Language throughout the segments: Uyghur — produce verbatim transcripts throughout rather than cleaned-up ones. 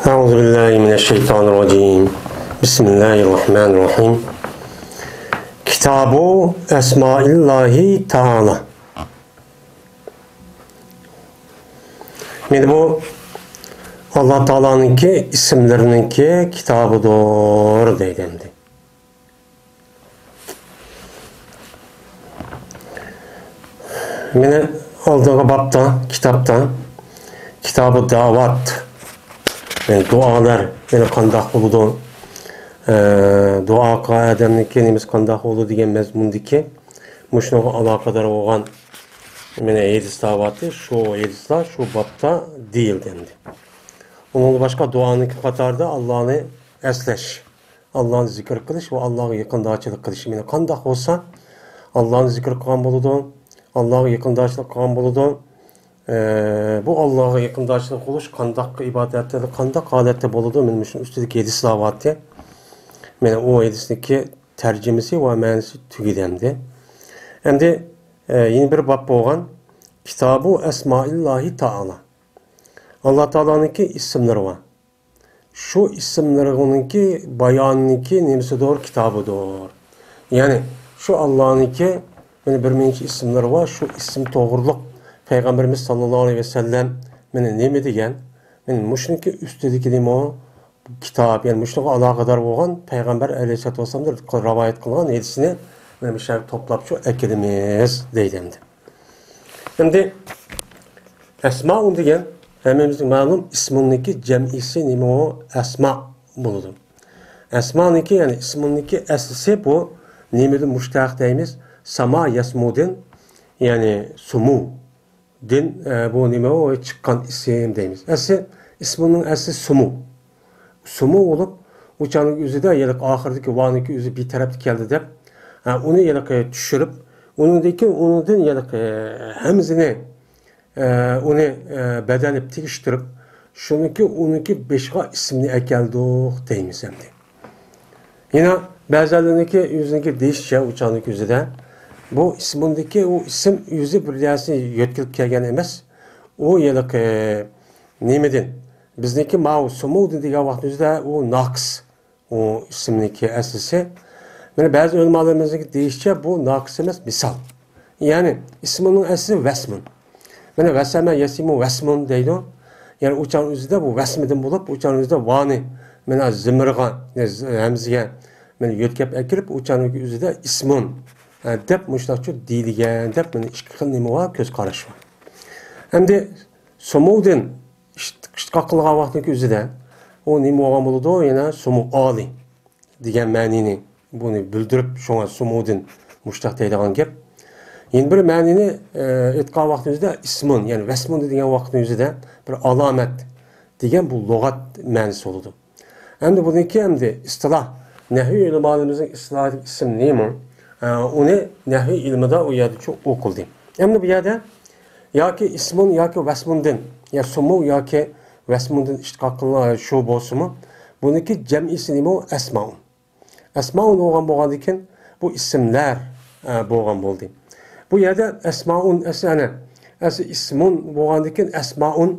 أعوذ بالله من الشيطان الرجيم. بسم الله الرحمن الرحيم. كتاب أسماء الله تعالى. مانا بۇ ئاللا تائالانىڭكى ئىسىملىرىنىڭكى كىتابىدۇر دەيدۇ ئەمدى. مانا ئالدىنقى بابتا، كىتابتا، كىتابۇ داۋات، يەنى دۇئالار، يەنى قانداق بولىدۇ، ئە، دۇئا قىلغان ئادەمنىڭكى نېمىسى قانداق بولىدۇ دېگەن مەزمۇندىكى مۇشۇنىڭغا ئالاقىدار بولغان مانا ھەدىس داۋاتى، شۇ ھەدىسلەر شۇ بابتا دېيىلدى ئەمدى. ئۇنىڭدىن باشقا دۇئانىڭكى قاتارىدا ئاللانى ئەسلەش، ئاللانى زىكىر قىلىش ۋە ئاللاغا يېقىندارچىلىق قىلىش. مانا قانداق بولسا ئاللانى زىكىر قىلغان بولىدۇ، ئاللاغا يېقىندارچىلىق قىلغان بولىدۇ. ئە، بۇ ئاللاغا يېقىندارچىلىق قىلىش قانداق ئىبادەتلەردە، قانداق ھالەتتە بولىدۇ؟ مانا مۇشۇنىڭ ئۈستىدىكى ھەدىسلەر بارتى. مانا ئۇ ھەدىسنىڭكى تەرجىمىسى ۋە مەنىسى تۈگىدى ئەمدى. ئەمدى، ئە، يەنە بىر باب بولغان كىتابۇ ئەسمائىللاھى تائالا. ئاللا تائالانىڭكى ئىسىملىرى بار. شۇ ئىسىملىرىنىڭكى بايانىنىڭكى نېمىسىدۇر؟ كىتابىدۇر. يەنى شۇ ئاللانىڭكى مانا بىر نەچچە ئىسىملىرى بار. شۇ ئىسىم توغرۇلۇق پەيغەمبىرىمىز ساللاللاھۇ ئەلەيھى ۋەسەللەم مانا نېمە دېگەن؟ مانا مۇشۇنىڭكى ئۈستىدىكى نېمە ئۇ؟ كىتاب، يەنى مۇشۇنىڭغا ئالاقىدار بولغان پەيغەمبەر ئەلەيھىسسالاتۇ ۋەسسالامدىن رىۋايەت قىلغان ھەدىسنى مانا مۇشۇ يەرگە توپلاپ شۇ ئەكېلىمىز دەيدۇ ئەمدى. ئەمدى ئەسمائۇن دېگەن ھەممىمىزگە مەلۇم، ئىسمۇننىڭكى جەمئىسى نېمە ئۇ؟ ئەسما بولىدۇ. ئەسمانىڭكى، يەنى ئىسمۇننىڭكى ئەسلىسى بۇ نېمىدىن مۇشتەق دەيمىز؟ ساما يەسمۇدىن، يەنى سۇمۇدىن، ئە، بۇ نېمە ئۇ؟ چىققان ئىسىم دەيمىز. ئەسلى ئىسمۇننىڭ ئەسلى سۇمۇ. سۇمۇ بولۇپ، ئۇ چاغنىڭ ئۆزىدە ھېلىقى ئاخىرىدىكى ۋانىڭكى ئۆزى بىتەرەپتە كەلدى دەپ، ھە، ئۇنى ھېلىقى چۈشۈرۈپ، ئۇنىڭدىن كېيىن، ئۇنىڭدىن ھېلىقى ھەمزىنى، ئە، ئۇنى، ئە، بەدەللەپ تېگىشتۈرۈپ، شۇنىڭكى، ئۇنىڭكى بېشىغا ئىسىمنى ئەكەلدۇق دەيمىز ئەمدى. يەنە بەزىلەرنىڭكى ئۆزىنىڭكى دېيىشىچە، ئۇ چاغنىڭكى ئۆزىدە، بۇ ئىسمۇندىكى ئۇ ئىسىم ئۆزى بىر نەرسىنى يۆتكىلىپ كەلگەن ئەمەس. ئۇ ھېلىقى نېمىدىن؟ بىزنىڭكى ماۋۇ سۇمۇدىن دېگەن ۋاقىتنىڭ ئۆزىدە ئۇ ناقىس. ئۇ ئىسىمنىڭكى ئەسلىسى. مانا بەزى ئۆلىمالىرىمىزنىڭكى دېيىشىچە، بۇ ناقىس ئەمەس، مىسال. يەنى ئىسمۇننىڭ ئەسلى ۋەسمۇن. مانا ۋەسەمە يەسىمۇ ۋەسمۇن دەيدۇ. يەنى ئۇچان ئۆزىدە بۇ ۋەسمىدىن بولۇپ، ئۇچان ئۆزىدە ۋانى، مانا زىمىرغا، ز-، ھەمزىگە، مانا يۆتكەپ ئەكىرىپ، ئۇچان ئۆزىدە ئىسمۇن، ھە، دەپ مۇشۇنداقچۇ دېيىلگەن دەپ، مانا ئىككى خىل نېمە بار، كۆز قاراش بار. ئەمدى سومۇدىن ئىشت-، ئىشتىقاق قىلغان ۋاقتىكى ئۆزىدە ئۇ نېمە بولغان بولىدۇ؟ يەنە سومۇ ئالى دېگەن مەنىنى، بۇنى بىلدۈرۈپ، شۇڭا سومۇدىن مۇشتاق دەيدىغان گەپ. يەنە بىر مەنىنى، ئە، ئېيتقان ۋاقتىمىزدا ئىسمۇن، يەنى ۋەسمۇن دېگەن ۋاقتىمىزدا بىر ئالامەت دېگەن بۇ لۇغەت مەنىسى بولىدۇ. ئەمدى بۇنىڭكى ئەمدى ئىستىلاھ، نەھۋىي ئۆلىمالىرىمىزنىڭ ئىستىلاھىدىكى ئىسىم نېمە؟ ئە، ئۇنى نەھۋىي ئىلمىدا ئۇ يەردىچۇ ئوقۇلدى. ئەمدى بۇ يەردە ياكى ئىسمۇن ياكى ۋەسمۇندىن، يا سومۇ ياكى ۋەسمۇندىن ئىشتىقاق قىلىنغان شۇ بولسىمۇ، بۇنىڭكى جەمئىسى نېمە؟ ئەسمائۇن. ئەسمائۇن بولغان، بولغاندىكىن بۇ ئىسىملەر، ئە، بولغان بولدى. بۇ يەردە ئەسمائۇن، ئەسلى ئەنە، ئەسلى ئىسمۇن بولغاندىكىن ئەسمائۇن،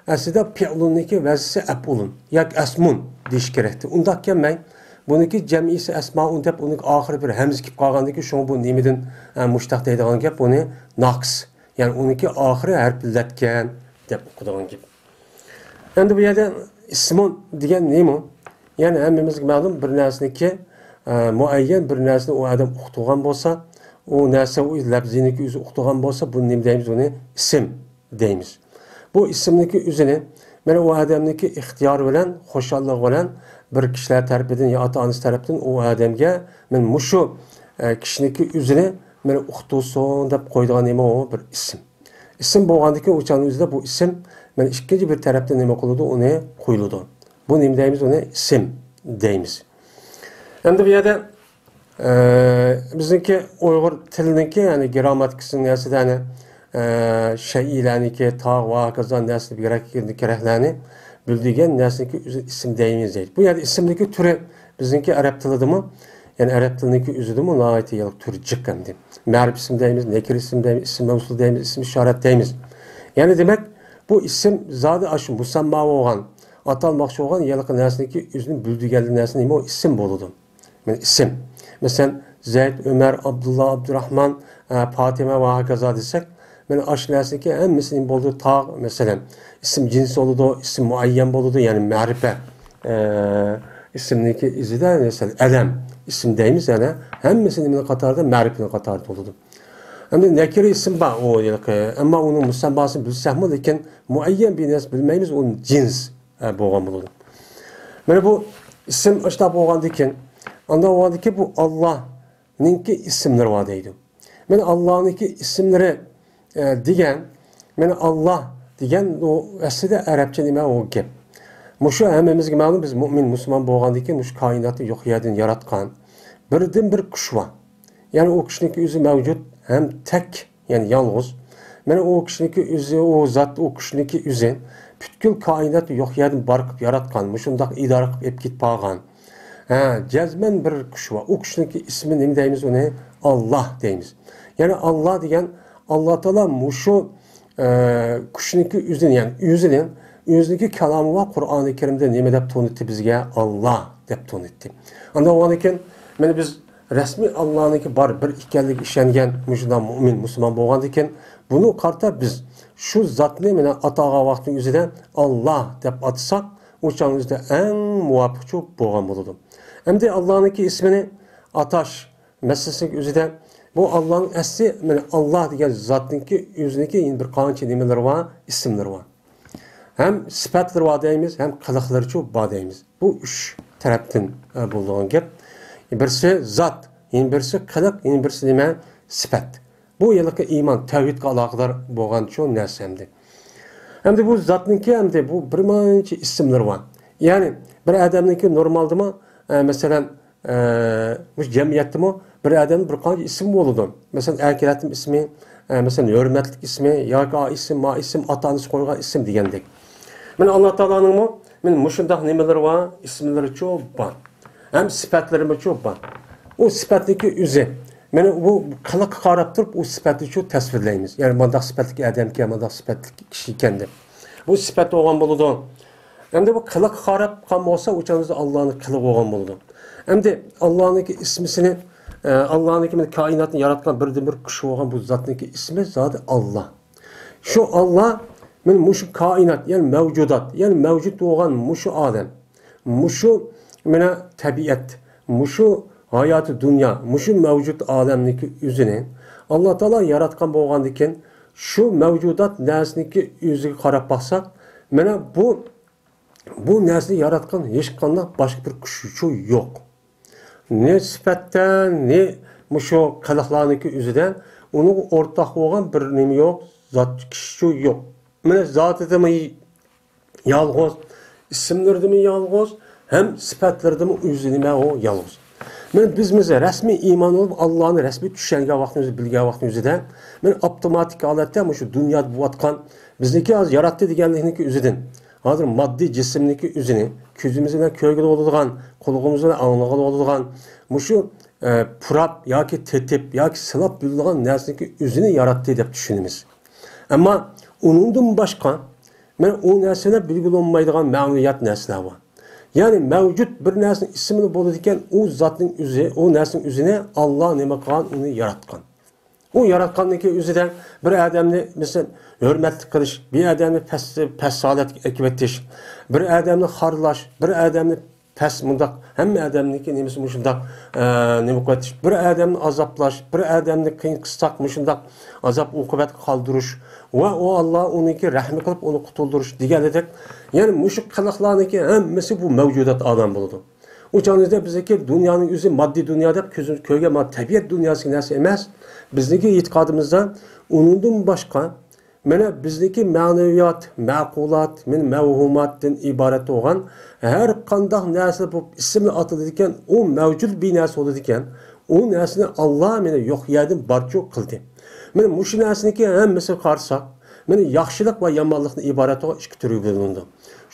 ئەسلىدە پېئلۇننىڭكى ۋەزنىسى ئەپئۇلۇن ياكى ئەسمۇن دېيىش كېرەكتى. ئۇنداق كەلمەي، بۇنىڭكى جەمئىسى ئەسمائۇن دەپ، ئۇنىڭ ئاخىرى بىر ھەمزە كېلىپ قالغاندىكىن، شۇڭا بۇ نېمىدىن، ئە، مۇشتاق دەيدىغان گەپ، بۇنى ناقىس. يەنى ئۇنىڭكى ئاخىرى ھەرپلەتكەن دەپ ئوقۇيدىغان گەپ. ئەمدى بۇ يەردە ئىسمۇن دېگەن نېمە؟ يەنى ھەممىمىزگە مەلۇم، بىر نەرسىنىڭكى، ئە، مۇئەييەن بىر نەرسىنى ئۇ ئادەم ئۇقتۇرغان بولسا، ئۇ نەرسە ئۇ لەپزىنىڭكى ئۆزى ئۇقتۇرغان بولسا، بۇنى نېمە دەيمىز؟ بۇنى ئىسىم دەيمىز. بۇ ئىسىمنىڭكى ئۆزىنى، مانا ئۇ ئادەمنىڭكى ئىختىيارى بىلەن، خۇشاللىقى بىلەن بىر كىشىلەر تەرىپىدىن يا ئاتا-ئانىسى تەرىپىدىن ئۇ ئادەمگە مانا مۇشۇ، ئە، كىشىنىڭكى ئۆزىنى مانا ئۇقتۇرسۇن دەپ قويىدىغان نېمە ئۇ؟ بىر ئىسىم. ئىسىم بولغاندىكىن ئۇ چاغنىڭ ئۆزىدە بۇ ئىسىم مانا ئىككىنچى بىر تەرەپتىن نېمە قىلىدۇ؟ ئۇنى قويۇلىدۇ. بۇ نېمە دەيمىز؟ ئۇنى ئىسىم دەيمىز. ئەمدى بۇ يەردە، ئە، بىزنىڭكى ئۇيغۇر تىلىنىڭكى، يەنى گرامماتىكىسىنىڭ نەرسىدە، يەنى، ئە، شەيئىلەرنىڭكى، تاغ ۋە ھاكازا نەرسىلەر، بىگرەك كېرەكلەرنى بىلدۈرگەن نەرسىنىڭكى ئۆزىنى ئىسىم دەيمىز دەيدۇ. بۇ يەردە ئىسىمنىڭكى تۈرى بىزنىڭكى ئەرەب تىلىدىمۇ، يەنى ئەرەب تىلىنىڭكى ئۆزىدىمۇ ناھايىتى تۈرى جىق ئەمدى. مەرىپ ئىسىم دەيمىز، نەكىر ئىسىم دەيمىز، ئىسىم مەۋسۇل دەيمىز، ئىسىم ئىشارەت دەيمىز. يەنى دېمەك، بۇ ئىسىم زادى ئاشۇ مۇسەمما بولغان، ئاتالماقچى بولغان ھېلىقى نەرسىنىڭكى ئۆزىنى بىلدۈرگەنلىك نەرسە نېمە؟ ئۇ ئىسىم بولىدۇ. مانا ئىسىم. مەسىلەن، زەيد، ئۆمەر، ئابدۇللا، ئابدۇراخمان، ئە، پاتىمە ۋە ھاكازا دېسەك، مانا ئاشۇ نەرسىنىڭكى ھەممىسى نېمە بولىدۇ؟ تاغ، مەسىلەن، ئىسىم جىنس بولىدۇ، ئىسىم مۇئەييەن بولىدۇ، يەنى مەرىپە. ئە، ئىسىمنىڭكى ئۆزىدە، مەسىلەن، ئەلەم، ئىسىم دەيمىز، يەنە ھەممىسى نېمىنىڭ قاتارىدا؟ مەرىپىنىڭ قاتارىدا بولىدۇ. ئەمدى نەكىرە ئىسىم بار، ئۇ ھېلىقى، ئەمما ئۇنىڭ مۇسەمماسىنى بىلسەكمۇ، لېكىن مۇئەييەن بىر نەرسە بىلمەيمىز، ئۇ جىنس، ئە، بولغان بولىدۇ. مانا بۇ ئىسىم ئاشۇنداق بولغاندىكىن، ئانداق بولغاندىكىن بۇ ئاللانىڭكى ئىسىملىرى بار دەيدۇ. مانا ئاللانىڭكى ئىسىملىرى، ئە، دېگەن، مانا ئاللا دېگەن ئۇ ئەسلىدە ئەرەبچە نېمە ئۇ گەپ. مۇشۇ ھەممىمىزگە مەلۇم، بىز مۇئمىن، مۇسۇلمان بولغاندىكىن مۇشۇ كائىناتنى يوق يەردىن ياراتقان، بىردىنبىر كۈچ بار. يەنى ئۇ كۈچنىڭكى ئۆزى مەۋجۇت ھەم تەك، يەنى يالغۇز. مانا ئۇ كۈچنىڭكى ئۆزى، ئۇ زات، ئۇ كۈچنىڭكى ئۆزى پۈتكۈل كائىناتنى يوق يەردىن بار قىلىپ ياراتقان، مۇشۇنداق ئىدارە قىلىپ ئېلىپ كېتىپ بارغان. ھە، جەزمەن بىر كۈچ بار. ئۇ كۈچنىڭكى ئىسمى نېمە دەيمىز ئۇنى؟ ئاللا دەيمىز. يەنى ئاللا دېگەن، ئاللا تائالا مۇشۇ، ئە، كۈچنىڭكى ئۆزىنى، يەنى ئۆزىنى، ئۆزىنىڭكى كالامى بار قۇرئانى كەرىمدە نېمە دەپ تونۇتتى بىزگە؟ ئاللا دەپ تونۇتتى. ئانداق بولغاندىكىن، مانا بىز رەسمىي ئاللانىڭكى بار، بىر ئىكەنلىكىگە ئىشەنگەن مۇشۇنداق مۇئمىن، مۇسۇلمان بولغاندىكىن، بۇنى قارىتا بىز شۇ زاتنى مانا ئاتىغان ۋاقىتنىڭ ئۆزىدە ئاللا دەپ ئاتىساق، ئۇ چاغنىڭ ئۆزىدە ئەڭ مۇۋاپىقچۇ بولغان بولىدۇ. ئەمدى ئاللانىڭكى ئىسمىنى ئاتاش مەسىلىسىنىڭ ئۆزىدە بۇ ئاللانىڭ ئەسلى، مانا ئاللا دېگەن زاتنىڭكى ئۆزىنىڭكى يەنە بىر قانچە نېمىلىرى بار، ئىسىملىرى بار. ھەم سۈپەتلىرى بار دەيمىز، ھەم قىلىقلىرىچۇ بار دەيمىز. بۇ ئۈچ تەرەپتىن، ئە، بولىدىغان گەپ. بىرسى زات، يەنە بىرسى قىلىق، يەنە بىرسى نېمە؟ سۈپەت. بۇ ھېلىقى ئىمان، تەۋھىدقا ئالاقىدار بولغانچۇ نەرسە ئەمدى. ئەمدى بۇ زاتنىڭكى ئەمدى بۇ بىر مۇنچە ئىسىملىرى بار. يەنى بىر ئادەمنىڭكى نورمالدىمۇ، ئە، مەسىلەن، ئە، مۇشۇ جەمئىيەتتىمۇ بىر ئادەمنىڭ بىر قانچە ئىسمى بولىدۇ. مەسىلەن، ئەركىلەتنىڭ ئىسمى، ئە، مەسىلەن، ھۆرمەتلىك ئىسمى ياكى ئا ئىسىم، ما ئىسىم، ئاتا-ئانىسى قويغان ئىسىم دېگەندەك. مانا ئاللا تائالانىڭمۇ مانا مۇشۇنداق نېمىلىرى بار، ئىسىملىرىچۇ بار. ھەم سۈپەتلىرىمۇچۇ بار. ئۇ سۈپەتنىڭكى ئۆزى. مانا بۇ قىلىققا قاراپ تۇرۇپ ئۇ سۈپەتنىچۇ تەسۋىرلەيمىز. يەنى مانداق سۈپەتلىك ئادەمكەن، مانداق سۈپەتلىك كىشىكەن دەپ. بۇ سۈپەت بولغان بولىدۇ. ئەمدى بۇ قىلىققا قاراپ قالغان بولسا، ئۇ چاغدا ئاللانىڭ قىلىقى بولغان بولىدۇ. ئەمدى ئاللانىڭكى ئىسمىسىنى، ئە، ئاللانىڭكى مانا كائىناتنى ياراتقان بىردىنبىر كۈچ بولغان بۇ زاتنىڭكى ئىسمى زادى ئاللا. شۇ ئاللا، مانا مۇشۇ كائىنات، يەنى مەۋجۇدات، يەنى مەۋجۇت بولغان مۇشۇ ئالەم، مۇشۇ مانا تەبىئەت، مۇشۇ ھاياتى دۇنيا، مۇشۇ مەۋجۇت ئالەمنىڭكى ئۆزىنى ئاللا تائالا ياراتقان بولغاندىكىن، شۇ مەۋجۇدات نەرسىنىڭكى ئۆزىگە قاراپ باقساق، مانا بۇ، بۇ نەرسىنى ياراتقان ھېچقانداق باشقا بىر كۈچچۇ يوق. نە سۈپەتتە، نە مۇشۇ قىلىقلارنىڭكى ئۆزىدە ئۇنىڭغا ئورتاق بولغان بىر نېمە يوق، زات كىشىچۇ يوق. مانا زاتىدىمۇ يالغۇز، ئىسىملىرىدىمۇ يالغۇز، ھەم سۈپەتلىرىدىمۇ ئۆزى نېمە ئۇ يالغۇز. مانا بىز، بىز رەسمىي ئىمان بولۇپ، ئاللانى رەسمىي چۈشەنگەن ۋاقتىمىز، بىلگەن ۋاقتىمىزدا، مانا ئاپتوماتىك ھالەتتە مۇشۇ دۇنيادا بولۇۋاتقان بىزنىڭكى ھازىر ياراتتى دېگەنلىكنىڭكى ئۆزىدىن، ھازىر ماددىي جىسىمنىڭكى ئۆزىنى، كۆزىمىز بىلەن كۆرگىلى بولىدىغان، قۇلىقىمىز بىلەن ئاڭلىغىلى بولىدىغان، مۇشۇ، ئە، پۇراپ ياكى تېتىپ ياكى سىلاپ بىلىدىغان نەرسىنىڭكى ئۆزىنى ياراتتى دەپ چۈشىنىمىز. ئەمما ئۇنىڭدىن باشقا، مانا ئۇ نەرسىلەر بىلگىلى بولمايدىغان مەنىۋىيات نەرسىلەر بار. يەنى مەۋجۇت بىر نەرسىنىڭ ئىسمىنى بولىدىكەن، ئۇ زاتنىڭ ئۆزى، ئۇ نەرسىنىڭ ئۆزىنى ئاللا نېمە قىلغان، ئۇنى ياراتقان. ئۇ ياراتقاندىكى ئۆزىدە بىر ئادەمنى، مەسىلەن، ھۆرمەتلىك قىلىش، بىر ئادەمنى پەس، پەس ھالەتكە ئەكىۋېتىش، بىر ئادەمنى خارلاش، بىر ئادەمنى پەس مۇنداق، ھەممە ئادەمنىڭكى نېمىسى مۇشۇنداق، ئە، نېمە قىلىۋېتىش، بىر ئادەمنى ئازابلاش، بىر ئادەمنى قىيىن قىستاق مۇشۇنداق ئازاب ئوقۇبەتكە قالدۇرۇش ۋە ئۇ ئاللا ئۇنىڭكى رەھمى قىلىپ ئۇنى قۇتۇلدۇرۇش دېگەندەك، يەنى مۇشۇ قىلىقلارنىڭكى ھەممىسى بۇ مەۋجۇدات ئالەم بولىدۇ. ئۇ چاغىمىزدا بىزدىكى دۇنيانىڭ ئۆزى ماددىي دۇنيا دەپ كۆزىمىز كۆرگەن ما تەبىئەت دۇنياسىدىكى نەرسە ئەمەس. بىزنىڭكى ئېتىقادىمىزدا ئۇنىڭدىن باشقا، مانا بىزنىڭكى مەنىۋىيات، مەقۇلات، مانا مەۋھۇماتتىن ئىبارەت بولغان ھەر قانداق نەرسە بولۇپ ئىسىملا ئاتىلىدىكەن، ئۇ مەۋجۇت بىر نەرسە بولىدىكەن، ئۇ نەرسىنى ئاللا مانا يوق يەردىن بارچۇ قىلدى. مانا مۇشۇ نەرسىنىڭكى ھەممىسىگە قارىساق، مانا ياخشىلىق ۋە يامانلىقتىن ئىبارەت بولغان ئىككى تۈرگە بۆلۈنىدۇ.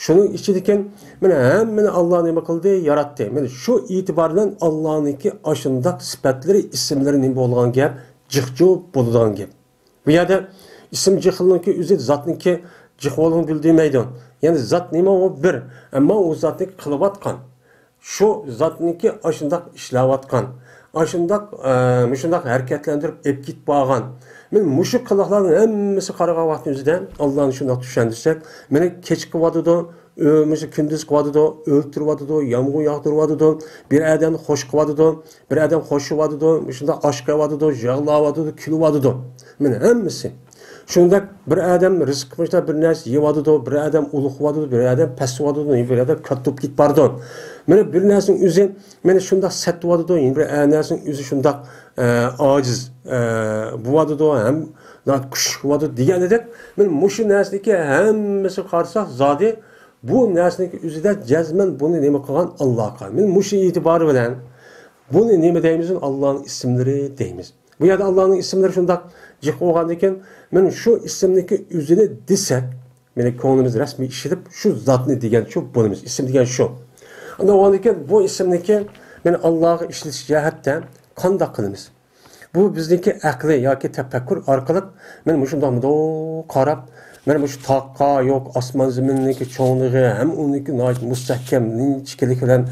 شۇنىڭ ئىچىدىكى مانا ھەممىنى ئاللا نېمە قىلدى؟ ياراتتى. مانا شۇ ئېتىبار بىلەن ئاللانىڭكى ئاشۇنداق سۈپەتلىرى، ئىسىملىرى نېمە بولىدىغان گەپ؟ جىقچۇ بولىدىغان گەپ. بۇ يەردە ئىسىم جىقلىقنىڭكى ئۆزى زاتنىڭكى جىق بولغىنى بىلدۈرمەيدۇ. يەنى زات نېمە، ئۇ بىر. ئەمما ئۇ زاتنى قىلىۋاتقان، شۇ زاتنىكى ئاشۇنداق ئىشلەۋاتقان، ئاشۇنداق، ئە، مۇشۇنداق ھەرىكەتلەندۈرۈپ ئېلىپ كېتىپ بارغان. مانا مۇشۇ قىلىقلارنىڭ ھەممىسى قارىغان ۋاقىتنىڭ ئۆزىدە ئاللانى شۇنداق چۈشەندۈرسەك، مانا كېچە قىلىۋاتىدۇ، ئۆ-، مۇشۇ كۈندۈز قىلىۋاتىدۇ، ئۆلتۈرۈۋاتىدۇ، يامغۇر ياغدۇرۇۋاتىدۇ، بىر ئادەمنى خوش قىلىۋاتىدۇ، بىر ئادەم خوشىۋاتىدۇ، مۇشۇنداق ئاش قىلىۋاتىدۇ، يىغلاۋاتىدۇ، كۈلۈۋاتىدۇ. مانا ھەممىسى. شۇنداق بىر ئادەم رىزىق مۇشۇنداق بىر نەرسە يەۋاتىدۇ، بىر ئادەم ئۇلۇغ قىلىۋاتىدۇ، بىر ئادەم پەس قىلىۋاتىدۇ، بىر ئادەم كاتتا بولۇپ كېتىپ بارىدۇ. مانا بىر نەرسىنىڭ ئۆزى مانا شۇنداق سەت قىلىۋاتىدۇ، يەنە بىر نەرسىنىڭ ئۆزى شۇنداق، ئە، ئاجىز، ئە، بولۇۋاتىدۇ، ھەم ناھايىتى كۈچلۈك بولۇۋاتىدۇ دېگەندەك، مانا مۇشۇ نەرسىنىڭكى ھەممىسىگە قارىساق، زادى بۇ نەرسىنىڭكى ئۆزىدە جەزمەن بۇنى نېمە قىلغان؟ ئاللا قىلغان. مانا مۇشۇ ئېتىبارى بىلەن بۇنى نېمە دەيمىز؟ ئاللانىڭ ئىسىملىرى دەيمىز. بۇ يەردە ئاللانىڭ ئىسىملىرى شۇنداق جىق بولغاندىكىن، مانا شۇ ئىسىمنىڭكى ئۆزىنى دېسەك، مانا كۆڭلىمىز رەسمىي ئىشلىتىپ، شۇ زاتنى دېگەن شۇ بولىمىز. ئىسىم دېگەن شۇ. ئاندىن بولغاندىكىن بۇ ئىسىمنىڭكى مانا ئاللاغا ئىشلىتىش جەھەتتە قانداق قىلىمىز؟ بۇ بىزنىڭكى ئەقلىي ياكى تەپەككۇر ئارقىلىق مانا مۇشۇنداق مۇنداق قاراپ، مانا مۇشۇ تاغقا يوق، ئاسمان زېمىننىڭكى چوڭلۇقى ھەم ئۇنىڭكى ناھايىتى مۇستەھكەم، ئىنچىكىلىكى بىلەن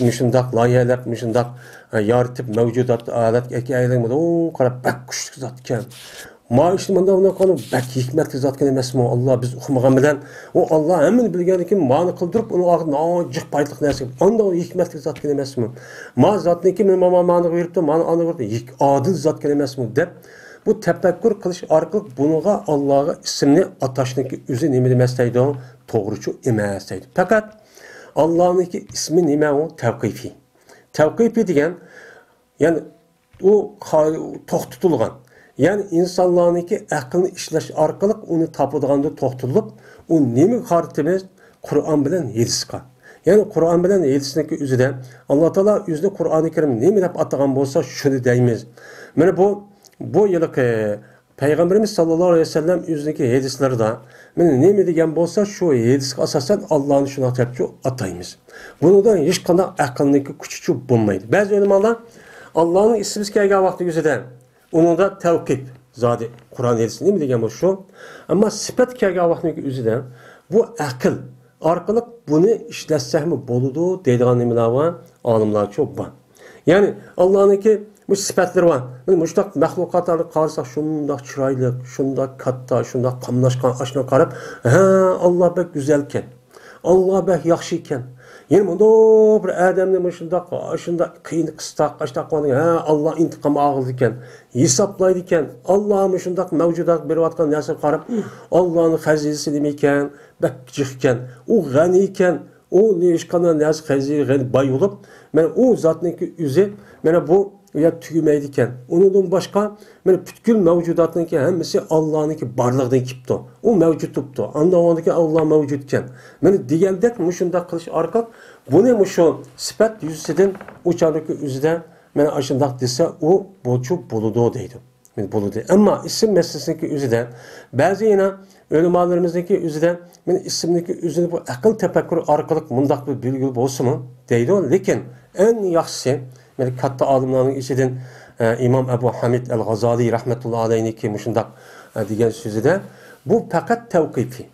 مۇشۇنداق لايىھەلەپ، مۇشۇنداق، ئە، يارىتىپ، مەۋجۇدات ھالەتكە ئەكەلگەن مۇنداق قاراپ، بەك كۈچلۈك زاتكەن. ما ئىشنى مۇنداق، مۇنداق قىلغان بەك ھېكمەتلىك زاتكەن ئەمەسمۇ؟ ئاللا بىز ئۇقمىغان بىلەن، ئۇ ئاللا ھەممىنى بىلگەندىن كېيىن مانى قىلدۇرۇپ، ئۇنىڭ ئارقىدىن، ئا، جىق پايدىلىق نەرسە، ئانداق ھېكمەتلىك زاتكەن ئەمەسمۇ؟ ما زاتنىكى مېنى ما-، ما-، مانىغا بېرىپتۇ، مانى ئانىغا بېرىپتۇ، ھېك-، ئادىل زاتكەن ئەمەسمۇ؟ دەپ، بۇ تەپەككۇر قىلىش ئارقىلىق بۇنىڭغا ئاللاغا ئىسىمنى ئاتاشنىڭكى ئۆزى نېمە ئەمەس دەيدۇ؟ توغرىچۇ ئەمەس دەيدۇ. پەقەت ئاللانىڭكى ئىسمى نېمە؟ ئۇ تەۋقىپىي. تەۋقىپىي دېگەن، يەنى ئۇ قا-، توختىتىلغان. يەنى ئىنسانلارنىڭكى ئەقلىنى ئىشلەش ئارقىلىق ئۇنى تاپىدىغاندا توختىتىلىپ، ئۇ نېمىگە قارىتىمىز؟ قۇرئان بىلەن ھەدىسقا. يەنى قۇرئان بىلەن ھەدىسنىڭكى ئۆزىدە ئاللا تائالا ئۆزىنى قۇرئانى كەرىم نېمە دەپ ئاتىغان بولسا، شۇنى دەيمىز. مانا بۇ، بۇ ھېلىقى پەيغەمبىرىمىز ساللاللاھۇ ئەلەيھى ۋەسەللەم ئۆزىنىڭكى ھەدىسلىرىدا مانا نېمە دېگەن بولسا، شۇ ھەدىسكە ئاساسەن ئاللانى شۇنداق دەپچۇ ئاتايمىز. بۇنىڭدا ھېچقانداق ئەقىلنىڭكى كۈچىچۇ بولمايدۇ. بەزى ئۆلىمالار ئاللانىڭ ئىسمى كەلگەن ۋاقتى ئۆزىدە ئۇنىڭدا تەۋقىپ زادى قۇرئان ھەدىس نېمە دېگەن بولسا شۇ. ئەمما سۈپەت كەلگەن ۋاقتىنىڭكى ئۆزىدە بۇ ئەقىل ئارقىلىق بۇنى ئىشلەتسەكمۇ بولىدۇ دەيدىغان نېمىلەر بار، ئالىملارچۇ بار. يەنى، ئاللانىڭكى مۇشۇ سۈپەتلىرى بار. مانا مۇشۇنداق مەخلۇقاتلارنى قارىساق، شۇنداق چىرايلىق، شۇنداق كاتتا، شۇنداق قاملاشقان، ئاشۇنى قاراپ، ھە، ئاللا بەك گۈزەلكەن. ئاللا بەك ياخشىكەن. يەنە مۇنداق بىر ئادەمنى مۇشۇنداق، ئاشۇنداق قىيىن قىستاق، ئاشۇنداق قىلغاندىن كېيىن، ھە، ئاللا ئىنتىقام ئالىدىكەن، ھېسابلايدىكەن. ئاللا مۇشۇنداق مەۋجۇدات بېرىۋاتقان نەرسىگە قاراپ، ئاللانىڭ خەزىنىسى نېمىكەن؟ بەك جىقكەن، ئۇ غەنىيكەن، ئۇ ھېچقانداق نەرسە خەزىنىگە باي بولۇپ، مانا ئۇ زاتنىڭكى ئۆزى، مانا بۇ يەر تۈگىمەيدىكەن. ئۇنىڭدىن باشقا، مانا پۈتكۈل مەۋجۇداتنىڭكى ھەممىسى ئاللانىڭكى بارلىقىدىن كېلىپتۇ. ئۇ مەۋجۇت بوپتۇ. ئاندىن ئاللا مەۋجۇتكەن. مانا دېگەندەك مۇشۇنداق قىلىش ئارقىلىق، بۇنى مۇشۇ سۈپەت يۈزىسىدىن ئۇ چاغدىكى ئۆزىدە، مانا ئاشۇنداق دېسە، ئۇ بۇچۇ بولىدۇ دەيدۇ. بولىدۇ. ئەمما ئىسىم مەسىلىسىنىڭكى ئۆزىدە، بەزى يەنە ئۆلىمالىرىمىزنىڭكى ئۆزىدە، مانا ئىسىمنىڭكى ئۆزىنى بۇ ئەقىل تەپەككۇر ئارقىلىق مۇنداق بىر بىلگىلى بولسىمۇ دەيدۇ. لېكىن ئەڭ ياخشىسى، مانا كاتتا ئالىملارنىڭ ئىچىدىن، ئە، ئىمام ئەبۇ ھامىد ئەل غازالىي رەھمەتۇللا ئەلەيھنىڭكى مۇشۇنداق، ئە، دېگەن سۆزىدە، بۇ پەقەت تەۋقىپىي.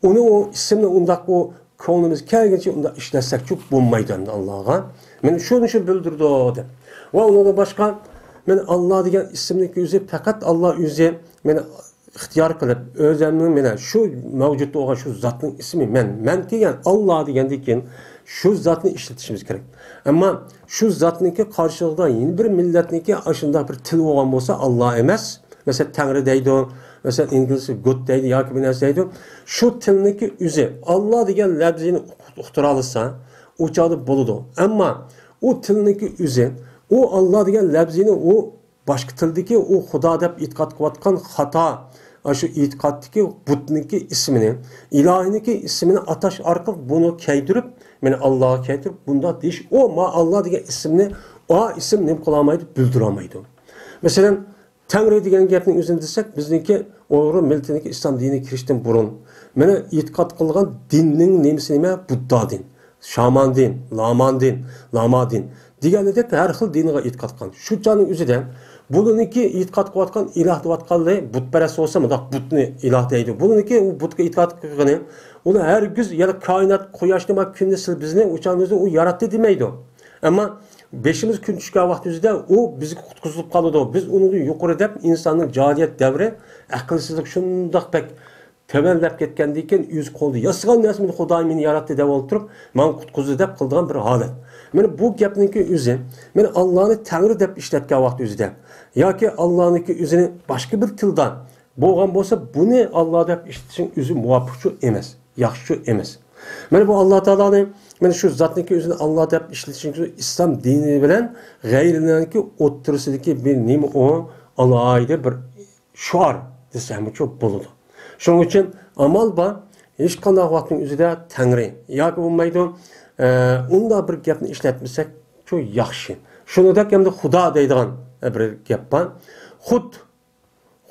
ئۇنى، ئۇ ئىسىمنى ئۇنداق، ئۇ كۆڭلىمىز كەلگىنىچە ئۇنداق ئىشلەتسەكچۇ بولمايدۇ ئەمدى ئاللاغا. مانا شۇنى شۇ بىلدۈرىدۇ دەپ. ۋە ئۇنىڭدىن باشقا، مانا ئاللا دېگەن ئىسىمنىڭكى ئۆزى پەقەت ئاللا ئۆزى، مانا ئىختىيار قىلىپ، ئۆزەمنىڭ، مانا شۇ مەۋجۇتتا بولغان شۇ زاتنىڭ ئىسمى مەن. مەن كېلگەن ئاللا دېگەندىن كېيىن شۇ زاتنى ئىشلىتىشىمىز كېرەك. ئەمما شۇ زاتنىڭكى قارشىلىقىدا يەنە بىر مىللەتنىڭكى ئاشۇنداق بىر تىلى بولغان بولسا، ئاللا ئەمەس، مەسىلەن، تەڭرى دەيدۇ، مەسىلەن، ئىنگلىزچە گود دەيدۇ ياكى بىر نەرسە دەيدۇ. شۇ تىلنىڭكى ئۆزى ئاللا دېگەن لەپزىنى ئۇقتۇرالىسا، ئۇ چاغدا بولىدۇ. ئەمما ئۇ تىلنىڭكى ئۆزى، ئۇ ئاللا دېگەن لەپزىنى ئۇ باشقا تىلدىكى ئۇ خۇدا دەپ ئېتىقاد قىلىۋاتقان خاتا، ئاشۇ ئېتىقادتىكى بۇتنىڭكى ئىسمىنى، ئىلاھىنىڭكى ئىسمىنى ئاتاش ئارقىلىق بۇنى كەيدۈرۈپ، مانا ئاللاغا كەيدۈرۈپ، بۇنداق دېيىش، ئۇ ما ئاللا دېگەن ئىسىمنى، ئا ئىسىم نېمە قىلالمايدۇ، بىلدۈرەلمەيدۇ. مەسىلەن، تەڭرى دېگەن گەپنىڭ ئۆزىنى دېسەك، بىزنىڭكى ئۇيغۇر مىللىتىنىڭكى ئىسلام دىنىگە كىرىشتىن بۇرۇن، مانا ئېتىقاد قىلغان دىننىڭ نېمىسى نېمە؟ بۇددا دىن، شامان دىن، لامان دىن، لاما دىن دېگەنلىدەك ھەر خىل دىنغا ئېتىقاد قىلغان. شۇ چاغنىڭ ئۆزىدە بۇلارنىڭكى ئېتىقاد قىلىۋاتقان ئىلاھ دەۋاتقانلىرى بۇتپەرەس بولسا، مۇنداق بۇتنى ئىلاھ دەيدۇ. بۇلارنىڭكى ئۇ بۇتقا ئېتىقاد قىلغىنى، ئۇلار ھەرگىز يەنە كائىنات، قۇياشنى، ما كۈننى، سىل بىزنى ئۇچان ئۆزى ئۇ ياراتتى دېمەيدۇ. ئەمما بېشىمىز كۈن چۈشكەن ۋاقتىمىزدا ئۇ بىزگە قۇتقۇزۇلۇپ قالىدۇ. بىز ئۇنىڭدىن يۇقىرى دەپ ئىنساننىڭ جاھىلىيەت دەۋرى ئەقىلسىزلىك شۇنداق بەك تۆۋەنلەپ كەتكەندىن كېيىن ئۆز قولىدا ياسىغان نەرسە مېنى خۇدايىم مېنى ياراتتى دەپ ئولتۇرۇپ ماڭا قۇتقۇزدى دەپ قىلىدىغان بىر ھالەت. مانا بۇ گەپنىڭكى ئۆزى، مانا ئاللانى تەڭرى دەپ ئىشلەتكەن ۋاقتى ئۆزىدە ياكى ئاللانىڭكى ئۆزىنى باشقا بىر تىلدا بولغان بولسا، بۇنى ئاللا دەپ ئىشلىتىشنىڭ ئۆزى مۇۋاپىقچۇ ئەمەس، ياخشىچۇ ئەمەس. مانا بۇ ئاللا تائالانى، مانا شۇ زاتنىڭكى ئۆزىنى ئاللا دەپ ئىشلىتىشنىڭ ئۆزى ئىسلام دىنى بىلەن غەيرىنىڭكى ئوتتۇرىسىدىكى بىر نېمە ئۇ؟ ئالاھىدە بىر شوئار دېسەمچۇ بولىدۇ. شۇنىڭ ئۈچۈن ئامال بار، ھېچقانداق ۋاقىتنىڭ ئۆزىدە تەڭرى ياكى بولمايدۇ، ئە، ئۇنداق بىر گەپنى ئىشلەتمىسەكچۇ ياخشى. شۇنىڭدەك ئەمدى خۇدا دەيدىغان، ئە، بىر گەپ بار. خۇد،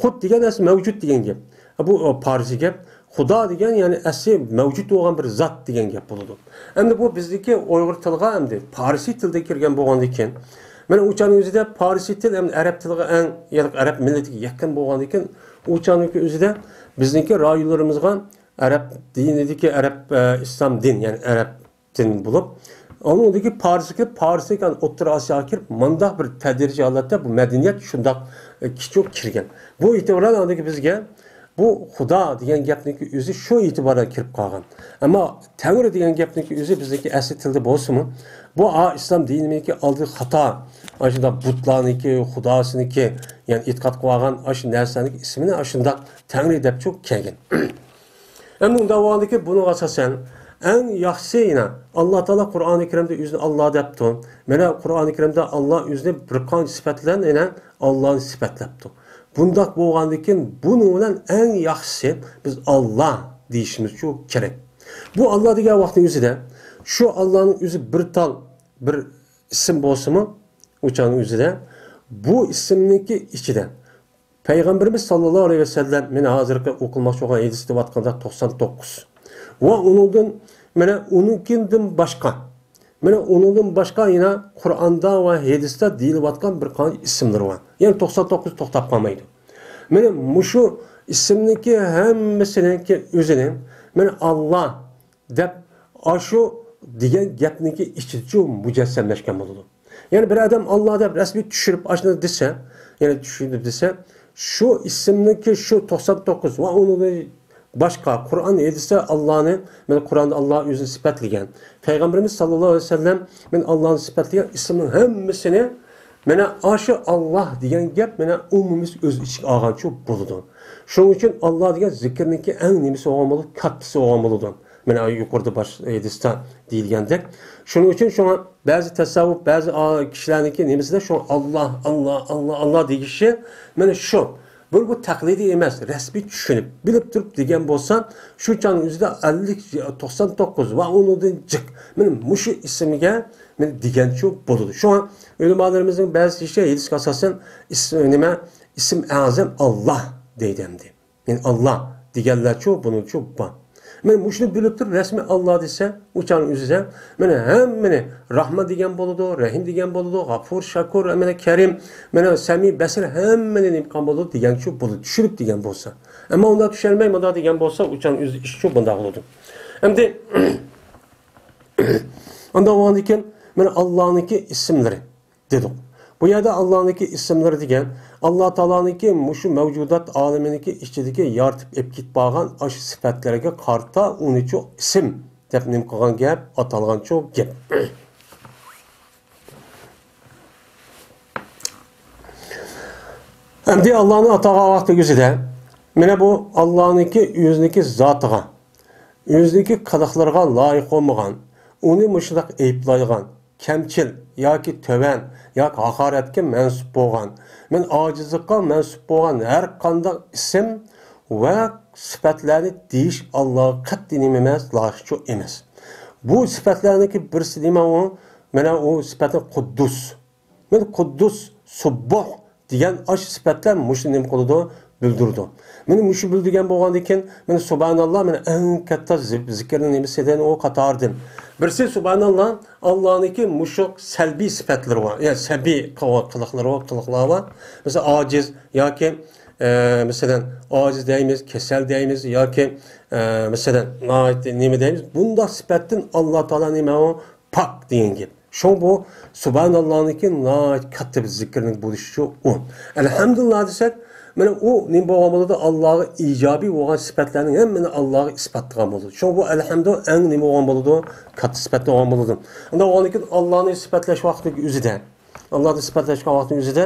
خۇد دېگەن ئەسلى مەۋجۇت دېگەن گەپ. بۇ، ئە، پارسىي گەپ. خۇدا دېگەن، يەنى ئەسلى مەۋجۇت بولغان بىر زات دېگەن گەپ بولىدۇ. ئەمدى بۇ بىزدىكى ئۇيغۇر تىلىغا ئەمدى پارسىي تىلدىن كىرگەن بولغاندىن كېيىن، مانا ئۇ چاغنىڭ ئۆزىدە پارسىي تىل ئەمدى ئەرەب تىلىغا ئەڭ، يەنى ئەرەب مىللىتىگە يېقىن بولغاندىن كېيىن، ئۇ چاغنىڭكى ئۆزىدە بىزنىڭكى رايونلىرىمىزغا ئەرەب دىنىدىكى ئەرەب، ئە، ئىسلام دىن، يەنى ئەرەب دىن بولۇپ، ئۇنىڭدىكى پارسقا كىرىپ، پارسدىن كېيىن ئوتتۇرا ئاسىياغا كىرىپ، مۇنداق بىر تەدرىجىي ھالەتتە بۇ مەدەنىيەت شۇنداق، ئە، كىچىك كىرگەن. بۇ ئېتىبارەن ئاندىكى بىزگە بۇ خۇدا دېگەن گەپنىڭكى ئۆزى شۇ ئېتىبارەن كىرىپ قالغان. ئەمما تەڭرى دېگەن گەپنىڭكى ئۆزى بىزنىڭكى ئەسلى تىلدا بولسىمۇ، بۇ، ئا، ئىسلام دىنىمىزنىڭكى ئالدى خاتا، ئاشۇنداق بۇتلارنىڭكى، خۇداسىنىڭكى، يەنى ئېتىقاد قىلىۋالغان ئاشۇ نەرسىلەرنىڭكى ئىسمىنى ئاشۇنداق تەڭرى دەپچۇ كەلگەن. ئەمدى ئۇنداق بولغاندىكىن بۇنىڭغا ئاساسەن، ئەڭ ياخشىسى يەنە ئاللا تائالا قۇرئانى كەرىمدە ئۆزىنى ئاللا دەپتۇ. مانا قۇرئانى كەرىمدە ئاللا ئۆزىنى بىر قانچە سۈپەت بىلەن يەنە ئاللانى سۈپەتلەپتۇ. بۇنداق بولغاندىكىن بۇنىڭ بىلەن ئەڭ ياخشىسى بىز ئاللا دېيىشىمىزچۇ كېرەك. بۇ ئاللا دېگەن ۋاقىتنىڭ ئۆزىدە شۇ ئاللانىڭ ئۆزى بىر تال، بىر ئىسىم بولسىمۇ، ئۇ چاغنىڭ ئۆزىدە بۇ ئىسىمنىڭكى ئىچىدە پەيغەمبىرىمىز ساللاللاھۇ ئەلەيھى ۋەسەللەم، مانا ھازىرقى ئوقۇلماقچى بولغان ھەدىستە دەۋاتقاندا توقسان توققۇز. ۋە ئۇنىڭدىن، مانا ئۇنىڭكىدىن باشقا، مانا ئۇنىڭدىن باشقا يەنە قۇرئاندا ۋە ھەدىستە دېيىلىۋاتقان بىر قانچە ئىسىملىرى بار. يەنى توقسان توققۇز توختاپ قالمايدۇ. مانا مۇشۇ ئىسىمنىڭكى ھەممىسىنىڭكى ئۆزىنى، مانا ئاللا دەپ، ئاشۇ دېگەن گەپنىڭكى ئىچىدىچۇ مۇجەسسەملەشكەن بولىدۇ. يەنى بىر ئادەم ئاللا دەپ رەسمىي چۈشۈرۈپ ئاشۇنى دېسە، يەنى چۈشۈردى دېسە، شۇ ئىسىمنىڭكى شۇ توقسان توققۇز ۋە ئۇنىڭدىن باشقا قۇرئان ھەدىستە ئاللانى، مانا قۇرئاندا ئاللا ئۆزىنى سۈپەتلىگەن. پەيغەمبىرىمىز ساللاللاھۇ ئەلەيھى ۋەسەللەم مانا ئاللانى سۈپەتلىگەن ئىسىمنىڭ ھەممىسىنى مانا ئاشۇ ئاللا دېگەن گەپ مانا ئومۇمىي ئۆز ئىچىگە ئالغانچۇ بولىدۇ. شۇنىڭ ئۈچۈن ئاللا دېگەن زىكىرنىڭكى ئەڭ نېمىسى بولغان بولىدۇ، كاتتىسى بولغان بولىدۇ. مانا يۇقىرىدا باش ھەدىستە دېيىلگەندەك. شۇنىڭ ئۈچۈن شۇڭا بەزى تەسەۋۋۇپ، بەزى، ئا، كىشىلەرنىڭكى نېمىسىدە شۇ ئاللا، ئاللا، ئاللا، ئاللا دېيىشى، مانا شۇ. بۇ، بۇ تەقلىدىي ئەمەس، رەسمىي چۈشىنىپ، بىلىپ تۇرۇپ دېگەن بولسا، شۇ چاغنىڭ ئۆزىدە ئەللىك، توقسان توققۇز ۋە ئۇنىڭدىن جىق، مانا مۇشۇ ئىسىمگە، مانا دېگەنچۇ بولىدۇ. شۇڭا ئۆلىمالىرىمىزنىڭ بەزى كىشى ھەدىسكە ئاساسەن ئىس-، نېمە، ئىسىم ئەزەم ئاللا دەيدۇ ئەمدى. يەنى ئاللا دېگەنلەرچۇ بۇنىڭچۇ بار. مانا مۇشۇنى بىلىپ تۇرۇپ رەسمىي ئاللا دېسە، ئۇ چاغنىڭ ئۆزىدە، مانا ھەممىنى راھمان دېگەن بولىدۇ، رەھىم دېگەن بولىدۇ، غەپۇر، شاكۇر، مانا كەرىم، مانا سەمىي، بەسىر، ھەممىنى نېمە قىلغان بولىدۇ دېگەنچۇ بولىدۇ، چۈشۈرۈپ دېگەن بولسا. ئەمما ئۇنداق چۈشەنمەي مۇنداق دېگەن بولسا، ئۇ چاغنىڭ ئۆزى ئىشچۇ بۇنداق بولىدۇ. ئەمدى ئۇنداق بولغاندىن كېيىن، مانا ئاللانىڭكى ئىسىملىرى دېدۇق. بۇ يەردە ئاللانىڭكى ئىسىملىرى دېگەن، ئاللا تائالانىڭكى مۇشۇ مەۋجۇدات ئالىمىنىڭكى ئىچىدىكى يارىتىپ ئېلىپ كېتىپ بارغان ئاشۇ سۈپەتلەرگە قارىتا ئۇنىچۇ ئىسىم دەپ نېمە قىلغان گەپ، ئاتالغانچۇ گەپ. ئەمدى ئاللانى ئاتىغان ۋاقتى ئۆزىدە، مانا بۇ ئاللانىڭكى ئۆزىنىڭكى زاتىغا، ئۆزىنىڭكى قىلىقلىرىغا لايىق بولمىغان، ئۇنى مۇشۇنداق ئەيىبلەيدىغان، كەمچىل ياكى تۆۋەن ياكى ھاقارەتكە مەنسۇپ بولغان، مەن ئاجىزلىققا مەنسۇپ بولغان ھەر قانداق ئىسىم ۋە سۈپەتلەرنى دېيىش ئاللاغا قەتئىي نېمە ئەمەس، لايىقچۇ ئەمەس. بۇ سۈپەتلەرنىڭكى بىرسى نېمە ئۇ؟ مانا ئۇ سۈپەتنى قۇددۇس. مانا قۇددۇس، سۇببۇھ دېگەن ئاشۇ سۈپەتلەر مۇشۇنى نېمە قىلىدۇ؟ بىلدۈرىدۇ. مانا مۇشۇ بىلدۈرگەن بولغاندىكىن، مانا سۇبھاناللا، مانا ئەڭ كاتتا زىك-، زىكىرنىڭ نېمىسىدىن ئۇ قاتاردىن. بىرسى سۇبھاناللا، ئاللانىڭكى مۇشۇ سەلبىي سۈپەتلىرى بار. يەنى سەبىي قىلغان قىلىقلىرى بار، قىلىقلار بار. مەسىلەن، ئاجىز ياكى، ئە، مەسىلەن، ئاجىز دەيمىز، كېسەل دەيمىز ياكى، ئە، مەسىلەن، ناھايىتى نېمە دەيمىز؟ بۇنداق سۈپەتتىن ئاللا تائالا نېمە ئۇ؟ پاك دېگەن گەپ. شۇڭا بۇ سۇبھاناللانىڭكى ناھايىتى كاتتا بىر زىكىرنىڭ بولۇشىچۇ ئۇ. ئەلھەمدۇلىللا دېسەك، مانا ئۇ نېمە بولغان بولىدۇ؟ ئاللاغا ئىجابىي بولغان سۈپەتلەرنىڭ ھەممىنى ئاللاغا ئىسپاتلىغان بولىدۇ. شۇڭا بۇ ئەلھەمدۇ ئەڭ نېمە بولغان بولىدۇ؟ كاتتا سۈپەت بولغان بولىدۇ. ئۇنداق بولغاندىن كېيىن ئاللانى سۈپەتلەش ۋاقتىدىكى ئۆزىدە، ئاللانى سۈپەتلەشكەن ۋاقتىنىڭ ئۆزىدە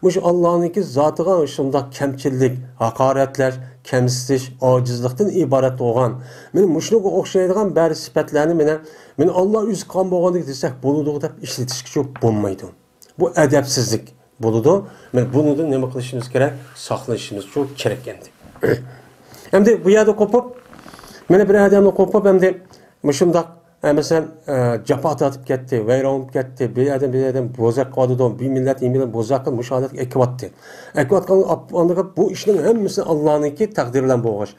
مۇشۇ ئاللانىڭكى زاتىغا شۇنداق كەمچىللىك، ھاقارەتلەش، كەمسىتىش، ئاجىزلىقتىن ئىبارەت بولغان، مانا مۇشۇنىڭغا ئوخشايدىغان بەزى سۈپەتلەرنى مانا، مانا ئاللا ئۆزى قىلغان بولغاندەك دېسەك بولىدۇ دەپ ئىشلىتىشكىچۇ بولمايدۇ. بۇ ئەدەپسىزلىك بولىدۇ. مانا بۇنىڭدىن نېمە قىلىشىمىز كېرەك؟ ساقلىنىشىمىزچۇ كېرەك ئەمدى. ئەمدى بۇ يەردە قوپۇپ، مانا بىر ئادەمنى قوپۇپ ئەمدى مۇشۇنداق ئە، مەسىلەن، ئە، جاپا تارتىپ كەتتى، ۋەيران بولۇپ كەتتى، بىر ئادەم، بىر ئادەم بوزەك قىلىۋاتىدۇ، بىر مىللەت نېمە بىلەن بوزەك قىلىپ مۇشۇ ھالەتكە ئەكىۋاتتى. ئەكىۋاتقان ئاپ-، ئاندىكى بۇ ئىشنىڭ ھەممىسى ئاللانىڭكى تەقدىرى بىلەن بولغاچ،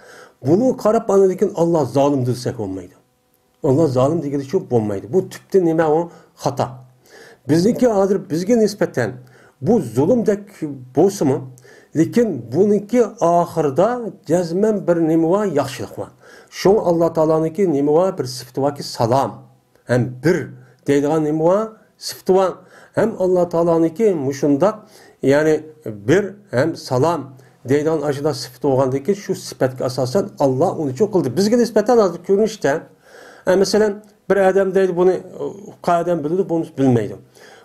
بۇنىڭغا قاراپ ئاندىن كېيىن ئاللا زالىم دېسەك بولمايدۇ. ئاللا زالىم دېگىلىچۇ بولمايدۇ. بۇ تۈپتىن نېمە ئۇ؟ خاتا. بىزنىڭكى ھازىر بىزگە نىسبەتەن بۇ زۇلۇمدەك بولسىمۇ، لېكىن بۇنىڭكى ئاخىرىدا جەزمەن بىر نېمە بار؟ ياخشىلىق بار. شۇڭا ئاللا تائالانىڭكى نېمە بار؟ بىر سۈپىتى باركى، سالام. ھەم بىر دەيدىغان نېمە بار؟ سۈپىتى بار. ھەم ئاللا تائالانىڭكى مۇشۇنداق، يەنى بىر ھەم سالام دەيدىغان ئاشۇنداق سۈپىتى بولغاندىن كېيىن، شۇ سۈپەتكە ئاساسەن ئاللا ئۇنى شۇ قىلدى. بىزگە نىسبەتەن ھازىر كۆرۈنۈشتە، ئە، مەسىلەن، بىر ئادەم دەيدۇ، بۇنى ئۇققان ئادەم بىلىدۇ، بۇنى بىلمەيدۇ.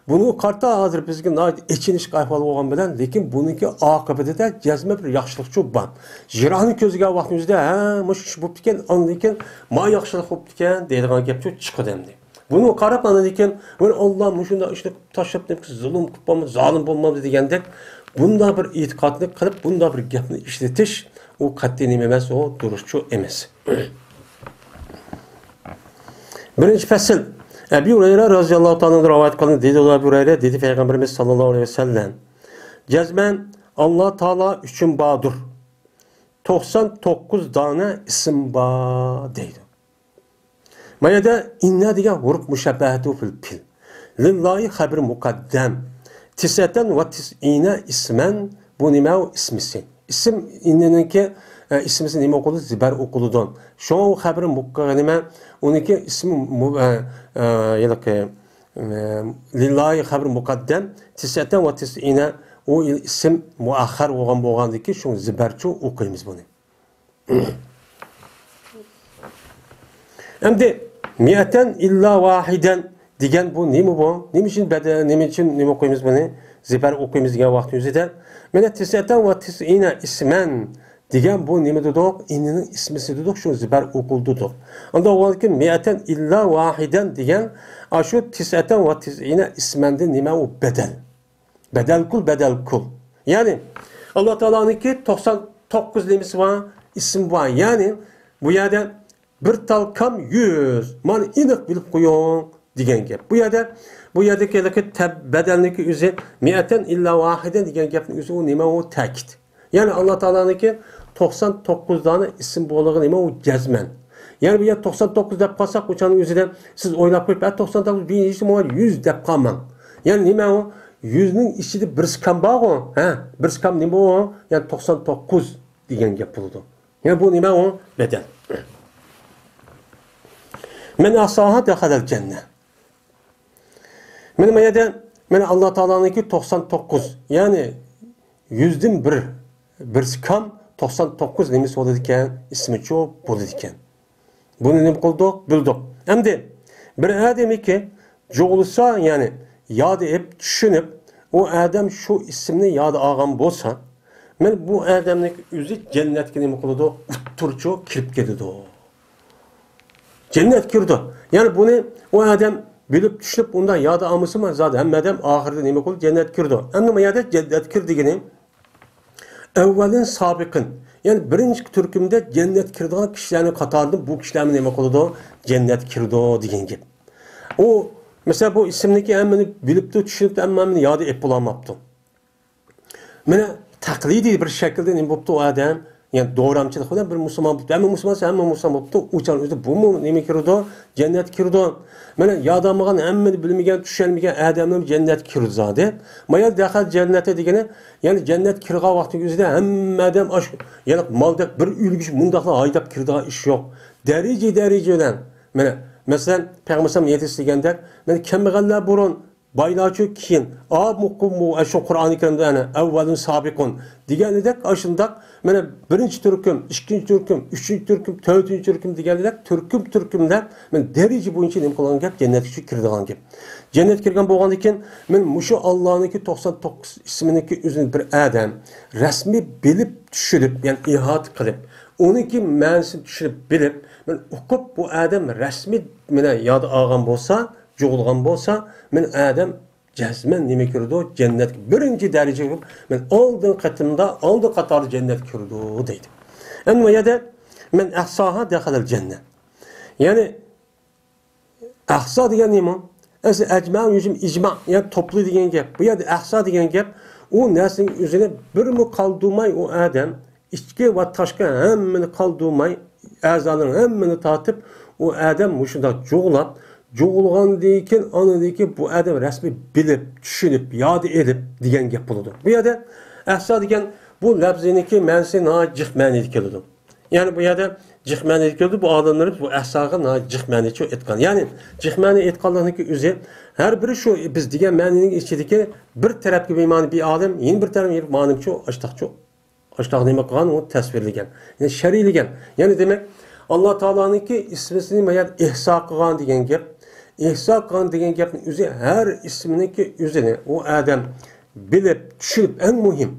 بۇنىڭغا قارىتا ھازىر بىزگە ناھايىتى ئېچىنىشلىق ئەھۋال بولغان بىلەن، لېكىن بۇنىڭكى ئاقىۋىتىدە جەزمەن بىر ياخشىلىقچۇ بار. يىراقنى كۆزلىگەن ۋاقتىمىزدا، ھە، مۇشۇ ئىش بوپتىكەن، ئاندىن كېيىن ما ياخشىلىق بوپتىكەن دەيدىغان گەپچۇ چىقىدۇ ئەمدى. بۇنىڭغا قاراپ ئاندىن كېيىن، ۋاي ئاللا مۇشۇنداق ئىشنى تاشلاپ نېمە قىلسا زۇلۇم قىلىپ بولمىدى، زالىم بولمىدى دېگەندەك، بۇنداق بىر ئېتىقادنى قىلىپ، بۇنداق بىر گەپنى ئىشلىتىش، ئۇ قەتئىي نېمە ئەمەس، ئۇ دۇرۇسچۇ ئەمەس. بىرىنچى پەسىل. ئەبى ھۇرەيرە رازىياللاھۇ تائالا ئەنھۇ رىۋايەت قىلىندى. دېدى ئەبى ھۇرەيرە، دېدى پەيغەمبىرىمىز ساللاللاھۇ ئەلەيھى ۋەسەللەم، جەزمەن ئاللا تائالا ئۈچۈن باردۇر. توقسان توققۇز دانە ئىسىم بار دەيدۇ. ما يەردە ئىننە دېگەن ھۇرۇپ مۇشەببەھەتۇ فىل پىل. لىللاھى خەبىر مۇقەددەم. تىسئەتەن ۋە تىسئىنە ئىسمەن. بۇ نېمە؟ ئۇ ئىسمىسى. ئىسىم ئىننىنىڭكى، ئە، ئىسمىسى نېمە ئوقۇلىدۇ؟ زىبەر ئوقۇلىدۇ. شۇڭا ئۇ خەبىر مۇق-، نېمە؟ ئۇنىڭكى ئىسمى مۇ-، ئە، ئە، ھېلىقى، ئە، لىللاھى خەبىر مۇقەددەم. تىسئەتەن ۋە تىسئىنە. ئۇ ئىسىم مۇئەخخەر بولغان بولغاندىكىن شۇڭا زىبەرچۇ ئوقۇيمىز بۇنى. ئەمدى مىئەتەن ئىللا ۋاھىدەن دېگەن بۇ نېمە بۇ؟ نېمە ئۈچۈن بەدە-، نېمە ئۈچۈن نېمە ئوقۇيمىز بۇنى؟ زىبەر ئوقۇيمىز دېگەن ۋاقىت ئۆزىدە. مانا تىسئەتەن ۋە تىسئىنە ئىسمەن دېگەن بۇ نېمە دېدۇق؟ ئىننىنىڭ ئىسمىسى دېدۇق، شۇ زىبەر ئوقۇلدى دېدۇق. ئاندىن ئۇنىڭدىن كېيىن مىئەتەن ئىللا ۋاھىدەن دېگەن ئاشۇ تىسئەتەن ۋە تىسئىنە ئىسمەندىن نېمە ئۇ؟ بەدەل. بەدەلكۇل، بەدەلكۇل. يەنى، ئاللا تائالانىڭكى توقسان توققۇز نېمىسى بار؟ ئىسمى بار. يەنى، بۇ يەردە بىر تال كام يۈز. مانا ئېنىق بىلىپ قويۇڭ دېگەن گەپ. بۇ يەردە، بۇ يەردىكى ھېلىقى تەب-، بەدەلنىڭكى ئۆزى مىئەتەن ئىللا ۋاھىدەن دېگەن گەپنىڭ ئۆزى ئۇ نېمە؟ ئۇ تەكىت. يەنى ئاللا تائالانىڭكى توقسان توققۇز دانە ئىسىم بولغىنى نېمە؟ ئۇ جەزمەن. يەنى بۇ يەردە توقسان توققۇز دەپ قالساق، ئۇ چاغنىڭ ئۆزىدە سىز ئويلاپ قويۇپ، ھە، توقسان توققۇز، بىر يۈز دەپ قالماڭ. يەنى نېمە ئۇ؟ يۈزنىڭ ئىچىدە بىرسى كام بارغۇ؟ ھە، بىرسى كام نېمە ئۇ؟ يەنى توقسان توققۇز دېگەن گەپ بولىدۇ. يەنى بۇ نېمە ئۇ؟ بەدەل. مەن ئەھساھا دەخەلەل جەننە. مانا بۇ يەردە، مانا ئاللا تائالانىڭكى توقسان توققۇز، يەنى يۈزدىن بىر، بىرسى كام، توقسان توققۇز نېمىسى بولىدىكەن؟ ئىسمىچۇ بولىدىكەن. بۇنى نېمە قىلدۇق؟ بىلدۇق. ئەمدى بىر ئادەمكى جۇغلىسا، يەنى ياد ئېلىپ، چۈشىنىپ، ئۇ ئادەم شۇ ئىسىمنى ياد ئالغان بولسا، مانا بۇ ئادەمنىڭ ئۆزى جەننەتكە نېمە قىلىدۇ؟ ئۇتتۇرچۇ كىرىپ كېتىدۇ. جەننەتكە كىرىدۇ. يەنى بۇنى ئۇ ئادەم بىلىپ چۈشىنىپ ئۇنداق ياد ئالمىسىمۇ، زادى ھەممە ئادەم ئاخىرىدا نېمە قىلىدۇ؟ جەننەتكە كىرىدۇ. ئەمدى بۇ يەردە جەننەتكە كىر دېگىنى ئەۋۋەلىن سابىقىن. يەنى بىرىنچى تۈركۈمدە جەننەتكە كىرىدىغان كىشىلەرنىڭ قاتارىدىن بۇ كىشىلەرمۇ نېمە قىلىدۇ؟ جەننەتكە كىرىدۇ دېگەن گەپ. ئۇ، مەسىلەن، بۇ ئىسىمنىكى ھەممىنى بىلىپتۇ، چۈشىنىپتۇ، ئەمما ھەممىنى ياد ئېلىپ بولالماپتۇ. مانا تەقلىدىي بىر شەكىلدە نېمە بوپتۇ ئۇ ئادەم؟ يەنى دورامچىلىق بىلەن بىر مۇسۇلمان بولۇپتۇ. ھەممە مۇسۇلمان، ھەممە مۇسۇلمان بولۇپتۇ. ئۇ چاغ ئۆزى بۇمۇ نېمە كىرىدۇ؟ جەننەتكە كىرىدۇ. مانا يادالمىغان، ھەممىنى بىلمىگەن، چۈشەنمىگەن ئادەملەر جەننەتكە كىرىدۇ زادى. مايا دەخەل جەننەتە دېگىنى، يەنى جەننەتكە كىرغان ۋاقتىنىڭ ئۆزىدە ھەممە ئادەم ئاش، يەنى مالدەك بىر ئۆلگۈچ مۇنداقلا ھايداپ كىرىدىغان ئىش يوق. دەرىجە دەرىجە بىلەن. مانا مەسىلەن، پەيغەمبەر ھەدىس دېگەندەك، مانا كەمبەغەللەر بۇرۇن، بايلارچۇ كېيىن، ئا، مۇقىم، مۇ-، شۇ قۇرئانى كەرىمدە ئەنە، «ئەۋۋەلۇن سابىقۇن» دېگەنىدەك، ئاشۇنداق، مانا، بىرىنچى تۈركۈم، ئىككىنچى تۈركۈم، ئۈچىنچى تۈركۈم، تۆتىنچى تۈركۈم دېگەنىدەك، تۈركۈم، تۈركۈملەپ، مانا، دەرىجە بويىچە نېمە قىلغان گەپ؟ جەننەتكە كىرىدىغان گەپ. جەننەتكە كىرگەن بولغاندىن كېيىن، مانا، مۇشۇ ئاللانىڭكى توقسان توققۇز ئىسمىنىڭكى ئۆزىنى بىر ئادەم رەسمىي بىلىپ، چۈشىنىپ، يەنى ئىھاتە قىلىپ، ئۇنىڭكى مەنىسىنى چۈشىنىپ، بىلىپ، مانا، ئوقۇپ، بۇ ئادەم رەسمىي، مانا، ياد ئالغان بولسا، جۇغلىغان بولسا، مانا، ئادەم جەزمەن نېمە كىرىدۇ؟ جەننەتكە بىرىنچى دەرىجىگە، مەن ئالدىن قېتىمدا، ئالدى قاتاردا جەننەتكە كىرىدۇ دەيدۇ. ئەمدى بۇ يەردە مەن ئەھساھا دەخەلەل جەننە. يەنى ئەھسا دېگەن نېمە؟ ئەسلى ئەجمە، يۈجمە، ئىجما، يەنى توپلا دېگەن گەپ. بۇ يەردە ئەھسا دېگەن گەپ، ئۇ نەرسىنىڭ ئۆزىنى بىرمۇ قالدۇرماي ئۇ ئادەم ئىچكى ۋە تاشقى ھەممىنى قالدۇرماي، ئەزانىڭ ھەممىنى تارتىپ، ئۇ ئادەم مۇشۇنداق جۇغلاپ، جۇغلىغاندىن كېيىن، ئاندىن كېيىن بۇ ئادەم رەسمىي بىلىپ، چۈشىنىپ، ياد ئېلىپ دېگەن گەپ بولىدۇ. بۇ يەردە ئەھسا دېگەن بۇ لەپزىنىڭكى مەنىسى ناھايىتى جىق مەنىدە كېلىدۇ. يەنى بۇ يەردە جىق مەنىدە كېلىدۇ، بۇ ئالىملىرىمىز بۇ ئەھساغا ناھايىتى جىق مەنىچۇ ئېيتقان. يەنى جىق مەنە ئېيتقانلىقنىڭكى ئۆزى ھەر بىرى شۇ بىز دېگەن مەنىنىڭ ئىچىدىكى بىر تەرەپكە بىمەنە بىر ئالىم، يەنە بىر تەرەپ يەنە مەنىچۇ ئاشتاقچۇ ئاشتاق نېمە قىلغان، ئۇنى تەسۋىرلىگەن. يەنى شەرھلىگەن. يەنى دېمەك، ئاللا تائالانىڭكى ئىسمىسىنى مايان ئېھسا قىلغان دېگەن گەپ. ئېھسا قىلغان دېگەن گەپنىڭ ئۆزى ھەر ئىسمىنىڭكى ئۆزىنى ئۇ ئادەم بىلىپ، چۈشىنىپ، ئەڭ مۇھىم،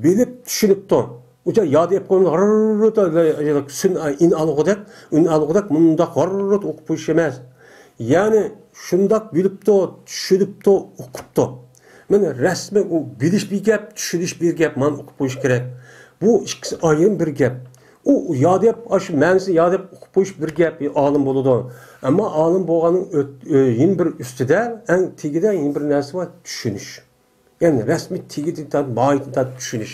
بىلىپ، چۈشىنىپتۇ. ئۇچا ياد ئېلىپ قويمىدى، غىررىت، سۈن، ئىن ئالغۇدەك، ئۈن ئالغۇدەك مۇنداق غىررىت ئوقۇپ قويۇش ئەمەس. يەنى شۇنداق بىلىپتۇ، چۈشىنىپتۇ، ئۇقۇپتۇ. مانا رەسمىي ئۇ بىلىش بىر گەپ، چۈشىنىش بىر گەپ، مانا ئۇقۇپ قويۇش كېرەك. بۇ ئىككىسى ئايرىم بىر گەپ. ئۇ ياد ئېلىپ، ئاشۇ مەنىسىنى ياد ئېلىپ ئۇقۇپ قويۇش بىر گەپ، ئالىم بولىدۇ. ئەمما ئالىم بولغاننىڭ ئۆت-، ئۆ-، يەنە بىر ئۈستىدە، ئەڭ تېگىدە يەنە بىر نەرسە بار، چۈشىنىش. يەنى رەسمىي تېگىدىن تارتىپ، ماھىيىتىدىن تارتىپ چۈشىنىش.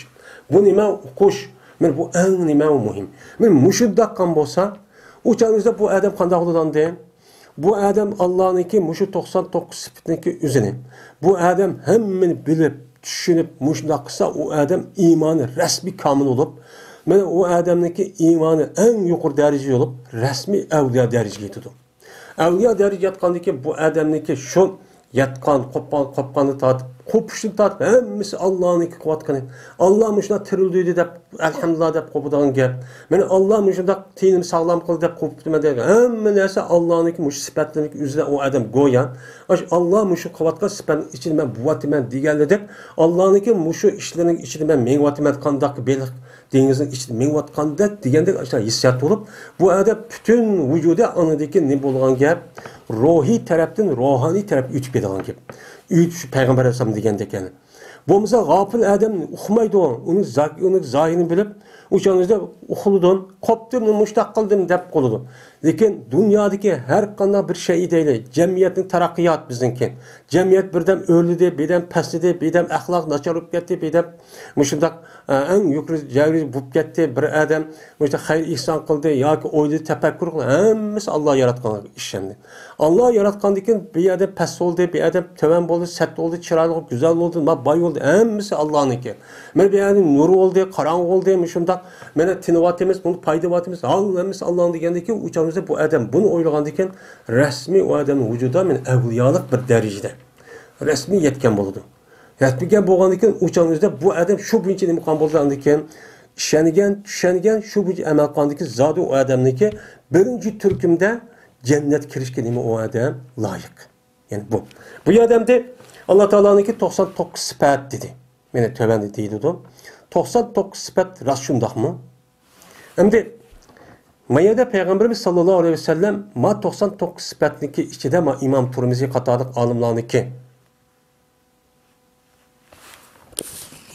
بۇ نېمە؟ ئۇقۇش. مانا بۇ ئەڭ نېمە؟ ئۇ مۇھىم. مانا مۇشۇنداق قىلغان بولسا، ئۇ چاغدا بۇ ئادەم قانداق بولىدۇ ئەمدى؟ بۇ ئادەم ئاللانىڭكى مۇشۇ توقسان توققۇز سۈپىتىنىڭكى ئۆزىنى، بۇ ئادەم ھەممىنى بىلىپ، چۈشىنىپ، مۇشۇنداق قىلسا، ئۇ ئادەم ئىمانى رەسمىي كامىل بولۇپ، مانا ئۇ ئادەمنىڭكى ئىمانى ئەڭ يۇقىرى دەرىجىگە بولۇپ، رەسمىي ئەۋلىيا دەرىجىگە يېتىدۇ. ئەۋلىيا دەرىجىگە يەتكەندىن كېيىن بۇ ئادەمنىڭكى شۇ ياتقان، قوپقان، قوپقاندىن تارتىپ، قوپۇشتىن تارتىپ ھەممىسى ئاللانىڭكى قىلىۋاتقىنى. ئاللا مۇشۇنداق تىرىلدۈردى دەپ، ئەلھەمدۇلىللا دەپ قوپىدىغان گەپ. مانا ئاللا مۇشۇنداق تېنىمنى ساغلام قىلدى دەپ قوپۇپتىمەن دەيدىغان. ھەممە نەرسە ئاللانىڭكى مۇشۇ سۈپەتلىرىنىڭكى ئۆزىدە ئۇ ئادەم گويا. ئاشۇ ئاللا مۇشۇ قىلىۋاتقان سۈپەتنىڭ ئىچىدە مەن بولۇۋاتىمەن دېگەنلىدەك، ئاللانىڭكى مۇشۇ ئىشلىرىنىڭ ئىچىدە مەن مېڭىۋاتىمەن، قانداق بېلىق دېڭىزنىڭ ئىچىدە مېڭىۋاتقاندەك دېگەندەك ئاشۇنداق ھېسسىيات بولۇپ، بۇ ئادەم پۈتۈن ۋۇجۇدى ئاندىن كېيىن نېمە بولىدىغان گەپ؟ روھىي تەرەپتىن روھانىي تەرەپكە ئۆتۈپ كېتىدىغان گەپ. ئۆتۈش پەيغەمبەر ئەلەيھىسسالام دېگەندەك يەنى. بولمىسا غاپىل ئادەم ئۇقمايدۇ، ئۇنى زا-، ئۇنى زاھىرىنى بىلىپ، ئۇ چاغدا ئۇخلىدىم، قوپتۇم، مۇشتاق قىلدىم دەپ قالىدۇ. لېكىن دۇنيادىكى ھەر قانداق بىر شەيئى دەيلى، جەمئىيەتنىڭ تەرەققىيات بىزنىڭكى. جەمئىيەت بىردەم ئۆرلىدى، بىردەم پەسلىدى، بىردەم ئەخلاق ناچار بولۇپ كەتتى، بىردەم مۇشۇنداق، ئە، ئەڭ يۇقىرى دەرىجە بولۇپ كەتتى. بىر ئادەم مۇشۇنداق خەير ئېھسان قىلدى ياكى ئويلىدى، تەپەككۇر قىلدى، ھەممىسى ئاللا ياراتقان ئىش ئەمدى. ئاللا ياراتقاندىن كېيىن بىر ئادەم پەس بولدى، بىر ئادەم تۆۋەن بولدى، سەت بولدى، چىرايلىق، گۈزەل بولدى، ما باي بولدى، ھەممىسى ئاللانىڭكى. مانا بىر ئادەم نۇر بولدى، قاراڭغۇ بولدى، مۇشۇنداق مانا تىنىۋاتىمىز، بۇنى پايدىۋاتىمىز، ھال ھەممىسى ئاللانىڭ دېگەندىن كېيىن، ئۇ چاغدا بۇ ئادەم بۇنى ئويلىغاندىن كېيىن، رەسمىي ئۇ ئادەمنىڭ ۋۇجۇدىدا مانا ئەۋلىيالىق بىر دەرىجىدە رەسمىي يەتكەن بولىدۇ. يەتمىگەن بولغاندىن كېيىن، ئۇ چاغنىڭ ئۆزىدە بۇ ئادەم شۇ بويىچە نېمە قىلغان بولىدۇ، ئاندىن كېيىن ئىشەنگەن، چۈشەنگەن، شۇ بويىچە ئەمەل قىلغاندىن كېيىن، زادى ئۇ ئادەمنىڭكى بىرىنچى تۈركۈمدە جەننەتكە كىرىشكە نېمە ئۇ ئادەم لايىق. يەنى بۇ. بۇ ئادەمدە ئاللا تائالانىڭكى توقسان توققۇز سۈپەت دېدى. مانا تۆۋەندە دېيىلىدۇ. توقسان توققۇز سۈپەت راست شۇنداقمۇ؟ ئەمدى ما يەردە پەيغەمبىرىمىز ساللاللاھۇ ئەلەيھى ۋەسەللەم ما توقسان توققۇز سۈپەتنىڭكى ئىچىدە ما ئىمام تۇرمىزى قاتارلىق ئالىملارنىڭكى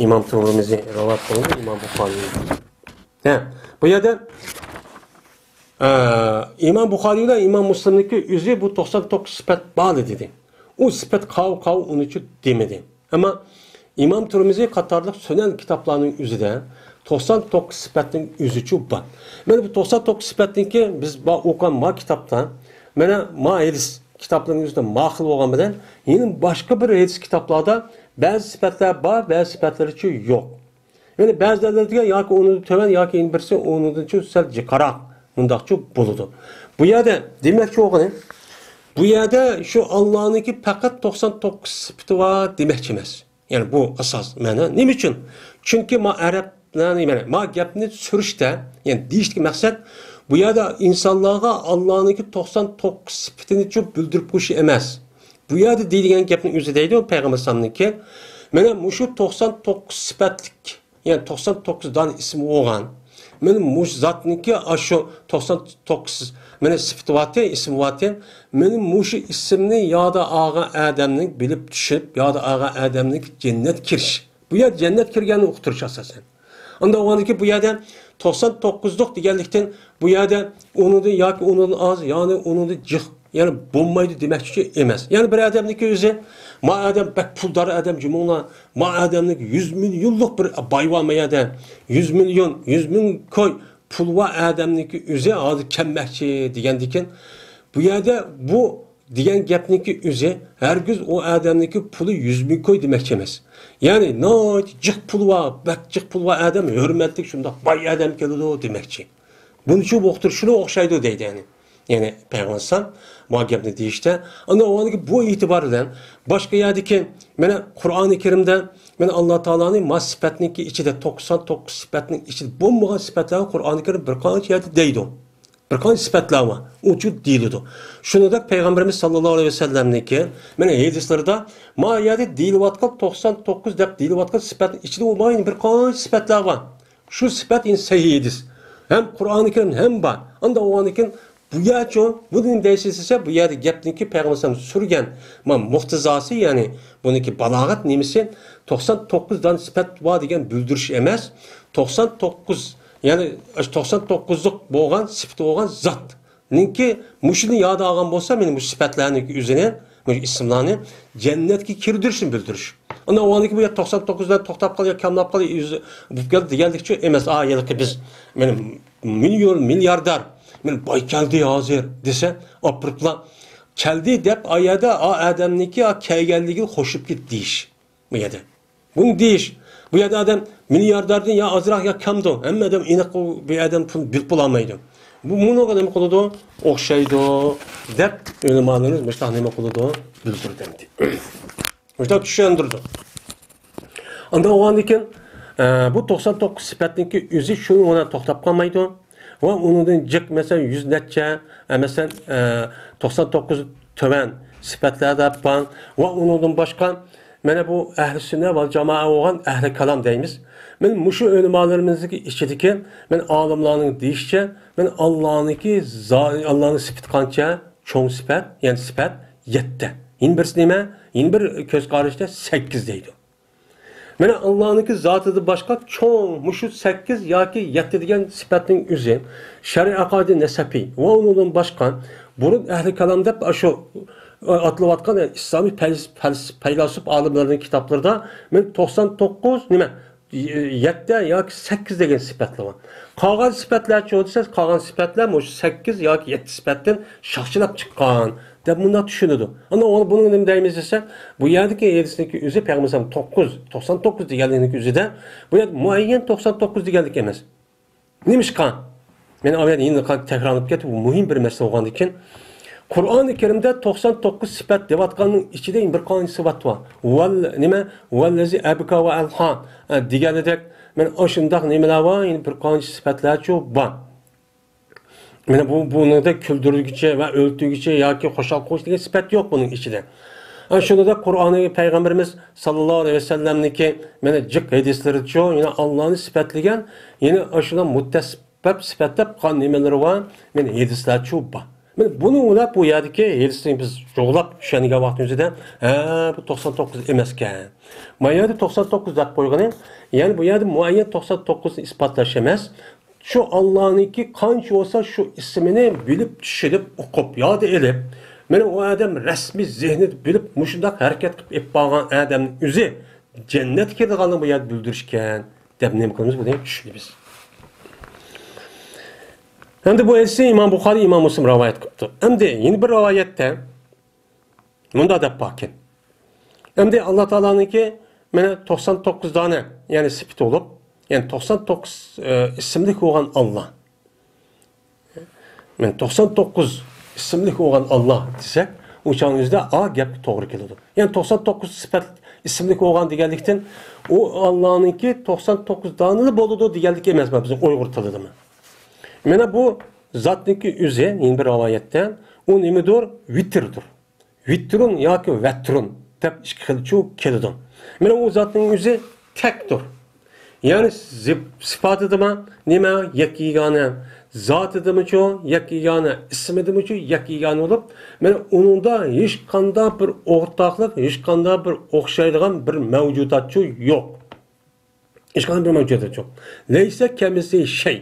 ئىمام تۇرمىزى رىۋايەت قىلغان ئىمام بۇخارىي. ھە، بۇ يەردە، ئە، ئىمام بۇخارىي بىلەن ئىمام مۇسلىمنىڭكى ئۆزى بۇ توقسان توققۇز سۈپەت بار دېدى. ئۇ سۈپەت قاۋۇ قاۋۇ ئۇنىچۇ دېمىدى. ئەمما ئىمام تۇرمىزى قاتارلىق سۈنەن كىتابلارنىڭ ئۆزىدە توقسان توققۇز سۈپەتنىڭ ئۆزىچۇ بار. مانا بۇ توقسان توققۇز سۈپەتنىڭكى بىز با-، ئوقۇغان ما كىتابتا، مانا ما ھەدىس كىتابلىرىنىڭ ئۆزىدە ما خىل بولغان بىلەن، يەنە باشقا بىر ھەدىس كىتابلاردا بەزى سۈپەتلەر بار، بەزى سۈپەتلىرىچۇ يوق. يەنى بەزىلەر دېگەن ياكى ئۇنىڭدىن تۆۋەن، ياكى يەنە بىرسى ئۇنىڭدىنچۇ سەل جىقراق، مۇنداقچۇ بولىدۇ. بۇ يەردە دېمەكچى بولغىنى، بۇ يەردە شۇ ئاللانىڭكى پەقەت توقسان توققۇز سۈپىتى بار دېمەكچى ئەمەس. يەنى بۇ ئاساس مەنە. نېمە ئۈچۈن؟ چۈنكى ما ئەرەبلەرنى، يەنى ما گەپنى سۈرۈشتە، يەنى دېيىشتىكى مەقسەت، بۇ يەردە ئىنسانلارغا ئاللانىڭكى توقسان توققۇز سۈپىتىنىچۇ بىلدۈرۈپ قويۇشى ئەمەس. بۇ يەردە دېيىلگەن گەپنىڭ ئۆزى دەيدۇ پەيغەمبەر ئەلەيھىسسالامنىڭكى، مانا مۇشۇ توقسان توققۇز سۈپەتلىك، يەنى توقسان توققۇز دانە ئىسمى بولغان، مانا مۇشۇ زاتنىڭكى ئاشۇ توقسان توققۇز، مانا سۈپىتى بارتى، ئىسمى بارتى، مانا مۇشۇ ئىسىمنى يادا ئالغان ئادەمنىڭ بىلىپ چۈشۈپ، يادا ئالغان ئادەمنىڭ جەننەتكە كىرىشى. بۇ يەردە جەننەتكە كىرگەننى ئۇقتۇرۇش ئاساسەن. ئاندىن ئۇنىڭدىكى بۇ يەردە توقسان توققۇزلۇق دېگەنلىكتىن، بۇ يەردە ئۇنىڭدىن ياكى ئۇنىڭدىن ئاز، يەنى ئۇنىڭدىن جىق، يەنى بولمايدۇ دېمەكچى ئەمەس. يەنى بىر ئادەمنىڭكى ئۆزى، ما ئادەم بەك پۇلدار ئادەم جۇمۇڭلار، ما ئادەمنىڭكى يۈز مىليونلۇق بىر باي بار ما يەردە، يۈز مىليون، يۈز مىڭ كوي پۇل بار ئادەمنىڭكى ئۆزى ھازىر كەممەكچى دېگەندىكىن، بۇ يەردە بۇ دېگەن گەپنىڭكى ئۆزى ھەرگىز ئۇ ئادەمنىڭكى پۇلى يۈز مىڭ كوي دېمەكچى ئەمەس. يەنى ناھايىتى جىق پۇلى بار، بەك جىق پۇلى بار ئادەم، ھۆرمەتلىك شۇنداق باي ئادەم كېلىدۇ دېمەكچى. بۇنىچۇ بۇ ئۇقتۇرۇش شۇنى ئوخشايدۇ دەيدۇ يەنى. يەنى پەيغەمبەر ئەلەيھىسسالام بۇ گەپنى دېيىشتە، ئاندىن ئۇنىڭدىكى بۇ ئېتىبار بىلەن باشقا يەردىكى، مانا قۇرئانى كەرىمدە، مانا ئاللا تائالانى ما سۈپەتنىڭكى ئىچىدە، توقسان توققۇز سۈپەتنىڭ ئىچىدە بولمىغان سۈپەتلەرنى قۇرئانى كەرىم بىر قانچە يەردە دەيدۇ. بىر قانچە سۈپەتلەر بار. ئۇچۇ دېيىلىدۇ. شۇنىڭدەك پەيغەمبىرىمىز ساللاللاھۇ ئەلەيھى ۋەسەللەمنىڭكى، مانا ھەدىسلىرىدە، ما يەردە دېيىلىۋاتقان توقسان توققۇز دەپ دېيىلىۋاتقان سۈپەتنىڭ ئىچىدە بولمىغان بىر قانچە سۈپەتلەر بار. شۇ سۈپەت يەنە سەھىھ ھەدىس. ھەم قۇرئانى كەرىم ھەم بار. ئاندىن ئۇنىڭدىن كېيىن بۇ يەرچۇ، بۇ نېمە دەيسىز دېسە، بۇ يەردە گەپنىڭكى پەيغەمبەر ئەلەيھىسسالام سۈرگەن، ما مۇقتىزاسى، يەنى بۇنىڭكى بالاغەت نېمىسى، توقسان توققۇز دانە سۈپەت بار دېگەن بىلدۈرۈش ئەمەس. توقسان توققۇز، يەنى توقسان توققۇزلۇق بولغان، سۈپىتى بولغان زاتنىڭكى مۇشۇنى ياد ئالغان بولسا، مېنىڭ مۇشۇ سۈپەتلەرنىڭكى ئۆزىنى، مۇشۇ ئىسىملارنى جەننەتكە كىردۈرۈشنى بىلدۈرۈش. ئاندىن ئۇنىڭدىكى بۇ يەر توقسان توققۇز بىلەن توختاپ قال يا كاملاپ قال، يۈز بولۇپ كەلدى دېگەنلىكچۇ ئەمەس. ئا، ھېلىقى بىز، مېنىڭ مىليون، مىلياردېر، مېنىڭ باي كەلدى ھازىر دېسە، ئاپىرىپلا كەلدى دەپ، ئا يەردە ئا ئادەمنىڭكى ئا كەلگەنلىكىگە قوشۇپ كېتىپ دېيىش. بۇ يەردە. بۇنى دېيىش. بۇ يەردە ئادەم مىلياردېردىن يا ئازراق يا كەمدۇ. ھەممە ئادەم ئېنىق بۇ، بۇ ئادەم پۇل بىلىپ بولالمايدۇ. بۇ مۇنىڭغا نېمە قىلىدۇ؟ ئوخشايدۇ دەپ ئۆلىمالىرىمىز مۇشۇنداق نېمە قىلىدۇ؟ بىلدۈردى. مۇشۇنداق چۈشەندۈردى. ئاندىن ئۇنىڭدىن كېيىن، ئە، بۇ توقسان توققۇز سۈپەتنىڭكى ئۆزى شۇنىڭ بىلەن توختاپ قالمايدۇ. ۋە ئۇنىڭدىن جىق، مەسىلەن، يۈز نەچچە، ئە، مەسىلەن، ئە، توقسان توققۇز تۆۋەن سۈپەتلەر دەپ بار. ۋە ئۇنىڭدىن باشقا، مانا بۇ ئەھلى سۈننە ۋە جامائە بولغان ئەھلى كالام دەيمىز. مانا مۇشۇ ئۆلىمالىرىمىزنىڭكى ئىچىدىكى، مانا ئالىملارنىڭ دېيىشىچە، مانا ئاللانىڭكى زا-، ئاللانىڭ سۈپىتى قانچە؟ چوڭ سۈپەت، يەنى سۈپەت يەتتە. يەنە بىرسى نېمە؟ يەنە بىر كۆز قاراشتا سەككىز دەيدۇ. مانا ئاللانىڭكى زاتىدىن باشقا چوڭ مۇشۇ سەككىز ياكى يەتتە دېگەن سۈپەتنىڭ ئۆزى شەرئى ئەقايىدى نەسەفى ۋە ئۇنىڭدىن باشقا بۇرۇن ئەھلى كالام دەپ ئاشۇ ئاتىلىۋاتقان ئىسلامىي پەيلىس-، پەلس-، پەيلاسوپ ئالىملىرىنىڭ كىتابلىرىدا مانا توقسان توققۇز نېمە، يەتتە ياكى سەككىز دېگەن سۈپەتلەر بار. قالغان سۈپەتلەرچۇ دېسە، قالغان سۈپەتلەر مۇشۇ سەككىز ياكى يەتتە سۈپەتتىن شاخچىلاپ چىققان دەپ مۇنداق چۈشىنىدۇ. ئانا ئۇ بۇنىڭ نېمە دەيمىز دېسە، بۇ يەردىكى ھەدىسنىڭكى ئۆزى پەيغەمبەر توققۇز، توقسان توققۇز دېگەنلىكنىڭ ئۆزىدە، بۇ يەردە مۇئەييەن توقسان توققۇز دېگەنلىك ئەمەس. نېمىشقا؟ مەن ئاۋۋال يەنە تەكرارلاپ كەتتىم، بۇ مۇھىم بىر مەسىلە بولغاندىكىن، قۇرئانى كەرىمدە توقسان توققۇز سۈپەت دەۋاتقاننىڭ ئىچىدە بىر قانچە سۈپەت بار. ۋەل، نېمە؟ ۋەللەزى ئەبكا ۋە ئەلھا، ئە، دېگەنىدەك، مانا ئاشۇنداق نېمىلەر بار، يەنە بىر قانچە سۈپەتلەرچۇ بار. مانا بۇ، بۇنىڭدا كۈلدۈرگۈچى ۋە ئۆلتۈرگۈچى ياكى خۇشال قىلغۇچى دېگەن سۈپەت يوق بۇنىڭ ئىچىدە. ئە، شۇنىڭدەك قۇرئانى پەيغەمبىرىمىز ساللاللاھۇ ئەلەيھى ۋەسەللەمنىڭكى مانا جىق ھەدىسلىرىچۇ، يەنە ئاللانى سۈپەتلىگەن، يەنە ئاشۇنداق مۇتتەسىپ سۈپەتلەپ قىلغان نېمىلىرى بار، مانا ھەدىسلەرچۇ بار. مانا بۇنى ئويلاپ، بۇ يەردىكى ھەدىسنى بىز جۇغلاپ چۈشەنگەن ۋاقتىمىزدا، ھە، بۇ توقسان توققۇز ئەمەسكەن. ما يەردە توقسان توققۇز دەپ قويغىنى، يەنى بۇ يەردە مۇئەييەن توقسان توققۇزنى ئىسپاتلاش ئەمەس. شۇ ئاللانىڭكى قانچە بولسا، شۇ ئىسمىنى بىلىپ، چۈشىنىپ، ئوقۇپ، ياد ئېلىپ، مانا ئۇ ئادەم رەسمىي زېھنىدە بىلىپ، مۇشۇنداق ھەرىكەت قىلىپ ئېلىپ بارغان ئادەمنىڭ ئۆزى جەننەتكە كىرىدىغانلىقىنى بۇ يەردە بىلدۈرۈشكەن دەپ نېمە قىلىمىز؟ بۇنى چۈشىنىمىز. ئەمدى بۇ ھەدىسنى ئىمام بۇخارىي، ئىمام مۇسلىم رىۋايەت قىلىپتۇ. ئەمدى يەنە بىر رىۋايەتتە مۇنداق دەپ باركەن. ئەمدى ئاللا تائالانىڭكى مانا توقسان توققۇز دانە، يەنى سۈپىتى بولۇپ، يەنى توقسان توققۇز، ئە، ئىسىملىك بولغان ئاللا. مانا توقسان توققۇز ئىسىملىك بولغان ئاللا دېسەك، ئۇ چاغنىڭ ئۆزىدە ئا گەپكە توغرا كېلىدۇ. يەنى توقسان توققۇز سۈپەت ئىسىملىك بولغان دېگەنلىكتىن، ئۇ ئاللانىڭكى توقسان توققۇز دانىلا بولىدۇ دېگەنلىك ئەمەس، بىزنىڭ ئۇيغۇر تىلىدىمۇ. مانا بۇ زاتنىڭكى ئۆزى، يەنە بىر رىۋايەتتە، ئۇ نېمىدۇر؟ ۋىتىردۇر. ۋىترۇن ياكى ۋەترۇن دەپ ئىككى خىلچۇ كېلىدۇ. مانا ئۇ زاتنىڭ ئۆزى تەكتۇر. يەنى زىپ-، سىپاتىدىمۇ نېمە؟ يەككە يېگانە. زاتىدىمۇچۇ يەككە يېگانە، ئىسمىدىمۇچۇ يەككە يېگانە بولۇپ، مانا ئۇنىڭدا ھېچقانداق بىر ئورتاقلىق، ھېچقانداق بىر ئوخشايدىغان بىر مەۋجۇداتچۇ يوق. ھېچقانداق بىر مەۋجۇدات يوق. لەيسە كەمىسلىھى شەي.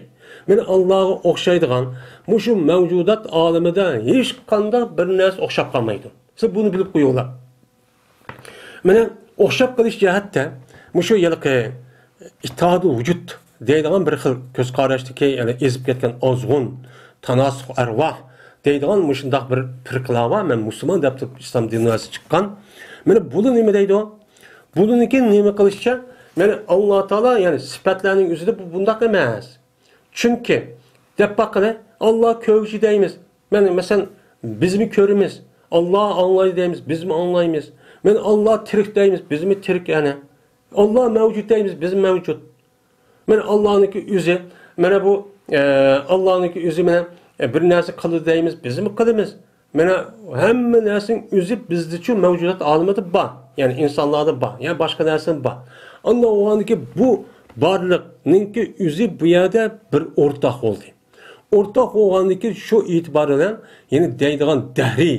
مانا ئاللاغا ئوخشايدىغان مۇشۇ مەۋجۇدات ئالىمىدە ھېچقانداق بىر نەرسە ئوخشاپ قالمايدۇ. سىز بۇنى بىلىپ قويۇڭلار. مانا ئوخشاپ قېلىش جەھەتتە مۇشۇ ھېلىقى ئىتتىھادۇل ۋۇجۇد دەيدىغان بىر خىل كۆز قاراشتىكى، يەنى ئېزىپ كەتكەن ئازغۇن، تاناسۇخ ئەرۋاھ دەيدىغان مۇشۇنداق بىر پىرقىلار بار. مەن مۇسۇلمان دەپ تۇرۇپ ئىسلام دىنىدىن چىققان. مانا بۇلار نېمە دەيدۇ؟ بۇنىڭكى نېمە قىلىشىچە، مانا ئاللا تائالا، يەنى سۈپەتلەرنىڭ ئۆزىدە بۇ بۇنداق ئەمەس. چۈنكى، دەپ باققىلى، ئاللا كۆرگۈچى دەيمىز. مانا، مەسىلەن، بىزمۇ كۆرىمىز. ئاللا ئاڭلايدۇ دەيمىز، بىزمۇ ئاڭلايمىز. مانا ئاللا تىرىك دەيمىز، بىزمۇ تىرىك، يەنى. ئاللا مەۋجۇت دەيمىز، بىزمۇ مەۋجۇت. مانا ئاللانىڭكى ئۆزى، مانا بۇ، ئە، ئاللانىڭكى ئۆزى مانا، ئە، بىر نەرسە قىلىدۇ دەيمىز، بىزمۇ قىلىمىز. مانا ھەممە نەرسىنىڭ ئۆزى بىزدىچۇ مەۋجۇدات ئالىمىدە بار. يەنى ئىنسانلاردا بار، يەنى باشقا نەرسىدە بار. ئاندىن ئۇنىڭدىكى بۇ بارلىقنىڭكى ئۆزى بۇ يەردە بىر ئورتاق بولدى. ئورتاق بولغاندىكى شۇ ئېتىبار بىلەن يەنى دەيدىغان دەھرىي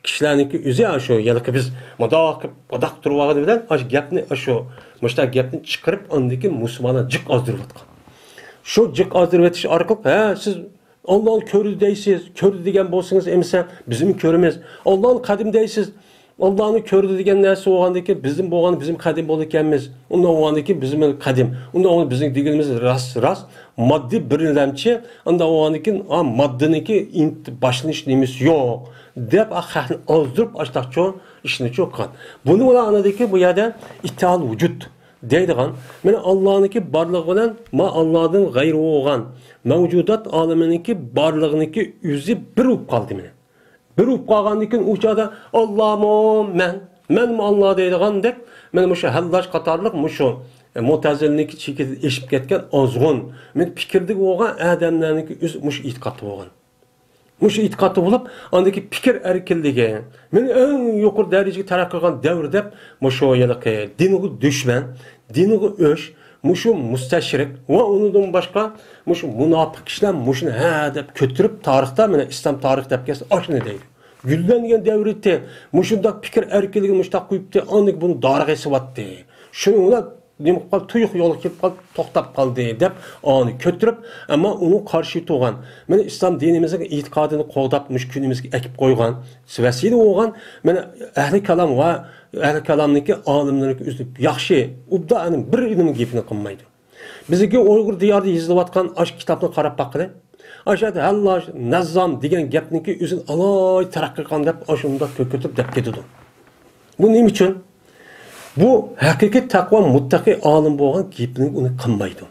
كىشىلەرنىڭكى ئۆزى شۇ ھېلىقى بىز مۇنداق قىلىپ، مۇنداق تۇرۇۋالغىنى بىلەن ئاشۇ گەپنى، ئاشۇ مۇشۇنداق گەپنى چىقىرىپ، ئاندىن كېيىن مۇسۇلمانلار جىق ئازدۇرۇۋاتقان. شۇ جىق ئازدۇرۇۋېتىش ئارقىلىق، ھە، سىز ئاللانى كۆردى دەيسىز، كۆردى دېگەن بولسىڭىز ئەمىسە، بىزمۇ كۆرىمىز. ئاللانى قەدىم دەيسىز، ئاللانى كۆردى دېگەن نەرسە بولغاندىن كېيىن، بىزمۇ بولغان، بىزمۇ قەدىم بولىدىكەنمىز. ئۇنداق بولغاندىن كېيىن بىزمۇ قەدىم. ئۇنداق بولغاندا بىزنىڭ دېگىنىمىز راست، راست. ماددىي بىرلەمچى، ئۇنداق بولغاندىن كېيىن، ئا، ماددىنىڭكى ئىنت-، باشلىنىش نېمىسى يوق، دەپ، ئا، خەقنى ئازدۇرۇپ، ئاشتاقچۇ ئىشنىچۇ قىلغان. بۇنى ئۇلار ئانىدىكى بۇ يەردە ئىتتىھاد ۋۇجۇد دەيدىغان، مانا ئاللانىڭكى بارلىقى بىلەن ما ئاللادىن غەيرى بولغان مەۋجۇدات ئالىمىنىڭكى بارلىقىنىڭكى ئۆزى بىر بولۇپ قالدى مانا. بىر بولۇپ قالغاندىن كېيىن ئۇ چاغدا ئاللامۇ مەن، مەنمۇ ئاللا دەيدىغاندەك، مانا مۇشۇ ھەللاج قاتارلىق مۇشۇ، ئە، مۇتەزىلىنىڭكى چېكىدىن ئېشىپ كەتكەن ئازغۇن، مانا پىكىردىكى بولغان ئادەملەرنىڭكى ئۆزى مۇشۇ ئېتىقادتا بولغان. مۇشۇ ئېتىقادتا بولۇپ، ئاندىكى پىكىر ئەركىنلىكى، مانا ئەڭ يۇقىرى دەرىجىگە تەرەققىي قىلغان دەۋر دەپ، مۇشۇ ھېلىقى دىنغا دۈشمەن، دىنغا ئۆچ، مۇشۇ مۇستەشرىق ۋە ئۇنىڭدىن باشقا مۇشۇ مۇناپىق كىشىلەر مۇشۇنى ھە دەپ كۆتۈرۈپ، تارىختا، مانا ئىسلام تارىخى دەپ كەلسە، ئاشۇنى دەيدۇ. گۈللەنگەن دەۋر ئىدى، مۇشۇنداق پىكىر ئەركىنلىكىنى مۇشۇنداق قويۇپتۇ، ئاندىن بۇنى دارىغا ئېسىۋاتتى. شۇنىڭ بىلەن نېمە قىلىپ قالدى؟ تۇيۇق يولغا كېلىپ قالدى، توختاپ قالدى دەپ ئانى كۆتۈرۈپ، ئەمما ئۇنىڭ قارشى تۇرغان، مانا ئىسلام دىنىمىزنىڭ ئېتىقادىنى قوغداپ، مۇشۇ كۈنىمىزگە ئەكىپ قويغان، ۋەسىلە بولغان، مانا ئەھلى كالام ۋە ئەھلى كالامنىڭكى ئالىملىرىنىڭكى ئۆزى ياخشى، ئوبدان بىر ئىلىم گېپىنى قىلمايدۇ. بىزنىڭكى ئۇيغۇر دىيارىدا يېزىلىۋاتقان ئاشۇ كىتابنى قاراپ باققىلى. ئاشۇ يەردە ھەللاج، نەززام دېگەن گەپنىڭكى ئۆزىنى ئالاي تەرەققىي قىلغان دەپ ئاشۇنداق كۆكۈرتۈپ دەپ كېتىدۇ. بۇ نېمە ئۈچۈن؟ بۇ ھەقىقىي تەقۋا مۇتتەقىي ئالىم بولغان گېپىنى ئۇنى قىلمايدۇ.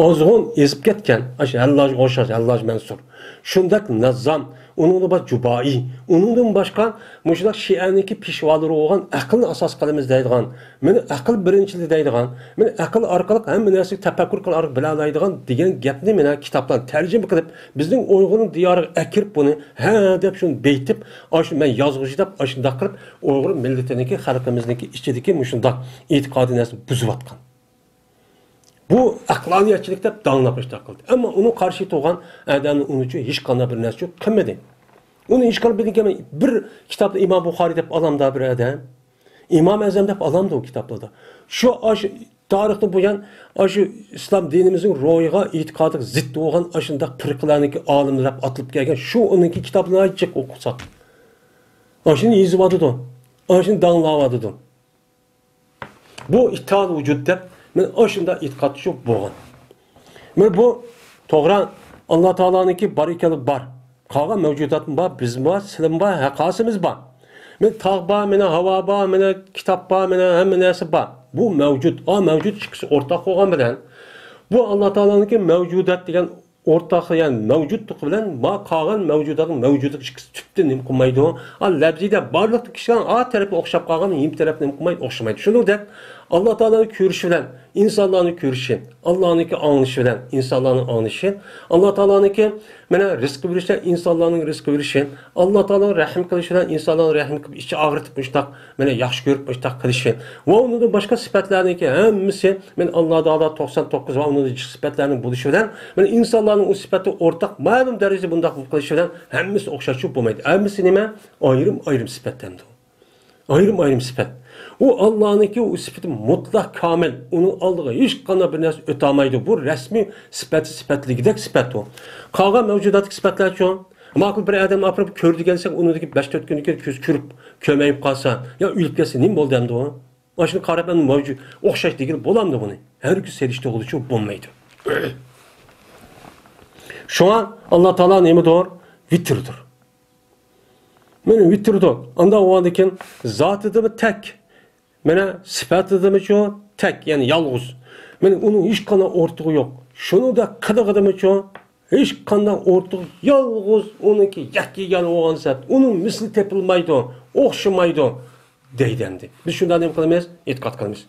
ئازغۇن ئېزىپ كەتكەن، ئاشۇ ھەللاجغا ئوخشاش، ھەللاج مەنسۇر. شۇنداق نەززام، ئۇنىڭدىن باشقا جۇبائى، ئۇنىڭدىن باشقا مۇشۇنداق شىئەنىڭكى پېشۋالىرى بولغان ئەقىلنى ئاساس قىلىمىز دەيدىغان، مانا ئەقىل بىرىنچىلىك دەيدىغان، مانا ئەقىل ئارقىلىق ھەممە نەرسىگە تەپەككۇر قىلىپ بىلالايدىغان دېگەن گەپنى مانا كىتابلارنى تەرجىمە قىلىپ، بىزنىڭ ئۇيغۇرنىڭ دىيارىغا ئەكىرىپ بۇنى ھە دەپ شۇنى بېيىتىپ، ئاشۇ مەن يازغۇچى دەپ ئاشۇنداق قىلىپ ئۇيغۇر مىللىتىنىڭكى، خەلقىمىزنىڭكى ئىچىدىكى مۇشۇنداق ئېتىقادىي نەرسىنى بۇزۇۋاتقان. بۇ ئەقلانىيەتچىلىك دەپ داڭلاپ ئىشتاق قىلدى. ئەمما ئۇنىڭ قارشى تۇرغان ئادەمنى ئۇنىڭ ئۈچۈن ھېچقانداق بىر نەرسە يوق، قىلمىدى. ئۇنى ھېچقانداق بىر، بىر كىتابتا ئىمام بۇخارىي دەپ ئالامدا بىر ئادەم؟ ئىمام ئەزەم دەپ ئالامدا ئۇ كىتابلاردا؟ شۇ، ئاشۇ تارىختىن بۇيان ئاشۇ ئىسلام دىنىمىزنىڭ روھىغا، ئېتىقادىغا زىت بولغان ئاشۇنداق پىرقىلەرنىڭكى ئالىملىرى دەپ ئاتىلىپ كەلگەن شۇ ئۇنىڭكى كىتابلىرىنى جىق ئوقۇساق. ئاشۇنى يېزىۋاتىدۇ. ئاشۇنى داڭلاۋاتىدۇ. بۇ ئىتتىھاد ۋۇجۇد دەپ مانا ئاشۇنداق ئېتىقاد شۇ بولغان. مانا بۇ توغرا، ئاللا تائالانىڭكى بار ئىكەنلىكى بار. قالغان مەۋجۇداتمۇ بار، بىزمۇ بار، سىلىمۇ بار، ھەققاسىمىز بار. مانا تاغ بار، مانا ھاۋا بار، مانا كىتاب بار، مانا ھەممە نەرسە بار. بۇ مەۋجۇت، ئا مەۋجۇت ئىككىسى ئورتاق بولغان بىلەن، بۇ ئاللا تائالانىڭكى مەۋجۇدات دېگەن ئورتاق، يەنى مەۋجۇتلۇقى بىلەن ما قالغان مەۋجۇداتنىڭ مەۋجۇتلۇقى ئىككىسى تۈپتىن نېمە قىلمايدۇ؟ ئا لەپزىدە بارلىقتا كىشىلەر ئا تەرەپلا ئوخشاپ قالغان، يېمى تەرەپ نېمە قىلمايدۇ؟ ئوخشىمايدۇ. شۇنىڭدەك ئاللا تائالانىڭ كۆرۈشى بىلەن ئىنسانلارنىڭ كۆرۈشى، ئاللانىڭكى ئاڭلىشى بىلەن ئىنسانلارنىڭ ئاڭلىشى، ئاللا تائالانىڭكى مانا رىزقى بېرىشى بىلەن ئىنسانلارنىڭ رىزقى بېرىشى، ئاللا تائالانىڭ رەھىم قىلىشى بىلەن ئىنسانلارنىڭ رەھىم قىلىپ ئىچى ئاغرىتىپ مۇشتاق مانا ياخشى كۆرۈپ مۇشتاق قىلىشى ۋە ئۇنىڭدىن باشقا سۈپەتلەرنىڭكى ھەممىسى مانا ئاللا تائالا توقسان توققۇز ۋە ئۇنىڭدىن جىق سۈپەتلەرنىڭ بولۇشى بىلەن مانا ئىنسانلارنىڭ ئۇ سۈپەتتە ئورتاق مەلۇم دەرىجىدە بۇنداق قىلىشى بىلەن ھەممىسى ئوخشاش بولمايدۇ. ھەممىسى نېمە؟ ئايرىم-ئايرىم سۈپەتلەندۇ. ئايرىم-ئايرىم سۈپەت. ئۇ ئاللانىڭكى ئۇ سۈپىتى مۇتلەق كامىل، ئۇنىڭ ئالدىغا ھېچقانداق بىر نەرسە ئۆتەلمەيدۇ. بۇ رەسمىي سۈپەتى، سۈپەتلىكىدەك سۈپەت ئۇ. قالغان مەۋجۇداتتىكى سۈپەتلەرچۇ؟ ماقۇل، بىر ئادەمنى ئاپىرىپ كۆر دېگەن دېسەك، ئۇنىڭدىكى بەش تۆت كۈندىن كېيىن كۆز كۆرۈپ، كۆرمەيپ قالسا، يا ئۆلۈپ كەتسە نېمە بولدى ئەمدى ئۇ؟ مانا شۇنى قاراپ ئەمدى مەۋجۇت ئوخشاش دېگىلى بولامدۇ بۇنى؟ ھەرگىز سېلىشتۇرغىلىچۇ بولمايدۇ. شۇڭا ئاللا تائالا نېمىدۇر؟ ۋىتىردۇر. مانا ۋىتىردۇر. ئانداق بولغاندىكىن زاتىدىمۇ تەك، مانا سۈپەتىدىمۇچۇ تەك، يەنى يالغۇز. مانا ئۇنىڭ ھېچقانداق ئورتىقى يوق. شۇنىڭدەك قىلىقىدىمۇچۇ ھېچقانداق ئورتىقى، يالغۇز ئۇنىڭكى يەككە يەنە بولغان سەت. ئۇنىڭ مىسلى تېپىلمايدۇ، ئوخشىمايدۇ دەيدۇ ئەمدى. بىز شۇنداق نېمە قىلىمىز؟ ئېتىقاد قىلىمىز.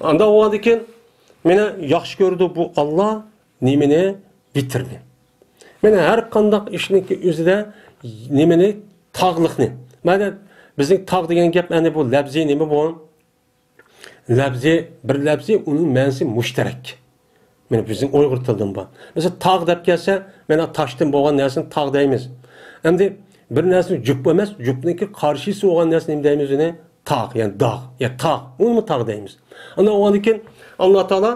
ئانداق بولغاندىكىن مانا ياخشى كۆرىدۇ بۇ ئاللا نېمىنى؟ ۋىتىرنى. مانا ھەر قانداق ئىشنىڭكى ئۆزىدە نېمىنى؟ تاغلىقنى. مانا بىزنىڭ تاغ دېگەن گەپ ئەنە بۇ لەپزى نېمە بۇ؟ لەپزى، بىر لەپزى، ئۇنىڭ مەنىسى مۇشتەرەك. مانا بىزنىڭ ئۇيغۇر تىلىدىمۇ بار. مەسىلەن، تاغ دەپ كەلسە، مانا تاشتىن بولغان نەرسىنى تاغ دەيمىز. ئەمدى بىر نەرسىنى جۈپ ئەمەس، جۈپنىڭكى قارشىسى بولغان نەرسە نېمە دەيمىز ئۇنى؟ تاغ، يەنى داغ، يا تاغ. ئۇنىمۇ تاغ دەيمىز. ئانداق بولغاندىن كېيىن ئاللا تائالا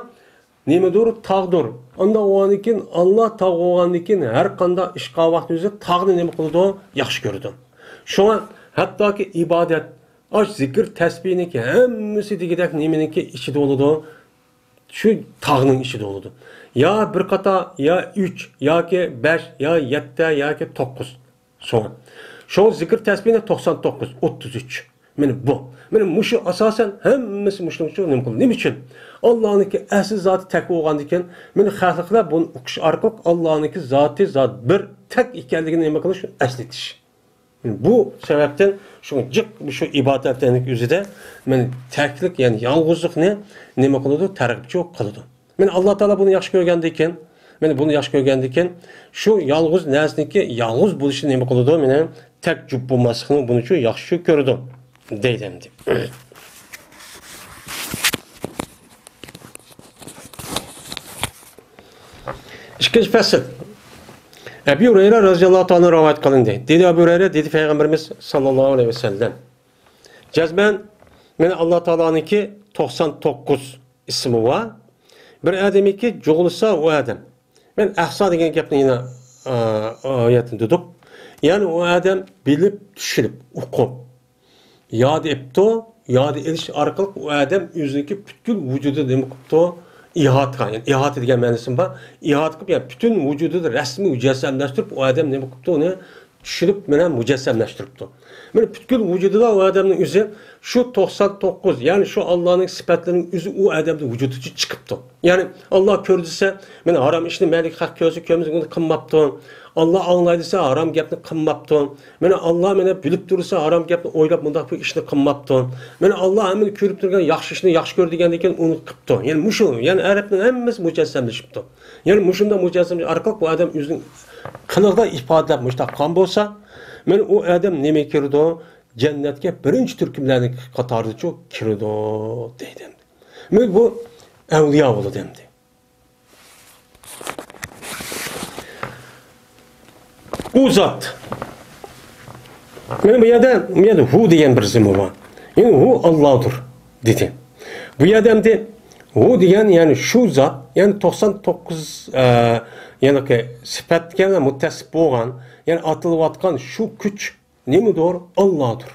نېمىدۇر؟ تاغدۇر. ئانداق بولغاندىن كېيىن، ئاللا تاغ بولغاندىن كېيىن ھەر قانداق ئىش قىلغان ۋاقتىمىزدا تاغنى نېمە قىلىدۇ؟ ياخشى كۆرىدۇ. شۇڭا ھەتتاكى ئىبادەت، ئاش، زىكىر، تەسبىھنىڭكى ھەممىسى دېگۈدەك نېمىنىڭكى ئىچىدە بولىدۇ؟ شۇ تاغنىڭ ئىچىدە بولىدۇ. يا بىر قاتار، يا ئۈچ، ياكى بەش، يا يەتتە، ياكى توققۇز. شۇڭا، شۇڭا زىكىر تەسبىھنى توقسان توققۇز، ئوتتۇز ئۈچ. مانا بۇ. مانا مۇشۇ ئاساسەن ھەممىسى مۇشۇنىڭ ئۈچۈن نېمە قىلدى؟ نېمە ئۈچۈن؟ ئاللانىڭكى ئەسلى زاتى تەك بولغاندىكىن، مانا خەلقلەر بۇنى ئۇقۇش ئارقىلىق ئاللانىڭكى زاتى زات بىر تەك ئىكەنلىكىنى نېمە قىلىش؟ ئەسلىتىش. بۇ سەۋەبتىن شۇ جىق شۇ ئىبادەتلەرنىڭ ئۆزىدە مانا تەكلىك، يەنى يالغۇزلۇقنى نېمە قىلىدۇ؟ تەرغىبچۇ قىلىدۇ. مانا ئاللا تائالا بۇنى ياخشى كۆرگەندىكىن، مانا بۇنى ياخشى كۆرگەندىكىن، شۇ يالغۇز نەرسىنىڭكى يالغۇز بولۇشىنى نېمە قىلىدۇ؟ مانا تەك جۈپ بولماسلىقنى بۇنىچۇ ياخشى كۆرىدۇ دەيدۇ ئەمدى. ئىككىنچى پەسىل. ئەبۇ ھۇرەيرە رەزىياللاھۇ تائالا رىۋايەت قىلىندى. دېدى ئەبۇ ھۇرەيرە، دېدى پەيغەمبىرىمىز ساللاللاھۇ ئەلەيھى ۋەسەللەم. جەزمەن، مانا ئاللا تائالانىڭكى توقسان توققۇز ئىسمى بار. بىر ئادەمكى جۇغلىسا ئۇ ئادەم. مەن ئەھسا دېگەن گەپنى يەنە، ئا، ئايەتنى دېدۇق. يەنى ئۇ ئادەم بىلىپ، چۈشىنىپ، ئۇقۇپ، ياد ئېپتۇ، ياد ئېلىش ئارقىلىق ئۇ ئادەم ئۆزىنىڭكى پۈتكۈل ۋۇجۇدىدا نېمە قىپتۇ؟ ئىھاتە قىلغان. يەنى ئىھاتە دېگەن مەنىسىمۇ بار. ئىھاتە قىلىپ، يەنى پۈتۈن ۋۇجۇدىدا رەسمىي مۇجەسسەملەشتۈرۈپ، ئۇ ئادەم نېمە قىپتۇ؟ ئۇنى چۈشىنىپ، مانا مۇجەسسەملەشتۈرۈپتۇ. مانا پۈتكۈل ۋۇجۇدىدا ئۇ ئادەمنىڭ ئۆزى شۇ توقسان توققۇز، يەنى شۇ ئاللانىڭ سۈپەتلىرىنىڭ ئۆزى ئۇ ئادەمدە ۋۇجۇدىچە چىقىپتۇ. يەنى ئاللا كۆر دېسە، مانا ھارام ئىشنى مەيلى خەق كۆرسە كۆرمىسە ئۇنى قىلماپتۇ. ئاللا ئاڭلاي دېسە ھارام گەپنى قىلماپتۇ. مانا ئاللا مانا بىلىپ تۇرسا ھارام گەپنى ئويلاپ مۇنداق بىر ئىشنى قىلماپتۇ. مانا ئاللا ھەممىنى كۆرۈپ تۇرغان ياخشى ئىشنى ياخشى كۆر دېگەندىن كېيىن ئۇنى قىپتۇ. يەنى مۇشۇ، يەنى ئەرەبنىڭ ھەممىسى مۇجەسسەملىشىپتۇ. يەنى مۇشۇنداق مۇجەسسەملىشىش ئارقىلىق بۇ ئادەم ئۆزىنىڭ قىلىقىدا ئىپادىلەپ مۇشۇنداق قىلغان بولسا، مانا ئۇ ئادەم نېمە كىرىدۇ؟ جەننەتكە بىرىنچى تۈركۈملەرنىڭ قاتارىدىچۇ كىرىدۇ دەيدۇ. مانا بۇ ئەۋلىيا بولىدۇ ئەمدى. ئۇ زات. مانا بۇ يەردە، بۇ يەردە ھۇ دېگەن بىر زېمىن بار. يەنى ھۇ ئاللادۇر دېدى. بۇ يەردە ئەمدى ھۇ دېگەن، يەنى شۇ زات، يەنى توقسان توققۇز، ئە، يەنى سۈپەتكە مۇتتەسىپ بولغان، يەنى ئاتىلىۋاتقان شۇ كۈچ نېمىدۇر؟ ئاللادۇر.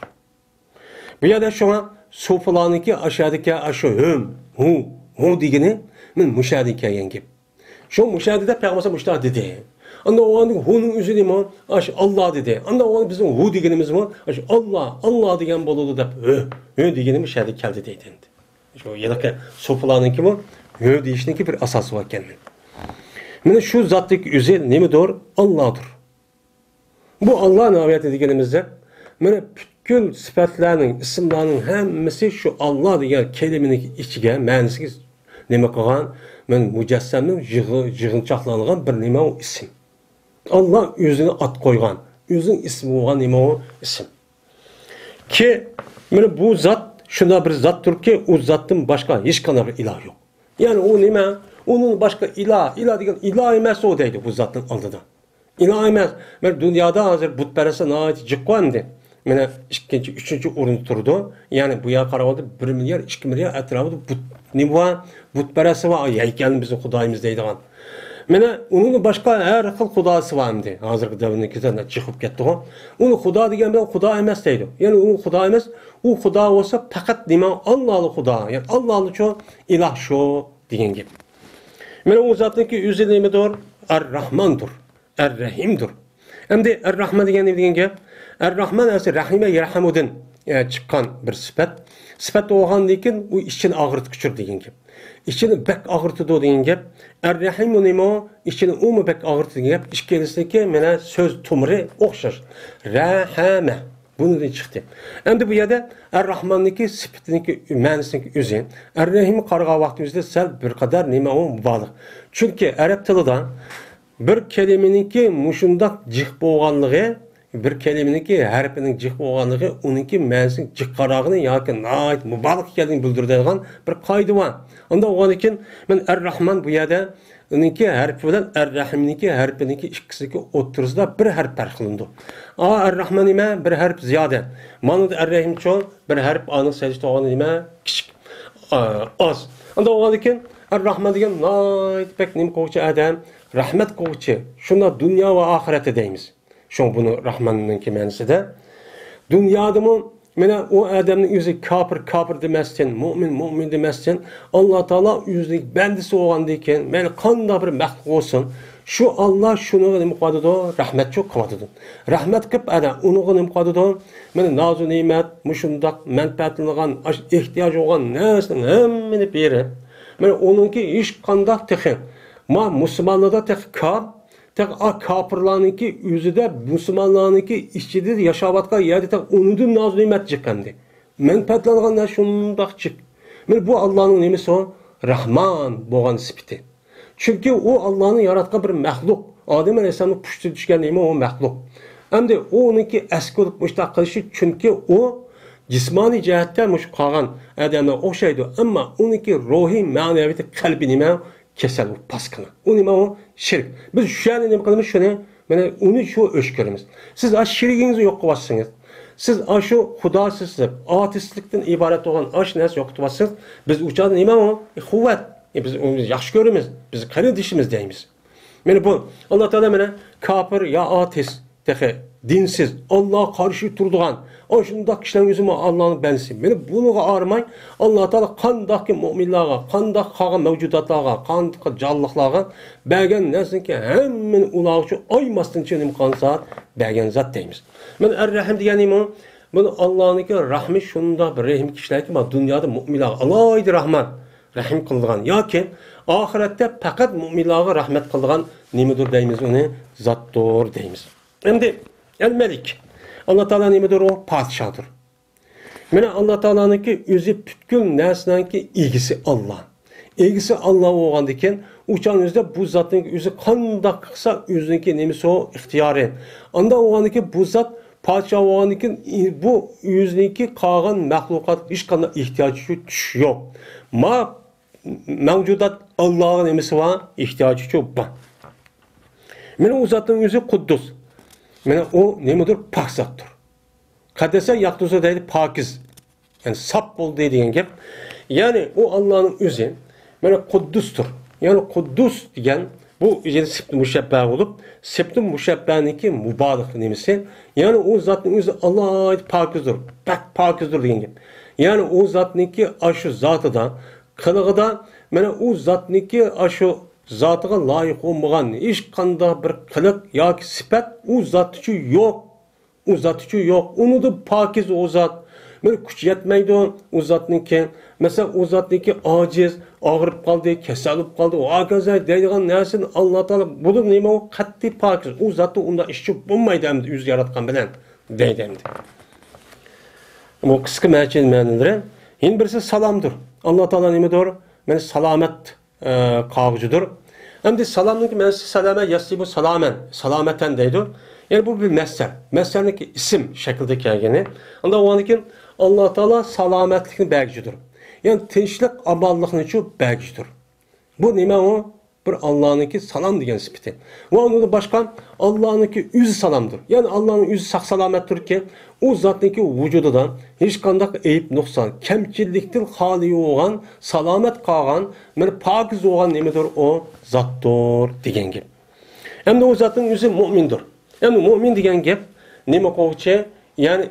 بۇ يەردە شۇڭا سوفىلارنىڭكى ئاشۇ يەردىكى ئاشۇ ھۆم، ھۇ ھۇ دېگىنى مانا مۇشۇ يەردىن كەلگەن گەپ. شۇ مۇشۇ يەردە دەپ پەيغەمبەر مۇشۇنداق دېدى. ئاندىن ئۇنىڭ ھۇنىڭ ئۆزى نېمە؟ ئاشۇ ئاللا دېدى. ئاندىن ئۇ بىزنىڭ ھۇ دېگىنىمىزمۇ ئاشۇ ئاللا، ئاللا دېگەن بولىدۇ دەپ ھۆ، ھۆ دېگىنى مۇشۇ يەردە كەلدى دەيدۇ ئەمدى. شۇ ھېلىقى سوپىلارنىڭكىمۇ ھۆ دېيىشنىڭكى بىر ئاساسى باركەن. مانا شۇ زاتنىڭكى ئۆزى نېمىدۇر؟ ئاللادۇر. بۇ ئاللا ناۋايەتتە دېگىنىمىزدە، مانا پۈتكۈل سۈپەتلەرنىڭ، ئىسىملارنىڭ ھەممىسى شۇ ئاللا دېگەن كەلىمىنىڭ ئىچىگە، مەنىسىگە نېمە قىلغان؟ مانا مۇجەسسەمنىڭ يىغ-، يىغىنچاقلانغان بىر نېمە ئۇ ئىسىم. ئاللا ئۆزىنى ئات قويغان، ئۆزىنىڭ ئىسمى بولغان نېمە ئۇ ئىسىم. كى، مانا بۇ زات شۇنداق بىر زاتتۇركى، ئۇ زاتتىن باشقا ھېچقانداق بىر ئىلاھ يوق. يەنى ئۇ نېمە؟ ئۇنىڭ باشقا ئىلاھ، ئىلاھ دېگەن ئىلاھ ئەمەس ئۇ دەيدۇ بۇ زاتنىڭ ئالدىدا. ئىلاھ ئەمەس. مانا دۇنيادا ھازىر بۇتپەرەسلەر ناھايىتى جىق قوي ئەمدى. مانا ئىككىنچى، ئۈچىنچى ئورۇندا تۇرىدۇ. يەنى بۇ يەرگە قاراۋالدى، بىر مىليارد، ئىككى مىليارد ئەتراپىدا بۇت، نېمە بار؟ بۇتپەرەسلەر بار، ھەيكەلنى بىزنىڭ خۇدايىمىز دەيدىغان. مانا ئۇنىڭدىن باشقا ھەر خىل خۇداسى بار ئەمدى. ھازىرقى دەۋرنىڭكى زادى جىق بولۇپ كەتتىغۇ. ئۇنى خۇدا دېگەن بىلەن خۇدا ئەمەس دەيدۇ. يەنى ئۇ خۇدا ئەمەس، ئۇ خۇدا بولسا پەقەت نېمە؟ ئاللالىق خۇدا. يەنى ئاللالىچۇ ئىلاھ شۇ دېگەن گەپ. مانا ئۇ زاتنىڭكى ئۆزى نېمىدۇر؟ ئەر-راھماندۇر. ئەر-رەھىمدۇر. ئەمدى ئەر-راھمان دېگەن نېمە دېگەن گەپ؟ ئەر-راھمان ئەسلى رەھىمە يەرھەمۇدىن، ئە، چىققان بىر سۈپەت. سۈپەت بولغاندىن كېيىن ئۇ ئىچىنى ئاغرىتقۇچىدۇر دېگەن گەپ. ئىچىنى بەك ئاغرىتىدۇ دېگەن گەپ. ئەر-رەھىمۇ نېمە؟ ئىچىنى ئۇمۇ بەك ئاغرىتىدۇ دېگەن گەپ. ئىككىلىسىنىڭكى مانا سۆز تۇمۇرى ئوخشاش. رەھەمە. بۇنىڭدىن چىقتى. ئەمدى بۇ يەردە ئەر-راھماننىڭكى سۈپىتىنىڭكى مەنىسىنىڭكى ئۆزى، ئەر-رەھىم قارىغان ۋاقتىمىزدا سەل بىر قەدەر نېمە ئۇ مۇبالىغە. چۈنكى ئەرەب تىلىدا بىر كەلىمىنىڭكى مۇشۇنداق جىق بولغانلىقى، بىر كەلىمىنىڭكى ھەرپىنىڭ جىق بولغانلىقى ئۇنىڭكى مەنىسىنىڭ جىق قارىغىنى ياكى ناھايىتى مۇبالىغە ئىكەنلىكىنى بىلدۈرىدىغان بىر قائىدە بار. ئۇنداق بولغاندىكىن مەن ئەر-راھمان بۇ يەردە ئۇنىڭكى ھەرپى بىلەن ئەر-رەھىمنىڭكى ھەرپىنىڭكى ئىككىسىنىڭكى ئوتتۇرىسىدا بىر ھەرپ پەرقلىنىدۇ. ئا، ئەر-راھمان نېمە؟ بىر ھەرپ زىيادە. مانا ئەر-رەھىمچۇ بىر ھەرپ ئانىڭ سەجدە تۇرغان نېمە؟ كىچىك. ئا، ئاز. ئانداق بولغاندىكىن ئەر-راھمان دېگەن ناھايىتى بەك نېمە قىلغۇچى ئادەم، رەھمەت قىلغۇچى. شۇنداق دۇنيا ۋە ئاخىرەتتە دەيمىز. شۇڭا بۇنى راھماننىڭكى مەنىسىدە دۇنيادىمۇ مانا ئۇ ئادەمنىڭ ئۆزى كاپىر، كاپىر دېمەستىن، مۇئمىن، مۇئمىن دېمەستىن، ئاللا تائالا ئۆزىنىڭ بەندىسى بولغاندىن كېيىن، مەيلى قانداق بىر مەخلۇق بولسۇن، شۇ ئاللا شۇنىڭغا نېمە قىلىۋاتىدۇ؟ رەھمەتچۇ قىلىۋاتىدۇ. رەھمەت قىلىپ، ئەنە، ئۇنىڭغا نېمە قىلىۋاتىدۇ؟ مانا نازۇ نېمەت، مۇشۇنداق مەنپەئەتلىنىدىغان، ئاش-، ئېھتىياجى بولغان نەرسىنىڭ ھەممىنى بېرىپ، مانا ئۇنىڭكى ھېچقانداق تېخى، ما مۇسۇلمانلاردا تېخى كاپ، تېخى ئا كاپىرلارنىڭكى ئۆزىدە، مۇسۇلمانلارنىڭكى ئىچىدە ياشاۋاتقان يەردە تېخى ئۇنىڭدىن نازۇ نېمەت جىق ئەمدى. مەنپەئەتلەنگەن نەرسە شۇنداق جىق. مانا بۇ ئاللانىڭ نېمىسى ئۇ؟ رەھمان بولغان سۈپىتى. چۈنكى ئۇ ئاللانى ياراتقان بىر مەخلۇق. ئادەم ئەلەيھىسسالامنىڭ پۇشتىدىن چۈشكەن نېمە ئۇ مەخلۇق. ئەمدى ئۇ ئۇنىڭكى ئەسكى بولۇپ مۇشۇنداق قىلىشى، چۈنكى ئۇ جىسمانىي جەھەتتە مۇشۇ قالغان ئادەملەرگە ئوخشايدۇ. ئەمما ئۇنىڭكى روھىي، مەنىۋىيىتى، قەلبى نېمە؟ كېسەل، ئۇ پاسكىنا. ئۇ نېمە ئۇ؟ شىرك. بىز شۇ يەردە نېمە قىلىمىز؟ شۇنى، مانا ئۇنى شۇ ئۆچ كۆرىمىز. سىز ئاشۇ شېرىكىڭىزنى يوق قىلىۋاتسىڭىز، سىز ئاشۇ خۇداسىزلىق، ئاتېئىستلىقتىن ئىبارەت بولغان ئاشۇ نەرسىنى يوق قىلىۋاتسىڭىز، بىز ئۇ چاغدا نېمە ئۇ؟ قۇۋۋەت. ئى، بىز ئۇنى ياخشى كۆرىمىز، بىز قېرىندىشىمىز دەيمىز. مانا بۇ، ئاللا تائالا مانا كاپىر يا ئاتېئىست، تېخى دىنسىز، ئاللاغا قارشى تۇرىدىغان، ئاشۇنداق كىشىلەرنىڭ ئۆزىمۇ ئاللانىڭ بەندىسى. مانا بۇنىڭغا ئارىماي، ئاللا تائالا قانداقكى مۇئمىنلارغا، قانداق قالغان مەۋجۇداتلارغا، قانداق جانلىقلارغا بەرگەن نەرسىنىڭكى ھەممىنى ئۇلارغا شۇ ئايىماستىن نېمە قىلغان زات، بەرگەن زات دەيمىز. مانا ئەر-رەھىم دېگەن نېمە؟ مانا ئاللانىڭكى رەھمى شۇنداق بىر رەھىمكى كىشىلەركى، مانا دۇنيادا مۇئمىنلارغا ئالاھىدە رەھمان، رەھىم قىلىدىغان ياكى ئاخىرەتتە پەقەت مۇئمىنلارغا رەھمەت قىلىدىغان نېمىدۇر دەيمىز ئۇنى؟ زاتتۇر دەيمىز. ئەمدى ئەل-مەلىك. ئاللا تائالا نېمىدۇر ئۇ؟ پادىشاھدۇر. مانا ئاللا تائالانىڭكى ئۆزى پۈتكۈل نەرسىنىڭكى ئىگىسى ئاللا. ئىگىسى ئاللا بولغاندىكىن، ئۇ چاغنىڭ ئۆزىدە بۇ زاتنىڭ ئۆزى قانداق قىلسا ئۆزىنىڭكى نېمىسى ئۇ؟ ئىختىيارى. ئانداق بولغاندىكىن بۇ زات پادىشاھ بولغاندىكىن، ئى، بۇ ئۆزىنىڭكى قالغان مەخلۇقاتقا ھېچقانداق ئېھتىياجى يوق، چۈشى يوق. ما مەۋجۇدات ئاللاغا نېمىسى بار؟ ئېھتىياجىچۇ بار. مانا ئۇ زاتنىڭ ئۆزى قۇددۇس. مانا ئۇ نېمىدۇر؟ پاك زاتتۇر. قەددەسە ياقدۇزۇ دەيدۇ، پاكىز. يەنى ساپ بولدى دېگەن گەپ. يەنى ئۇ ئاللانىڭ ئۆزى مانا قۇددۇستۇر. يەنى قۇددۇس دېگەن بۇ يەنە سىپتى مۇشەببە بولۇپ، سىپتى مۇشەببەنىڭكى مۇبالىغە نېمىسى. يەنى ئۇ زاتنىڭ ئۆزى ئالاھىدە پاكىزدۇر، بەك پاكىزدۇر دېگەن گەپ. يەنى ئۇ زاتنىڭكى ئاشۇ زاتىدا، قىلىقىدا مانا ئۇ زاتنىڭكى ئاشۇ زاتىغا لايىق بولمىغان ھېچقانداق بىر قىلىق ياكى سۈپەت ئۇ زات ئۈچۈن يوق. ئۇ زات ئۈچۈن يوق. ئۇنىڭدىن پاكىز ئۇ زات. مانا كۈچ يەتمەيدۇ ئۇ زاتنىڭكى. مەسىلەن، ئۇ زاتنىڭكى ئاجىز، ئاغرىپ قالدى، كېسەل بولۇپ قالدى، ۋە ھاكازا دەيدىغان نەرسىنى ئاللا تائالا، بۇنىڭ نېمە ئۇ قەتئىي پاكىز. ئۇ زاتتا ئۇنداق ئىش چۈشۈپ بولمايدۇ ئەمدى ئۆزى ياراتقان بىلەن دەيدۇ ئەمدى. بۇ قىسقا مەنىسى، مەنىلىرى. يەنە بىرسى سالامدۇر. ئاللا تائالا نېمىدۇر؟ مانا سالامەت ئە، قاغۇچىدۇر. ئەمدى سالامنىڭكى مەنىسى سالامە ياسىبۇ سالامەن، سالامەتەن دەيدۇ. يەنى بۇ بىر مەسدەر. مەسدەرنىڭكى ئىسىم شەكلىدە كەلگىنى. ئاندىن ئۇنىڭدىن كېيىن ئاللا تائالا سالامەتلىكنى بەرگۈچىدۇر. يەنى تىنچلىق، ئامانلىقنىچۇ بەرگۈچىدۇر. بۇ نېمە ئۇ؟ بىر ئاللانىڭكى سالام دېگەن سۈپىتى. ۋە ئۇنىڭدىن باشقا ئاللانىڭكى ئۆزى سالامدۇر. يەنى ئاللانىڭ ئۆزى ساق سالامەتتۇركى، ئۇ زاتنىڭكى ۋۇجۇدىدا ھېچقانداق ئەيىب، نۇقسان، كەمچىلىكتىن خالىي بولغان، سالامەت قالغان، مانا پاكىز بولغان نېمىدۇر؟ ئۇ زاتتۇر دېگەن گەپ. ئەمدى ئۇ زاتنىڭ ئۆزى مۇئمىندۇر. ئەمدى مۇئمىن دېگەن گەپ نېمە قىلغۇچى؟ يەنى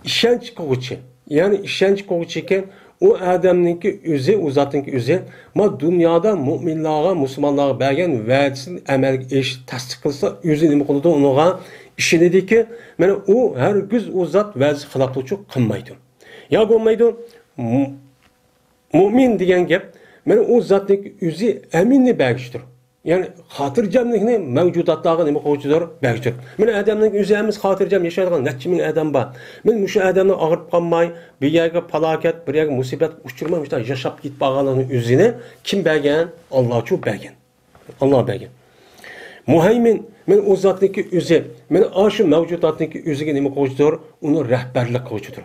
ئىشەنچ قىلغۇچى. يەنى ئىشەنچ قىلغۇچىكى، ئۇ ئادەمنىڭكى ئۆزى، ئۇ زاتنىڭكى ئۆزى، ما دۇنيادا مۇئمىنلارغا، مۇسۇلمانلارغا بەرگەن ۋەدىسىنى ئەمەلگە ئېشىپ تەستىق قىلسا، ئۆزى نېمە قىلىدۇ؟ ئۇنىڭغا ئىشىنىدىكى، مانا ئۇ ھەرگىز ئۇ زات ۋەدىسى خىلاپلىقچۇ قىلمايدۇ. يا بولمايدۇ، مۇ-، مۇئمىن دېگەن گەپ، مانا ئۇ زاتنىڭكى ئۆزى ئەمىننى بەرگۈچىدۇر. يەنى خاتىرجەملىكنى مەۋجۇداتلارغا نېمە قىلغۇچىدۇر؟ بەرگۈچىدۇر. مانا ئادەمنىڭ ئۆزى ھەممىسى خاتىرجەم ياشايدىغان نەچچە مىڭ ئادەم بار. مەن مۇشۇ ئادەمنىڭ ئاغرىپ قالماي، بىر يەرگە پالاكەت، بىر يەرگە مۇسىبەت ئۇچرىماي، مۇشۇنداق ياشاپ كېتىپ بارغانلىقىنى ئۆزىنى كىم بەرگەن؟ ئاللاچۇ بەرگەن. ئاللا بەرگەن. مۇھەيمىن، مانا ئۇ زاتنىڭكى ئۆزى، مانا ئاشۇ مەۋجۇداتنىڭكى ئۆزىگە نېمە قىلغۇچىدۇر؟ ئۇنى رەھبەرلىك قىلغۇچىدۇر.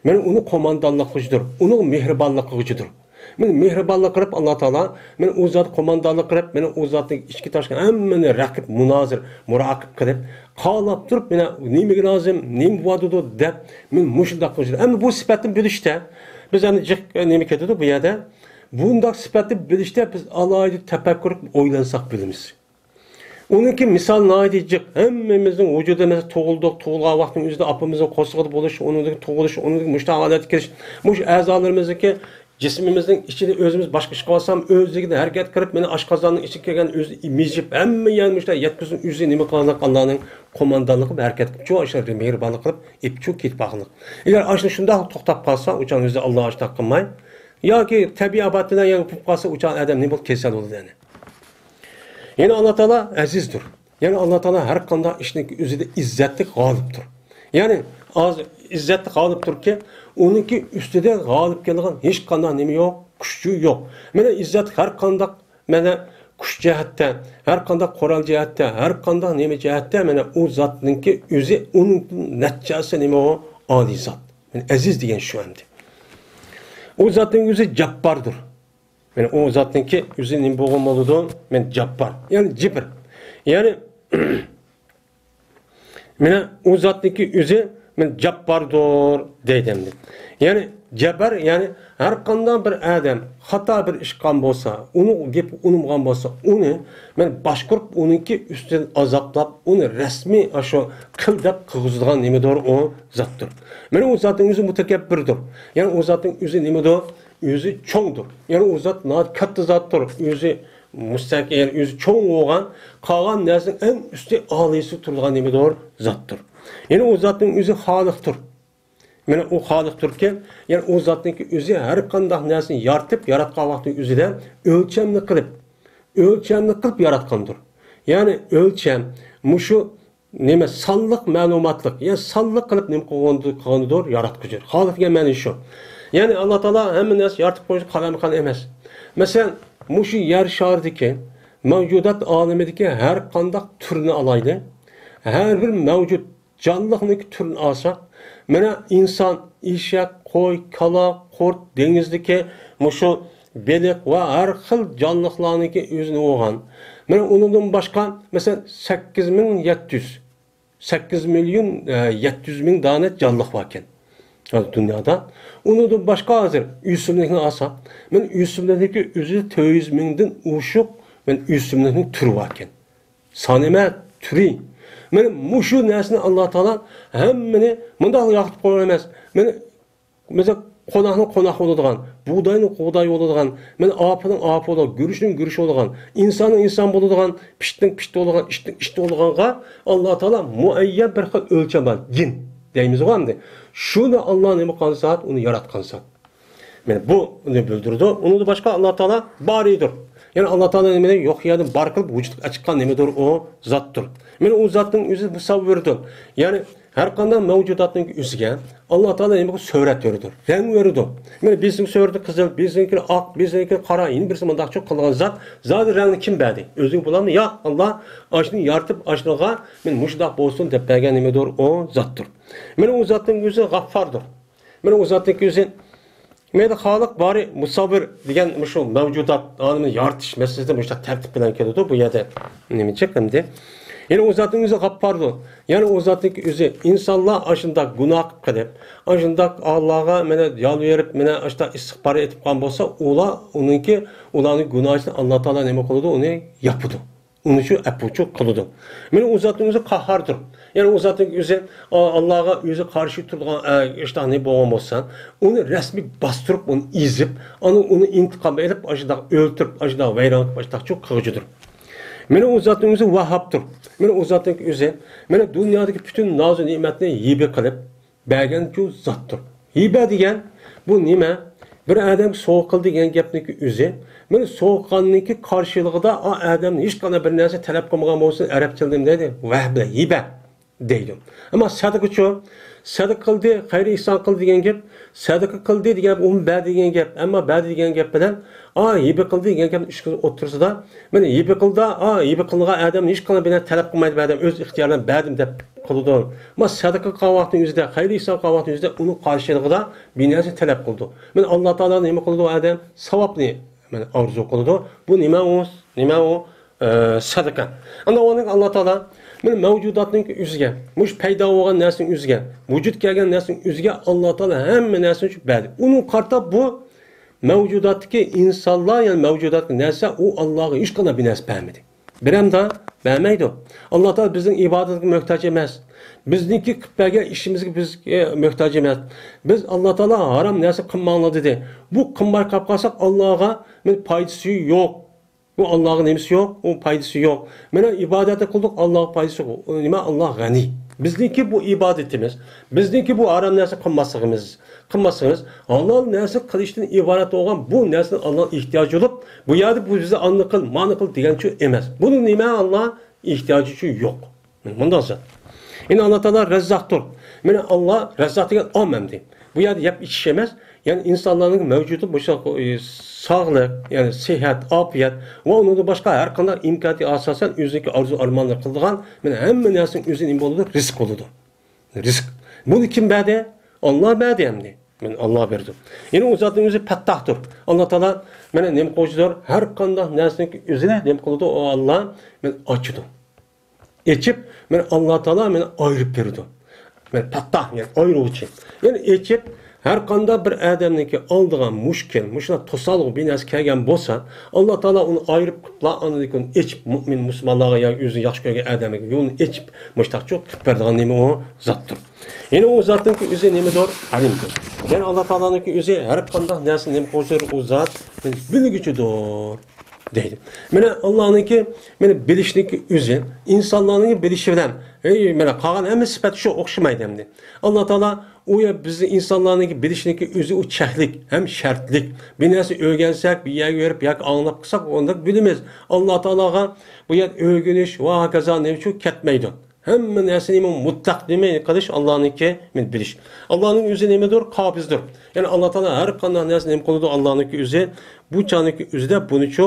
مانا ئۇنى قوماندانلىق قىلغۇچىدۇر. ئۇنىڭ مېھرىبانلىق قىلغۇچىدۇر. مانا مېھرىبانلىق قىلىپ ئاللا تائالا، مانا ئۇ زات قوماندانلىق قىلىپ، مانا ئۇ زاتنىڭ ئىچكى تاشقى ھەممىنى رەقىب، مۇنازىر، مۇراقىب قىلىپ، قالاپ تۇرۇپ، مانا نېمىگە لازىم، نېمە بولىدۇ دەپ، مانا مۇشۇنداق قىلغۇچىدۇر. ئەمدى بۇ سۈپەتنى بىلىشتە، بىز ئەمدى جىق نېمە كېتىدۇ بۇ يەردە؟ بۇنداق سۈپەتنى بىلىشتە بىز ئالاھىدە تەپەككۇر قىلىپ ئويلانساق بىلىمىز. ئۇنىڭكى مىسال ناھايىتى جىق. ھەممىمىزنىڭ ۋۇجۇدىمىزدا تۇغۇلدۇق، تۇغۇلغان ۋاقتىنىڭ ئۆزىدە ئاپىمىزنىڭ قورسىقىدا بولۇش، ئۇنىڭدىن تۇغۇلۇش، ئۇنىڭدىن مۇشۇنداق ھالەتكە كىرىش، مۇشۇ ئەزالىرىمىزدىكى جىسمىمىزنىڭ ئىچىدە ئۆزىمىز باشقا ئىش قىلىۋالسام، ئۆزلۈكىدىن ھەرىكەت قىلىپ، مېنى ئاشقازاننىڭ ئىچىگە كىرگەن ئۆزى مىجىپ، ھەممە يەرنى مۇشۇنداق يەتكۈزۈپ، ئۆزى نېمە قىلغانلىق، ئاللانىڭ قوماندانلىقى بىلەن ھەرىكەت قىلىپ، شۇ ئاشۇ مېھرىبانلىق قىلىپ، ئېپچۇ كېتىپ باققانلىق. ئەگەر ئاشۇ شۇنداق توختاپ قالسا، ئۇچان ئۆزى ئاللا ئاشۇنداق قىلماي، ياكى تەبىئىي ئاپەتتىن يەنە قوپۇپ قالسا، ئۇچان ئادەم نېمە بولۇپ كېسەل بولىدۇ يەنە. يەنە ئاللا تائالا ئەزىزدۇر. يەنى ئاللا تائالا ھەر قانداق ئىشنىڭ ئۆزىدە ئىززەتلىك، غالىبتۇر. يەنى ئاز ئىززەتلىك، غالىبتۇركى، ئۇنىڭكى ئۈستىدە غالىب كېلىدىغان ھېچ قانداق نېمە يوق، كۈچى يوق. مانا ئىززەتلىك ھەر قانداق، مانا كۈچ جەھەتتە، ھەر قانداق قورال جەھەتتە، ھەر قانداق نېمە جەھەتتە، مانا ئۇ زاتنىڭكى ئۆزى ئۇنىڭدىن نەچچە ھەسسە نېمە ئۇ ئالىي زات. مانا ئەزىز دېگەن شۇ ئەمدى. ئۇ زاتنىڭ ئۆزى جابباردۇر. مانا ئۇ زاتنىڭكى ئۆزى نېمە بولغان بولىدۇ؟ مانا جاببار. يەنى جىبر. يەنى مانا ئۇ زاتنىڭكى ئۆزى مانا جابباردۇر دەيدۇ ئەمدى. يەنى جەببار، يەنى ھەر قانداق بىر ئادەم خاتا بىر ئىش قىلغان بولسا، ئۇنىڭ گېپى ئۇنىمىغان بولسا، ئۇنى مانا باشقۇرۇپ، ئۇنىڭكى ئۈستىدىن ئازابلاپ، ئۇنى رەسمىي ئاشۇ قىل دەپ قىلغۇزىدىغان نېمىدۇر؟ ئۇ زاتتۇر. مانا ئۇ زاتنىڭ ئۆزى مۇتەكەببىردۇر. يەنى ئۇ زاتنىڭ ئۆزى نېمىدۇر؟ ئۆزى چوڭدۇر. يەنى ئۇ زات ناھايىتى كاتتا زاتتۇر. ئۆزى مۇستەقىل، ئۆزى چوڭ بولغان، قالغان نەرسىنىڭ ئەڭ ئۈستى، ئالىيسى تۇرىدىغان نېمىدۇر؟ زاتتۇر. يەنى ئۇ زاتنىڭ ئۆزى خالىقتۇر. مانا ئۇ خالىقتۇركەن، يەنى ئۇ زاتنىڭكى ئۆزى ھەر قانداق نەرسىنى يارىتىپ، ياراتقان ۋاقتىنىڭ ئۆزىدە ئۆلچەمنى قىلىپ، ئۆلچەمنى قىلىپ ياراتقاندۇر. يەنى ئۆلچەم، مۇشۇ نېمە، سانلىق مەلۇماتلىق، يەنى سانلىق قىلىپ نېمە قىلغاندۇ-، قىلغاندۇر ياراتقۇچى. خالىق دېگەن مەنە شۇ. يەنى ئاللا تائالا ھەممە نەرسە يارىتىپ قويۇشى قالايمىقان ئەمەس. مەسىلەن، مۇشۇ يەر شارىدىكى، مەۋجۇدات ئالىمىدىكى ھەر قانداق تۈرنى ئالايلى، ھەر بىر مەۋجۇت جانلىقنىڭكى تۈرىنى ئالساق، مانا ئىنسان، ئېشەك، قوي، كالا، قۇرت، دېڭىزدىكى مۇشۇ بېلىق ۋە ھەر خىل جانلىقلارنىڭكى ئۆزىنى بولغان. مانا ئۇنىڭدىن باشقا، مەسىلەن، سەككىز مىڭ يەتتە يۈز، سەككىز مىليون، ئە، يەتتە يۈز مىڭ دانە جانلىق باركەن ھازىر دۇنيادا. ئۇنىڭدىن باشقا ھازىر ئۆسۈملۈكنى ئالساق، مانا ئۆسۈملۈكنىڭكى ئۆزى تۆت يۈز مىڭدىن ئوشۇق، مانا ئۆسۈملۈكنىڭ تۈرى باركەن. سانى ئەمەس، تۈرى. مانا مۇشۇ نەرسىنى ئاللا تائالا ھەممىنى مۇنداق يارىتىپ قويغان ئەمەس. مانا مەسىلەن، قوناقنىڭ قوناق بولىدىغان، بۇغداينىڭ بۇغداي بولىدىغان، مانا ئاپىنىڭ ئاپا بولىدىغان، گۈرۈچنىڭ گۈرۈچ بولىدىغان، ئىنساننىڭ ئىنسان بولىدىغان، پىشتىنىڭ پىشت بولىدىغان، ئىتنىڭ ئىت بولىدىغانغا ئاللا تائالا مۇئەييەن بىر خىل ئۆلچەم بار، گېن دەيمىزغۇ ئەمدى. شۇنى ئاللا نېمە قىلغان زات، ئۇنى ياراتقان زات. مانا بۇنى بىلدۈرىدۇ. ئۇنىڭدىن باشقا ئاللا تائالا بارىدۇر. يەنى ئاللا تائالا نېمىنى يوق يەردىن بار قىلىپ ۋۇجۇدقا ئەكىپ چىققان نېمىدۇر، ئۇ زاتتۇر. مانا ئۇ زاتنىڭ ئۆزى مۇسەۋۋىردۇر. يەنى ھەر قانداق مەۋجۇداتنىڭ ئۆزىگە ئاللا تائالا نېمە قىلىپ سۈرەت بېرىدۇ، رەڭ بېرىدۇ. مانا بىرسىنىڭ سۈرىتى قىزىل، بىرسىنىڭكى ئاق، بىرسىنىڭكى قارا، يەنە بىرسى مۇنداقچە قىلغان زات. زادى رەڭنى كىم بەردى؟ ئۆزىگە بولامدۇ؟ ياق، ئاللا ئاشۇنى يارىتىپ، ئاشۇنىڭغا مانا مۇشۇنداق بولسۇن دەپ بەرگەن نېمىدۇر، ئۇ زاتتۇر. مانا ئۇ زاتنىڭ ئۆزى غەففاردۇر. مانا ئۇ زاتنىڭ ئۆزى مەيلى خالىق بارى مۇسەۋۋىر دېگەن مۇشۇ مەۋجۇدات ئالىمىنى يارىتىش مەسىلىسىدە مۇشۇنداق تەرتىپ بىلەن كېلىدۇ. بۇ يەردە نېمە چىقىندى؟ يەنى ئۇ زاتنىڭ ئۆزى غەپپاردۇر. يەنى ئۇ زاتنىڭ ئۆزى ئىنسانلار ئاشۇنداق گۇناھ قىلىپ، ئاشۇنداق ئاللاغا مانا يالۋېرىپ، مانا ئاشۇنداق ئىستىغپار ئېيتىپ قالغان بولسا، ئۇلار ئۇنىڭكى، ئۇلارنىڭ گۇناھىنى ئاللا تائالا نېمە قىلىدۇ؟ ئۇنى ياپىدۇ. ئۇنى شۇ ئەپۇچۇ قىلىدۇ. مانا ئۇ زاتنىڭ ئۆزى قاھاردۇر. يەنى ئۇ زاتنىڭ ئۆزى ئا-، ئاللاغا ئۆزى قارشى تۇرىدىغان، ئە، ئىشتانى بولغان بولسا، ئۇنى رەسمىي باستۇرۇپ، ئۇنى ئېزىپ، ئانا ئۇنى ئىنتىقام ئېلىپ، ئاشۇنداق ئۆلتۈرۈپ، ئاشۇنداق ۋەيران قىلىپ، ئاشۇنداقچۇ قىلغۇچىدۇر. مانا ئۇ زاتنىڭ ئۆزى ۋاھابتۇر. مانا ئۇ زاتنىڭ ئۆزى، مانا دۇنيادىكى پۈتۈن نازۇ نېمەتنى ھىبە قىلىپ، بەرگەنچۇ زاتتۇر. ھىبە دېگەن بۇ نېمە؟ بىر ئادەم سوۋغا قىلدى دېگەن گەپنىڭكى ئۆزى. مانا سوۋغا قىلغاننىڭكى قارشىلىقىدا ئا ئادەم ھېچقانداق بىر نەرسە تەلەپ قىلمىغان بولسۇن، ئەرەبچە تىلدا نېمە دەيدۇ؟ ۋەھبە، ھىبە دەيدۇ. ئەمما سەدىقىچۇ؟ سەدىقە قىلدى، خەير ئېھسان قىلدى دېگەن گەپ، سەدىقە قىلدى دېگەن گەپ، ئۇمۇ بەردى دېگەن گەپ، ئەمما بەردى دېگەن گەپ بىلەن ئا ھىبە قىلدى دېگەن گەپنىڭ ئىككىسى ئوتتۇرىسىدا، مانا ھىبە قىلدى، ئا ھىبە قىلغان ئادەم ھېچقانداق بىر نەرسە تەلەپ قىلمايدۇ، بۇ ئادەم ئۆز ئىختىيارى بىلەن بەردىم دەپ قىلىدۇ. ئەمما سەدىقە قىلغان ۋاقتىنىڭ ئۆزىدە، خەير ئېھسان قىلغان ۋاقتىنىڭ ئۆزىدە ئۇنىڭ قارشىلىقىدا بىر نەرسە تەلەپ قىلىدۇ. مانا ئاللا تائالا نېمە قىلىدۇ؟ ئادەم ساۋابنى، مانا، ئارزۇ قىلىدۇ. بۇ نېمە ئۇ؟ نېمە ئۇ؟ ئە، سەدىقە. ئەمما ئۇنىڭ ئاللا تائالا مانا مەۋجۇداتنىڭكى ئۆزىگە، مۇشۇ پەيدا بولغان نەرسىنىڭ ئۆزىگە، ۋۇجۇد كەلگەن نەرسىنىڭ ئۆزىگە ئاللا تائالا ھەممە نەرسىنى شۇ بەردى. ئۇنىڭغا قارىتا بۇ مەۋجۇداتتىكى ئىنسانلار، يەنى مەۋجۇداتتىكى نەرسە، ئۇ ئاللاغا ھېچقانداق بىر نەرسە بەرمىدى. بىرەمدا بەرمەيدۇ. ئاللا تائالا بىزنىڭ ئىبادەتكە موھتاج ئەمەس. بىزنىڭكى قىلىپ بەرگەن ئىشىمىزگە بىزگە موھتاج ئەمەس. بىز ئاللا تائالا ھارام نەرسە قىلماڭلار دېدى. بۇ قىلماي قاپ قالساق، ئاللاغا مانا پايدىسى يوق. بۇ ئاللاغا نېمىسى يوق؟ ئۇ پايدىسى يوق. مانا ئىبادەتنى قىلدۇق، ئاللاغا پايدىسى يوق. ئۇ نېمە؟ ئاللا غەنىي. بىزنىڭكى بۇ ئىبادىتىمىز، بىزنىڭكى بۇ ھارام نەرسە قىلماسلىقىمىز، قىلماسلىقىمىز، ھالال نەرسە قىلىشتىن ئىبارەت بولغان بۇ نەرسىنى ئاللا ئېھتىياجى بولۇپ، بۇ يەردە بۇ بىزگە ئاننى قىل، مانى قىل دېگەنچۇ ئەمەس. بۇنىڭ نېمە؟ ئاللا ئېھتىياجىچۇ يوق. مۇنداق زات. يەنە ئاللا تائالا رەززاقتۇر. مانا ئاللا رەززاق دېگەن ئام ئەمدى. بۇ يەردە يەپ ئىچىش ئەمەس. يەنى ئىنسانلارنىڭ مەۋجۇدى مۇشۇ، ئى، ساغلىق، يەنى سېھەت، ئاپىيەت ۋە ئۇنىڭدىن باشقا ھەر قانداق ئىمكانىيەتكە ئاساسەن ئۆزىنىڭكى ئارزۇ ئارمانلىرى قىلىدىغان، مانا ھەممە نەرسىنىڭ ئۆزى نېمە بولىدۇ؟ رىزىق بولىدۇ. رىزىق. بۇنى كىم بەردى؟ ئاللا بەردى ئەمدى. مانا ئاللا بەردى. يەنى ئۇ زاتنىڭ ئۆزى پەتتاھتۇر. ئاللا تائالا مانا نېمە قىلغۇچىدۇر؟ ھەر قانداق نەرسىنىڭ ئۆزىنى نېمە قىلىدۇ؟ ئۇ ئاللا مانا ئاچىدۇ. ئېچىپ، مانا ئاللا تائالا مانا ئايرىپ بېرىدۇ. مانا پەتتاھ، يەنى ئايرىغۇچى. يەنى ئېچىپ، ھەر قانداق بىر ئادەمنىڭكى ئالدىغا مۈشكۈل، مۇشۇنداق توسالغۇ بىر نەرسە كەلگەن بولسا، ئاللا تائالا ئۇنى ئايرىپ قىپلا، ئاندىن كېيىن ئېچىپ، مۇئمىن مۇسۇلمانلارغا يا ئۆزىنى ياخشى كۆرگەن ئادەمگە يولنى ئېچىپ، مۇشتاقچۇ قىلىپ بېرىدىغان نېمە ئۇ؟ زاتتۇر. يەنى ئۇ زاتنىڭكى ئۆزى نېمىدۇر؟ ئالىمدۇر. يەنى ئاللا تائالانىڭكى ئۆزى ھەر قانداق نەرسىنى نېمە قىلغۇچىدۇر؟ ئۇ زات بىلگۈچىدۇر. دەيدۇ. مانا ئاللانىڭكى، مانا بىلىشنىڭكى ئۆزى، ئىنسانلارنىڭ بىلىشى بىلەن، ئەي، مانا قالغان ھەممە سۈپەت شۇ ئوخشىمايدۇ ئەمدى. ئاللا تائالا ئۇ يە بىزنى ئىنسانلارنىڭكى بىلىشنىڭكى ئۆزى ئۇ چەكلىك ھەم شەرتلىك. بىر نەرسە ئۆگەنسەك، بىر يەرگە بېرىپ ياكى ئاڭلاپ قىلساق، ئۇنداق بىلىمىز. ئاللا تائالاغا بۇ يەر ئۆگىنىش ۋە ھاكازا نېمە ئۈچۈن كەتمەيدۇ. ھەممە نەرسىنى مۇتلەق نېمە قىلىش؟ ئاللانىڭكى، مانا بىلىش. ئاللانىڭ ئۆزى نېمىدۇر؟ قابىزدۇر. يەنى ئاللا تائالا ھەر قانداق نەرسىنى نېمە قىلىدۇ؟ ئاللانىڭكى ئۆزى، بۇ چاغنىڭكى ئۆزىدە بۇنىچۇ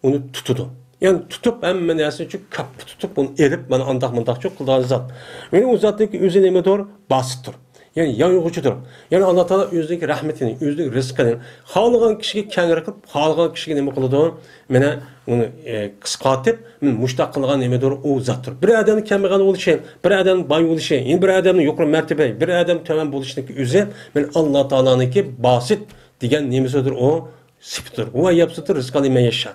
ئۇنى تۇتىدۇ. يەنى تۇتۇپ، ھەممە نەرسىنى شۇ كاپپا تۇتۇپ، ئۇنى ئېلىپ، مانا ئانداق مۇنداقچۇ قىلىدىغان زات. يەنى ئۇ زاتنىڭكى ئۆزى نېمىدۇر؟ باسىتتۇر. يەنى يايغۇچىدۇر. يەنى ئاللا تائالا ئۆزىنىڭكى رەھمىتىنى، ئۆزىنىڭكى رىزقىنى خالىغان كىشىگە كەڭرى قىلىپ، خالىغان كىشىگە نېمە قىلىدۇ؟ مانا ئۇنى، ئە، قىسقارتىپ، مانا مۇشتاق قىلغان نېمىدۇر ئۇ زاتتۇر. بىر ئادەمنىڭ كەمبەغەل بولۇشى، بىر ئادەمنىڭ باي بولۇشى، يەنە بىر ئادەمنىڭ يۇقىرى مەرتىبە، بىر ئادەم تۆۋەن بولۇشىنىڭكى ئۆزى، مانا ئاللا تائالانىڭكى باسىت دېگەن نېمىسىدۇر ئۇ؟ سۈپىتىدۇر. ھۇۋە يەبسۇتۇر رىزقا لىمەن يەشا.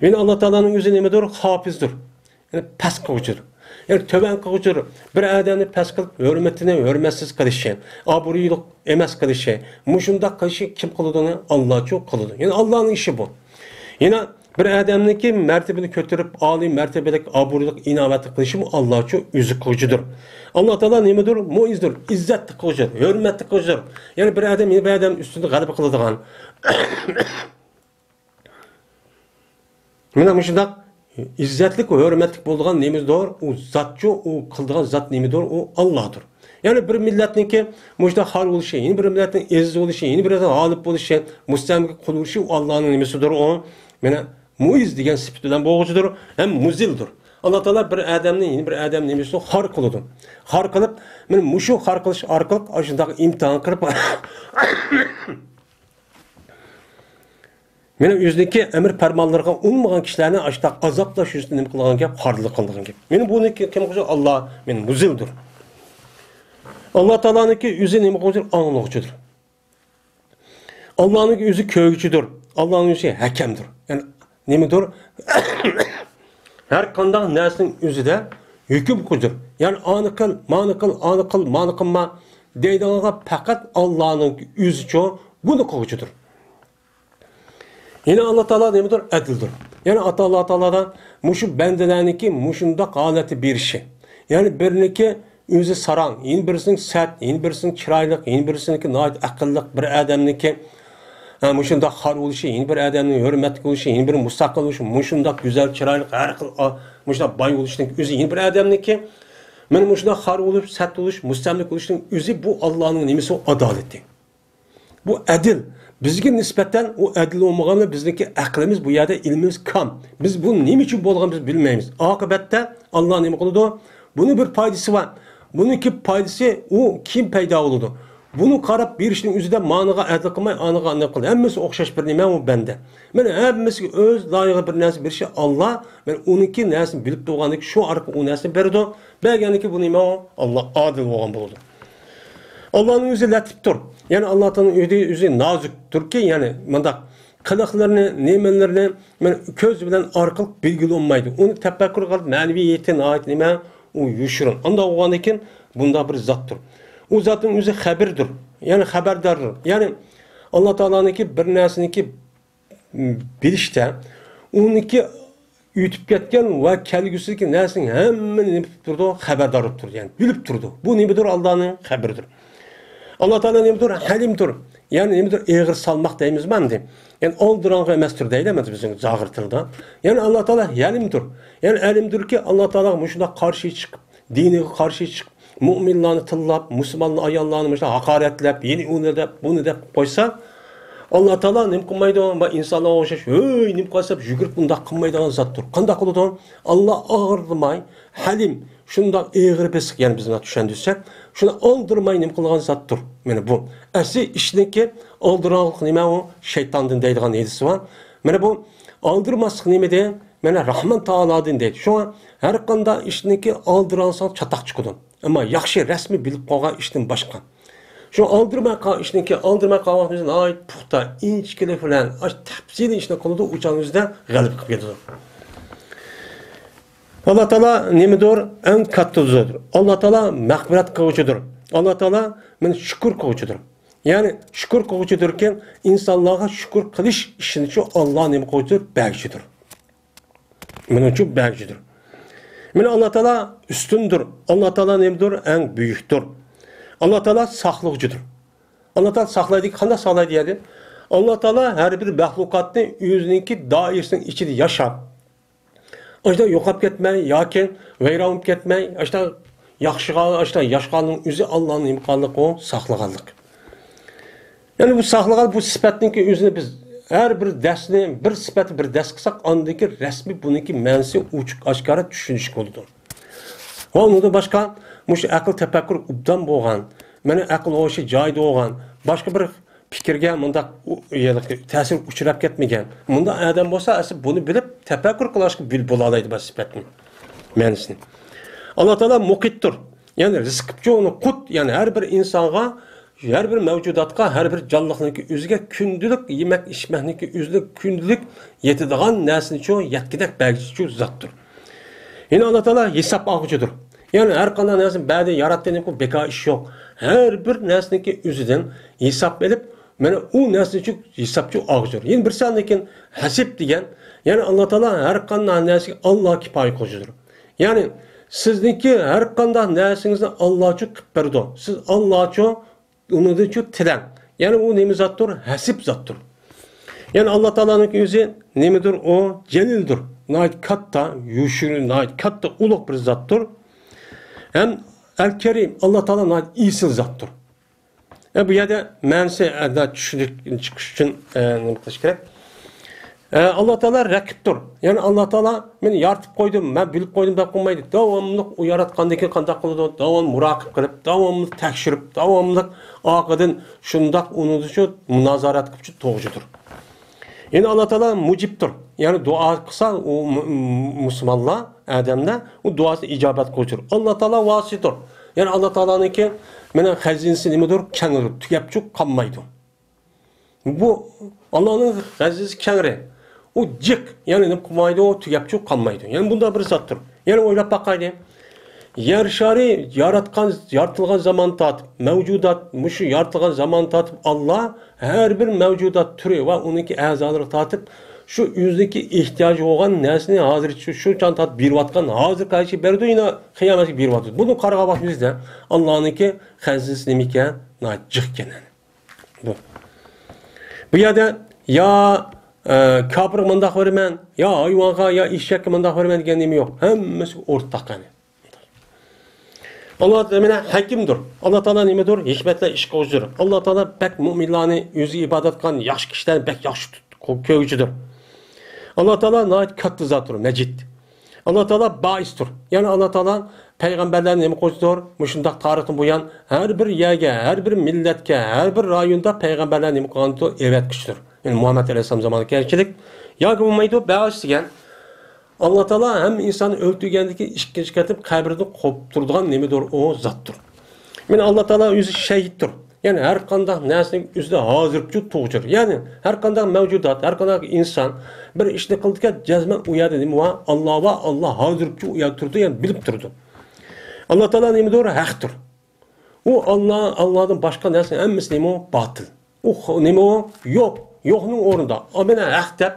يەنى ئاللا تائالانىڭ ئۆزى نېمىدۇر؟ خاپىزدۇر. يەنى پەس قىلغۇچىدۇر. يەنى تۆۋەن قىلغۇچىدۇر. بىر ئادەمنى پەس قىلىپ، ھۆرمىتىنى ھۆرمەتسىز قىلىشى، ئابرۇيلۇق ئەمەس قىلىشى، مۇشۇنداق قىلىشى كىم قىلىدۇ ئۇنى؟ ئاللاچۇ قىلىدۇ. يەنى ئاللانىڭ ئىشى بۇ. يەنە بىر ئادەمنىڭكى مەرتىۋىنى كۆتۈرۈپ، ئالىي مەرتىۋىلىك، ئابرۇيلۇق، ئىناۋەتلىك قىلىشىمۇ ئاللاچۇ ئۆزى قىلغۇچىدۇر. ئاللا تائالا نېمىدۇر؟ مۇئىزدۇر، ئىززەتلىك قىلغۇچىدۇر، ھۆرمەتلىك قىلغۇچىدۇر. يەنى بىر ئادەم يەنە بىر ئادەم ئۈستىدە غەلىبە قىلىدىغان. مانا مۇشۇنداق ئىززەتلىك ۋە ھۆرمەتلىك بولىدىغان نېمىدۇر؟ ئۇ زاتچۇ، ئۇ قىلىدىغان زات نېمىدۇر؟ ئۇ ئاللادۇر. يەنى بىر مىللەتنىڭكى مۇشۇنداق خار بولۇشى، يەنە بىر مىللەتنىڭ ئەزىز بولۇشى، يەنە بىر مىللەتنىڭ غالىب بولۇشى، مۇستەملىكە قۇرۇلۇشى ئۇ ئاللانىڭ نېمىسىدۇر؟ ئۇ مانا مۇئىز دېگەن سۈپىتى بىلەن بولغۇچىدۇر ھەم مۇزىلدۇر. ئاللا تائالا بىر ئادەمنى يەنە بىر ئادەم نېمىسىنى خار قىلىدۇ. خار قىلىپ، مانا مۇشۇ خار قىلىش ئارقىلىق ئاشۇنداق ئىمتىھان قىلىپ، مانا ئۆزىنىڭكى ئەمر پەرمانلىرىغا ئۇنىمىغان كىشىلەرنى ئاشۇنداق ئازابلاش يۈزىسىدىن نېمە قىلغان گەپ؟ خارلىق قىلىدىغان گەپ. مانا بۇنى كىم قىلغۇچى؟ ئاللا، مانا مۇزىلدۇر. ئاللا تائالانىڭكى ئۆزى نېمە قىلغۇچىدۇر؟ ئاڭلىغۇچىدۇر. ئاللانىڭكى ئۆزى كۆرگۈچىدۇر. ئاللانىڭ ئۆزى ھەكەمدۇر. يەنى نېمىدۇر؟ ھەر قانداق نەرسىنىڭ ئۆزىدە ھۆكۈم قىلغۇچىدۇر. يەنى ئانى قىل، مانى قىل، ئانى قىل، مانى قىلما دەيدىغانغا پەقەت ئاللانىڭ ئۆزىچۇ بۇنى قىلغۇچىدۇر. يەنە ئاللا تائالا نېمىدۇر؟ ئەدىلدۇر. يەنى ئاتا ئاللا تائالادا مۇشۇ بەندىلەرنىڭكى مۇشۇنداق ھالەتتە بېرىشى. يەنى بىرىنىڭكى ئۆزى ساراڭ، يەنە بىرسىنىڭ سەت، يەنە بىرسىنىڭ چىرايلىق، يەنە بىرسىنىڭكى ناھايىتى ئەقىللىق، بىر ئادەمنىڭكى، ھە، مۇشۇنداق خار بولۇشى، يەنە بىر ئادەمنىڭ ھۆرمەتلىك بولۇشى، يەنە بىر مۇستەقىل بولۇشى، مۇشۇنداق گۈزەل، چىرايلىق، ھەر خىل، ئا، مۇشۇنداق باي بولۇشنىڭ ئۆزى يەنە بىر ئادەمنىڭكى، مانا مۇشۇنداق خار بولۇش، سەت بولۇش، مۇستەملىك بولۇشنىڭ ئۆزى بۇ ئاللانىڭ نېمىسى؟ ئۇ ئادالىتى. بۇ ئەدىل. بىزگە نىسبەتەن ئۇ ئەدىل بولمىغاندا بىزنىڭكى ئەقلىمىز بۇ يەردە، ئىلمىمىز كام. بىز بۇ نېمە ئۈچۈن بولغان بىز بىلمەيمىز. ئاقىبەتتە ئاللا نېمە قىلىدۇ؟ بۇنىڭ بىر پايدىسى بار. بۇنىڭكى پايدىسى ئۇ كېيىن پەيدا بولىدۇ. بۇنى قاراپ بېرىشنىڭ ئۆزىدە مانىغا ئەدىل قىلماي، ئانىغا ئەدىل قىل. ھەممىسى ئوخشاش بىر نېمە ئۇ بەندە. مانا ھەممىسىگە ئۆز لايىقى بىر نەرسە بېرىشى ئاللا. مانا ئۇنىڭكى نەرسىنى بىلىپ تۇرغاندىكى شۇ ئارقىلىق ئۇ نەرسىنى بېرىدۇ. بەرگەندىكى بۇ نېمە ئۇ؟ ئاللا ئادىل بولغان بولىدۇ. ئاللانىڭ ئۆزى لەتىپتۇر. يەنى ئاللا تائالانىڭ ئۆزى، ئۆزى نازۇكتۇركى، يەنى مۇنداق قىلىقلىرىنى، نېمىلىرىنى مانا كۆز بىلەن ئارقىلىق بىلگىلى بولمايدۇ. ئۇنى تەپەككۇر قىلىپ مەنىۋىيىتى ناھايىتى نېمە؟ ئۇ يوشۇرۇن. ئانداق بولغاندىن كېيىن بۇنداق بىر زاتتۇر. ئۇ زاتنىڭ ئۆزى خەبىردۇر. يەنى خەبەرداردۇر. يەنى ئاللا تائالانىڭكى بىر نەرسىنىڭكى بىلىشتە، ئۇنىڭكى ئۆتۈپ كەتكەن ۋە كەلگۈسىدىكى نەرسىنىڭ ھەممىنى نېمە قىلىپ تۇرىدۇ؟ خەۋەردار بولۇپ تۇرىدۇ، يەنى بىلىپ تۇرىدۇ. بۇ نېمىدۇر؟ ئاللانىڭ خەبىرىدۇر. ئاللا تائالا نېمىدۇر؟ ھەلىمدۇر. يەنى نېمىدۇر؟ ئېغىر سالماق دەيمىزمۇ ئەمدى؟ يەنى ئالدىراڭغۇ ئەمەستۇر دەيلى ئەمدى بىزنىڭ زاغىر تىلدا. يەنى ئاللا تائالا ھەلىمدۇر. يەنى ھەلىمدۇركى، ئاللا تائالاغا مۇشۇنداق قارشى چىقىپ، دىنىغا قارشى چىقىپ، مۆمىنلارنى تىللاپ، مۇسۇلمان ئاياللارنى مۇشۇنداق ھاقارەتلەپ، يەنى ئۇنى دەپ، بۇنى دەپ قويسا، ئاللا تائالا نېمە قىلمايدۇ؟ بۇ ئىنسانلارغا ئوخشاش، ھۆي، نېمە قىلسا يۈگۈرۈپ ئۇنداق قىلمايدىغان زاتتۇر. قانداق قىلىدۇ؟ ئاللا ئاغرىماي، ھەلىم، شۇنداق ئېغىر بېسىق، يەنى بىز مۇنداق چۈشەندۈرسەك، شۇنى ئالدىرىماي نېمە قىلغان زاتتۇر. مانا بۇ ئەسلى ئىشنىڭكى ئالدىراڭلىق نېمە ئۇ؟ شەيتاندىن دەيدىغان ھەدىسى بار. مانا بۇ ئالدىرىماسلىق نېمىدە؟ مانا راھمان تائالادىن دەيدۇ. شۇڭا ھەر قانداق ئىشنىڭكى ئالدىراڭساڭ چاتاق چىقىدۇ. ئەمما ياخشى رەسمىي بىلىپ قالغان ئىشتىن باشقا. شۇ ئالدىرىماي قالغان ئىشنىڭكى، ئالدىرىماي قالغان ۋاقتىمىزدا ناھايىتى پۇختا، ئىنچىكىلىك بىلەن ئاش-، تەپسىلىي ئىشنى قىلىدۇ، ئۇ چاغنىڭ ئۆزىدە غەلىبە قىلىپ كېتىدۇ. ئاللا تائالا نېمىدۇر؟ ئەڭ كاتتا زاتتۇر. ئاللا تائالا مەغپىرەت قىلغۇچىدۇر. ئاللا تائالا مانا شۈكۈر قىلغۇچىدۇر. يەنى شۈكۈر قىلغۇچىدۇركى، ئىنسانلارغا شۈكۈر قىلىش ئىشىنى شۇ ئاللا نېمە قىلغۇچىدۇر؟ بەرگۈچىدۇر. مېنىڭچۇ بەرگۈچىدۇر. مانا ئاللا تائالا ئۈستۈندۇر. ئاللا تائالا نېمىدۇر؟ ئەڭ بۈيۈكتۇر. ئاللا تائالا ساقلىغۇچىدۇر. ئاللا تائالا ساقلايدۇ. قانداق ساقلايدۇ يەنى؟ ئاللا تائالا ھەر بىر مەخلۇقاتنى ئۆزىنىڭكى دائىرىسىنىڭ ئىچىدە ياشاپ، ئاشۇنداق يوقاپ كەتمەي ياكى ۋەيران بولۇپ كەتمەي، ئاشۇنداق ياخشىغا، ئاشۇنداق ياشىغاننىڭ ئۆزى ئاللانىڭ نېمە قىلغانلىقى، ئۇ ساقلىغانلىق. يەنى بۇ ساقلىغان بۇ سۈپەتنىڭكى ئۆزىنى بىز ھەر بىر دەرسنى، بىر سۈپەتنى بىر دەرس قىلساق، ئاندىكى رەسمىي بۇنىڭكى مەنىسى ئوچۇق ئاشكارا چۈشىنىشكە بولىدۇ. ۋە ئۇنىڭدىن باشقا، مۇشۇ ئەقىل تەپەككۇر ئوبدان بولغان، مانا ئەقىل ھوشى جايىدا بولغان، باشقا بىر پىكىرگە مۇنداق ئۇ-، يەنى تەسىر ئۇچراپ كەتمىگەن. مۇنداق ئادەم بولسا، ئەسلى بۇنى بىلىپ، تەپەككۇر قىلىشقا بىل-، بولالايدۇ بۇ سۈپەتنى، مەنىسىنى. ئاللا تائالا مۇقىتتۇر. يەنى رىزىقچۇ ئۇنى قۇت، يەنى ھەر بىر ئىنسانغا، ھەر بىر مەۋجۇداتقا، ھەر بىر جانلىقنىڭكى ئۆزىگە كۈندىلىك يېمەك-ئىچمەكنىڭكى ئۆزىگە كۈندىلىك يېتىدىغان نەرسىنىچۇ يەتكۈدەك بەرگۈچىچۇ زاتتۇر. يەنە ئاللا تائالا ھېساب ئالغۇچىدۇر. يەنى ھەر قانداق نەرسىنى بەدە ياراتتى، بۇ بىكار ئىش يوق. ھەر بىر نەرسىنىڭكى ئۆزىدىن ھېساب ئېلىپ، مانا ئۇ نەرسىنى ھېسابچى ئالغۇچىدۇر. يەنە بىرسى ئاندىن كېيىن ھەسىب دېگەن، يەنى ئاللا تائالا ھەر قانداق نەرسىگە ئاللا كىپايە قىلغۇچىدۇر. يەنى سىزنىڭكى ھەر قانداق نەرسىڭىزنى ئاللاچۇ قىلىپ بېرىدۇ. سىز ئاللاچۇ ئۇنىڭدىنچۇ تىلەڭ. يەنى ئۇ نېمە زاتتۇر؟ ھەسىپ زاتتۇر. يەنى ئاللا تائالانىڭكى ئۆزى نېمىدۇر؟ ئۇ جەلىلدۇر. ناھايىتى كاتتا، يوشۇرۇن، ناھايىتى كاتتا، ئۇلۇغ بىر زاتتۇر. ھەم ئەل كەرىم، ئاللا تائالا ناھايىتى ئېسىل زاتتۇر. ئە، بۇ يەردە مەنىسى، ئە، چۈشىنىك چىقىش ئۈچۈن، ئە، نېمە قىلىش كېرەك؟ ئە، ئاللا تائالا رەقىبتۇر. يەنى ئاللا تائالا مېنى يارىتىپ قويدۇم، مەن بىلىپ قويدۇم دەپ قويمايدۇ. داۋاملىق ئۇ ياراتقاندىن كېيىن قانداق قىلىدۇ؟ داۋاملىق مۇراقىب قىلىپ، داۋاملىق تەكشۈرۈپ، داۋاملىق ئارقىدىن شۇنداق ئۇنىڭدىن شۇ مۇنازارەت قىلىپ شۇ توغرىچىدۇر. يەنى ئاللا تائالا مۇجىبتۇر. يەنى دۇئا قىلسا ئۇ مۇ-، مۇ-، مۇسۇلمانلار، ئادەملەر ئۇ دۇئاسىنى ئىجابەت قىلغۇچىدۇر. ئاللا تائالا ۋاسىتۇر. يەنى ئاللا تائالانىڭكى مېنىڭ خەزىنىسى نېمىدۇر؟ كەڭدۇر، تۈگەپچۇ قالمايدۇ. بۇ ئاللانىڭ خەزىنىسى كەڭرى. ئۇ جىق، يەنى نېمە قىلمايدۇ، ئۇ تۈگەپچۇ قالمايدۇ. يەنى بۇنداق بىر زاتتۇر. يەنى ئويلاپ باقايلى. يەر شارى ياراتقان، يارىتىلغان زامان تارتىپ، مەۋجۇدات، مۇشۇ يارىتىلغان زامان تارتىپ، ئاللا ھەر بىر مەۋجۇدات تۈرى ۋە ئۇنىڭكى ئەزالىرىغا تارتىپ، شۇ ئۆزىنىڭكى ئېھتىياجى بولغان نەرسىنى ھازىرچە شۇ چاغ تارتىپ بېرىۋاتقان، ھازىرقى ھاياتى بېرىدۇ، يەنە قىيامەتكە بېرىۋاتىدۇ. بۇنى قارىغان ۋاقتىمىزدا ئاللانىڭكى خەزىنىسى نېمىكەن؟ ناھايىتى جىق ئىكەن. بۇ. بۇ يەردە يا، ئە، كاپىرغا مۇنداق بېرىمەن، يا ھايۋانغا، يا ئېشەككە مۇنداق بېرىمەن دېگەن نېمە يوق. ھەممىسىگە ئورتاق، يەنى. ئاللا تائالا مانا ھەكىمدۇر. ئاللا تائالا نېمىدۇر؟ ھېكمەتلەر ئىش قىلغۇچىدۇر. ئاللا تائالا بەك مۆمىنلارنى، ئۆزىگە ئىبادەت قىلغان ياخشى كىشىلەرنى بەك ياخشى تۇت-، كۆرگۈچىدۇر. ئاللا تائالا ناھايىتى كاتتا زاتتۇر، مەجىد. ئاللا تائالا بائىستۇر. يەنى ئاللا تائالا پەيغەمبەرلەرنى نېمە قىلغۇچىدۇر؟ مۇشۇنداق تارىختىن بۇيان ھەر بىر يەرگە، ھەر بىر مىللەتكە، ھەر بىر رايوندا پەيغەمبەرلەرنى نېمە قىلغانتۇ؟ ئەۋەتكۈچىدۇر. يەنى مۇھەممەد ئەلەيھىسسالام زامانىغا كەلگۈچىلىك. ياكى بولمايدۇ، بەئەس دېگەن. ئاللا تائالا ھەممە ئىنساننى ئۆلتۈرگەندىن كېيىن ئىككىنچى قېتىم قەبرىدىن قوپتۇرىدىغان نېمىدۇر؟ ئۇ زاتتۇر. مانا ئاللا تائالا ئۆزى شەھىدتۇر. يەنى ھەر قانداق نەرسىنىڭ ئۆزىدە ھازىرچۇ تۇغۇچىدۇر. يەنى ھەر قانداق مەۋجۇدات، ھەر قانداق ئىنسان بىر ئىشنى قىلىدىكەن، جەزمەن ئۇ يەردە نېمە بار؟ ئاللا بار، ئاللا ھازىرچۇ ئۇ يەردە تۇرىدۇ، يەنى بىلىپ تۇرىدۇ. ئاللا تائالا نېمىدۇر؟ ھەقتۇر. ئۇ ئاللا، ئاللادىن باشقا نەرسە ھەممىسى نېمە؟ باتىل. ئۇ خ-، نېمە ئۇ؟ يوق. يوقنىڭ ئورنىدا. ئا، مانا ھەق دەپ،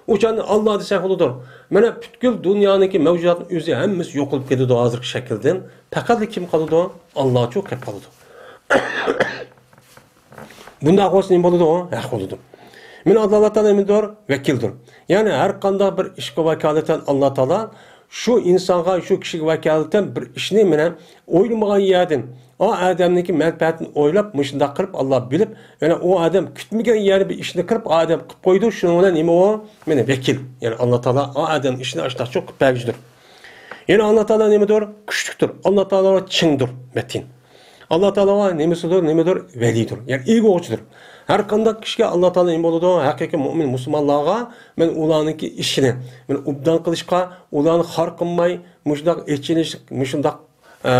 ئۇ چاغدا ئاللا دېسەك بولىدۇ. مانا پۈتكۈل دۇنيانىڭكى مەۋجۇداتنىڭ ئۆزى ھەممىسى يوقىلىپ كېتىدۇ ھازىرقى شەكىلدىن. پەقەتلا كىم قالىدۇ؟ ئاللاچۇ قېلىپ قالىدۇ. بۇنداق بولسا نېمە بولىدۇ؟ ھەق بولىدۇ. مانا ئاللا تائالا نېمىدۇر؟ ۋەكىلدۇر. يەنى ھەر قانداق بىر ئىشقا ۋاكالىتەن ئاللا تائالا شۇ ئىنسانغا، شۇ كىشىگە ۋاكالىتەن بىر ئىشنى مانا ئويلىمىغان يەردىن، ئا ئادەمنىڭكى مەنپەئەتىنى ئويلاپ، مۇشۇنداق قىلىپ ئاللا بىلىپ، يەنى ئۇ ئادەم كۈتمىگەن يەردە بىر ئىشنى قىلىپ، ئا ئادەم قىلىپ قويىدۇ، شۇنىڭ بىلەن نېمە ئۇ؟ مانا ۋەكىل. يەنى ئاللا تائالا ئا ئادەم ئىشنى ئاشتاقچۇ قىلىپ بەرگۈچىدۇر. يەنى ئاللا تائالا نېمىدۇر؟ كۈچلۈكتۇر. ئاللا تائالا چىڭدۇر، مەتىن. ئاللا تائالا نېمىسىدۇر، نېمىدۇر؟ ۋەلىدۇر. يەنى ئىگە بولغۇچىدۇر. ھەر قانداق كىشىگە ئاللا تائالا نېمە بولىدۇ؟ ھەقىقىي مۆمىن مۇسۇلمانلارغا مانا ئۇلارنىڭكى ئىشىنى مانا ئوبدان قىلىشقا، ئۇلارنى خار قىلماي، مۇشۇنداق ئېچىنىش، مۇشۇنداق، ئە،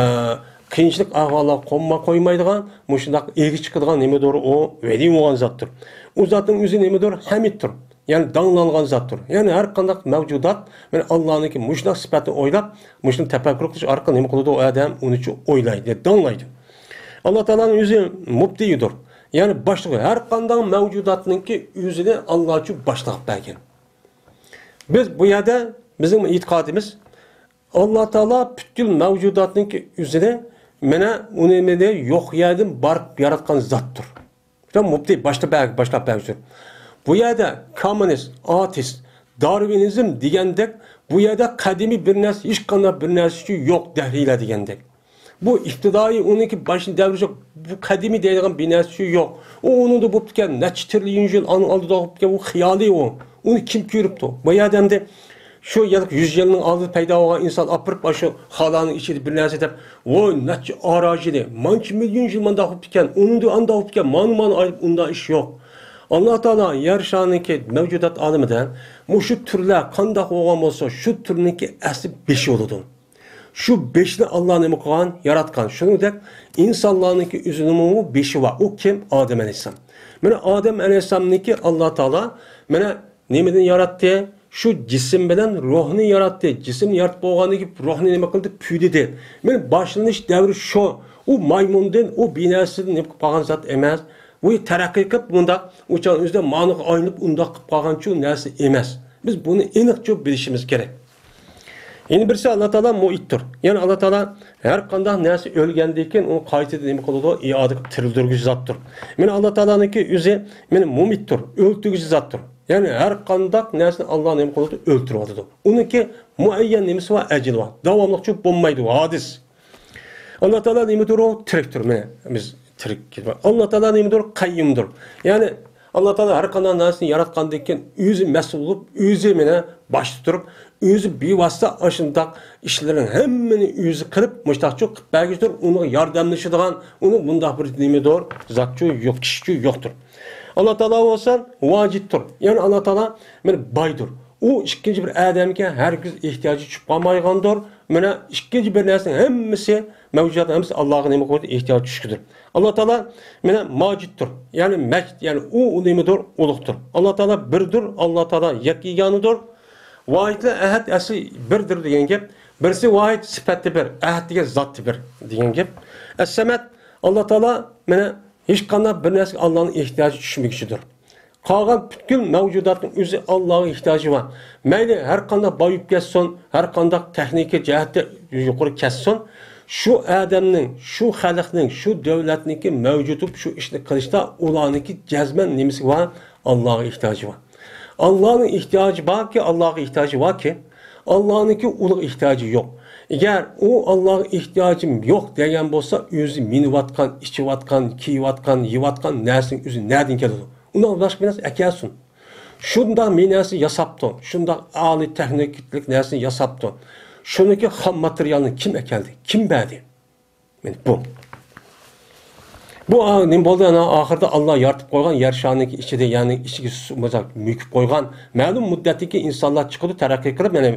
قىيىنچىلىق ئەھۋاللارغا قويما-، قويمايدىغان، مۇشۇنداق ئىگە چىقىدىغان نېمىدۇر؟ ئۇ ۋەلى بولغان زاتتۇر. ئۇ زاتنىڭ ئۆزى نېمىدۇر؟ ھەمىدتۇر. يەنى داڭلانغان زاتتۇر. يەنى ھەر قانداق مەۋجۇدات، مانا ئاللانىڭكى مۇشۇنداق سۈپەتنى ئويلاپ، مۇشۇنى تەپەككۇر قىلىش ئارقىلىق نېمە قىلىدۇ؟ ئۇ ئادەم ئۇنىچۇ ئويلايدۇ، داڭلايدۇ. ئاللا تائالانىڭ ئۆزى مۇبدىئىدۇر. يەنى باشلىقى، ھەر قانداق مەۋجۇداتنىڭكى ئۆزىنى ئاللاچۇ باشلاپ بەرگەن. بىز بۇ يەردە، بىزنىڭ ئېتىقادىمىز، ئاللا تائالا پۈتكۈل مەۋجۇداتنىڭكى ئۆزىنى، مانا ئۇنى مېنى يوق يەردىن بارىپ ياراتقان زاتتۇر. شۇ مۇبدىئ باشلاپ بەر-، باشلاپ بەرگۈچى. بۇ يەردە كوممۇنىست، ئاتېئىست، دارۋىنىزم دېگەندەك، بۇ يەردە قەدىمىي بىر نەرسە، ھېچقانداق بىر نەرسە يوق، دەھرىيلەر دېگەندەك. بۇ ئىپتىدائىي ئۇنىڭكى باشىنى دەۋرىشى، بۇ قەدىمىي دەيدىغان بىر نەرسە يوق. ئۇ ئۇنىڭدا بوپتىكەن، نەچچە تىرىليون يىل ئانىڭ ئالدىدا بوپتىكەن، ئۇ خىيالىي ئۇ. ئۇنى كىم كۆرۈپتۇ؟ بۇ يەردە ئەمدى شۇ يىل يۈز يىلنىڭ ئالدىدا پەيدا بولغان ئىنسان ئاپىرىپ، ئاشۇ خالانىڭ ئىچىدە بىر نەرسە دەپ، ۋوي، نەچچە ئاراژىنى، مانچە مىليون يىل مانداق بوپتىكەن، ئۇنىڭدا ئانداق بوپتىكەن، مانا، مانا ئايرىپ، ئۇنداق ئىش يوق. ئاللا تائالا يەر شارىنىڭكى مەۋجۇدات ئالىمىدە مۇشۇ تۈرلەر قانداق بولغان بولسا، شۇ تۈرنىڭكى ئەسلى بېشى بولىدۇ. شۇ بېشىنى ئاللا نېمە قىلغان؟ ياراتقان. شۇنىڭدەك ئىنسانلارنىڭكى ئۆزىنىڭمۇ بېشى بار. ئۇ كىم؟ ئادەم ئەلەيھىسسالام. مانا ئادەم ئەلەيھىسسالامنىڭكى ئاللا تائالا مانا نېمىدىن ياراتتى؟ شۇ جىسىم بىلەن روھنى ياراتتى. جىسىمنى يارىتىپ بولغاندىن كېيىن روھنى نېمە قىلدى؟ پۈۋلىدى. مانا باشلىنىش دەۋرى شۇ. ئۇ مايمۇندىن، ئۇ بىنەرسىدىن نېمە قىلىپ قالغان زات ئەمەس. ئۇ تەرەققىي قىلىپ مۇنداق ئۇچان ئۆزىدە مانىغا ئايلىنىپ ئۇنداق قىلىپ قالغانچۇ نەرسە ئەمەس. بىز بۇنى ئېنىقچە بىلىشىمىز كېرەك. يەنە بىرسى، ئاللا تائالا مۇئىتتۇر. يەنى ئاللا تائالا ھەر قانداق نەرسە ئۆلگەندىن كېيىن ئۇنى قايتىدىن نېمە قىلىدۇ؟ ئىئادە قىلىپ تىرىلدۈرگۈچى زاتتۇر. مانا ئاللا تائالانىڭكى ئۆزى مانا مۇمىتتۇر، ئۆلتۈرگۈچى زاتتۇر. يەنى ھەر قانداق نەرسىنى ئاللا نېمە قىلىدۇ؟ ئۆلتۈرۈۋاتىدۇ. ئۇنىڭكى مۇئەييەن نېمىسى بار؟ ئەجىلى بار. داۋاملىقچۇ بولمايدۇ، ھادىس. ئاللا تائالا نېمىدۇر؟ ئۇ تىرىكتۇر. مانا بىز تىرىك. ئاللا تائالا نېمىدۇر؟ قەييۇمدۇر. يەنى ئاللا تائالا ھەر قانداق نەرسىنى ياراتقاندىن كېيىن ئۆزى مەسئۇل بولۇپ، ئۆزى مانا باشتا تۇرۇپ، ئۆزى بىۋاسىتە ئاشۇنداق ئىشلارنىڭ ھەممىنى ئۆزى قىلىپ، مۇشتاقچۇ قىلىپ بەرگۈچىدۇر، ئۇنىڭغا ياردەملىشىدىغان، ئۇنىڭ بۇنداق بىر نېمىدۇر؟ زاتچۇ يوق، كىشىچۇ يوقتۇر. ئاللا تائالا بولسا ۋاجىدتۇر. يەنى ئاللا تائالا مانا بايدۇر. ئۇ ئىككىنچى بىر ئادەمگە ھەرگىز ئېھتىياجى چۈشۈپ قالمايدىغاندۇر. مانا ئىككىنچى بىر نەرسىنىڭ ھەممىسى، مەۋجۇداتنىڭ ھەممىسى ئاللاغا نېمە قىلىدۇ؟ ئېھتىياجى چۈشكۈدۇر. ئاللا تائالا مانا ماجىدتۇر. يەنى مەجىد، يەنى ئۇ، ئۇ نېمىدۇر؟ ئۇلۇغدۇر. ئاللا تائالا بىردۇر، ئاللا تائالا يەككە يېگانىدۇر. ۋاھىدلا ئەھەد ئەسلى بىردۇر دېگەن گەپ. بىرسى ۋاھىد سۈپەتتە بىر، ئەھەد دېگەن زاتتا بىر دېگەن گەپ. ئەسسەمەد، ئاللا تائالا مانا ھېچقانداق بىر نەرسىگە ئاللانىڭ ئېھتىياجى چۈشمىگۈچىدۇر. قالغان پۈتكۈل مەۋجۇداتنىڭ ئۆزى ئاللاغا ئېھتىياجى بار. مەيلى ھەر قانداق بايىپ كەتسۇن، ھەر قانداق تېخنىكا جەھەتتە يۇقىرى كەتسۇن، شۇ ئادەمنىڭ، شۇ خەلقنىڭ، شۇ دۆلەتنىڭكى مەۋجۇت بولۇپ شۇ ئىشنى قىلىشتا ئۇلارنىڭكى جەزمەن نېمىسى بار؟ ئاللاغا ئېھتىياجى بار. ئاللانىڭ ئېھتىياجى باركى، ئاللاغا ئېھتىياجى باركى، ئاللانىڭكى ئۇلۇغ ئېھتىياجى يوق. ئەگەر ئۇ ئاللاغا ئېھتىياجىم يوق دېگەن بولسا، ئۆزى مىنىۋاتقان، ئىچىۋاتقان، كىيىۋاتقان، يەۋاتقان نەرسىنىڭ ئۆزى نەدىن كېلىدۇ؟ ئۇنىڭ باشقا بىر نەرسە ئەكەلسۇن. شۇنداق بىر نەرسە ياساپتۇ، شۇنداق ئالىي تېخنىكىلىق نەرسىنى ياساپتۇ. شۇنىڭكى خام ماتېرىيالنى كىم ئەكەلدى؟ كىم بەردى؟ مانا بۇ. بۇ ئا-، نېمە بولدى؟ ئانا ئاخىرىدا ئاللا يارىتىپ قويغان يەر شارىنىڭكى ئىچىدە، يەنى ئىچىگە سۇ-، مۇزا مۆكۈپ قويغان مەلۇم مۇددەتتىكى ئىنسانلار چىقىدۇ، تەرەققىي قىلىپ، مانا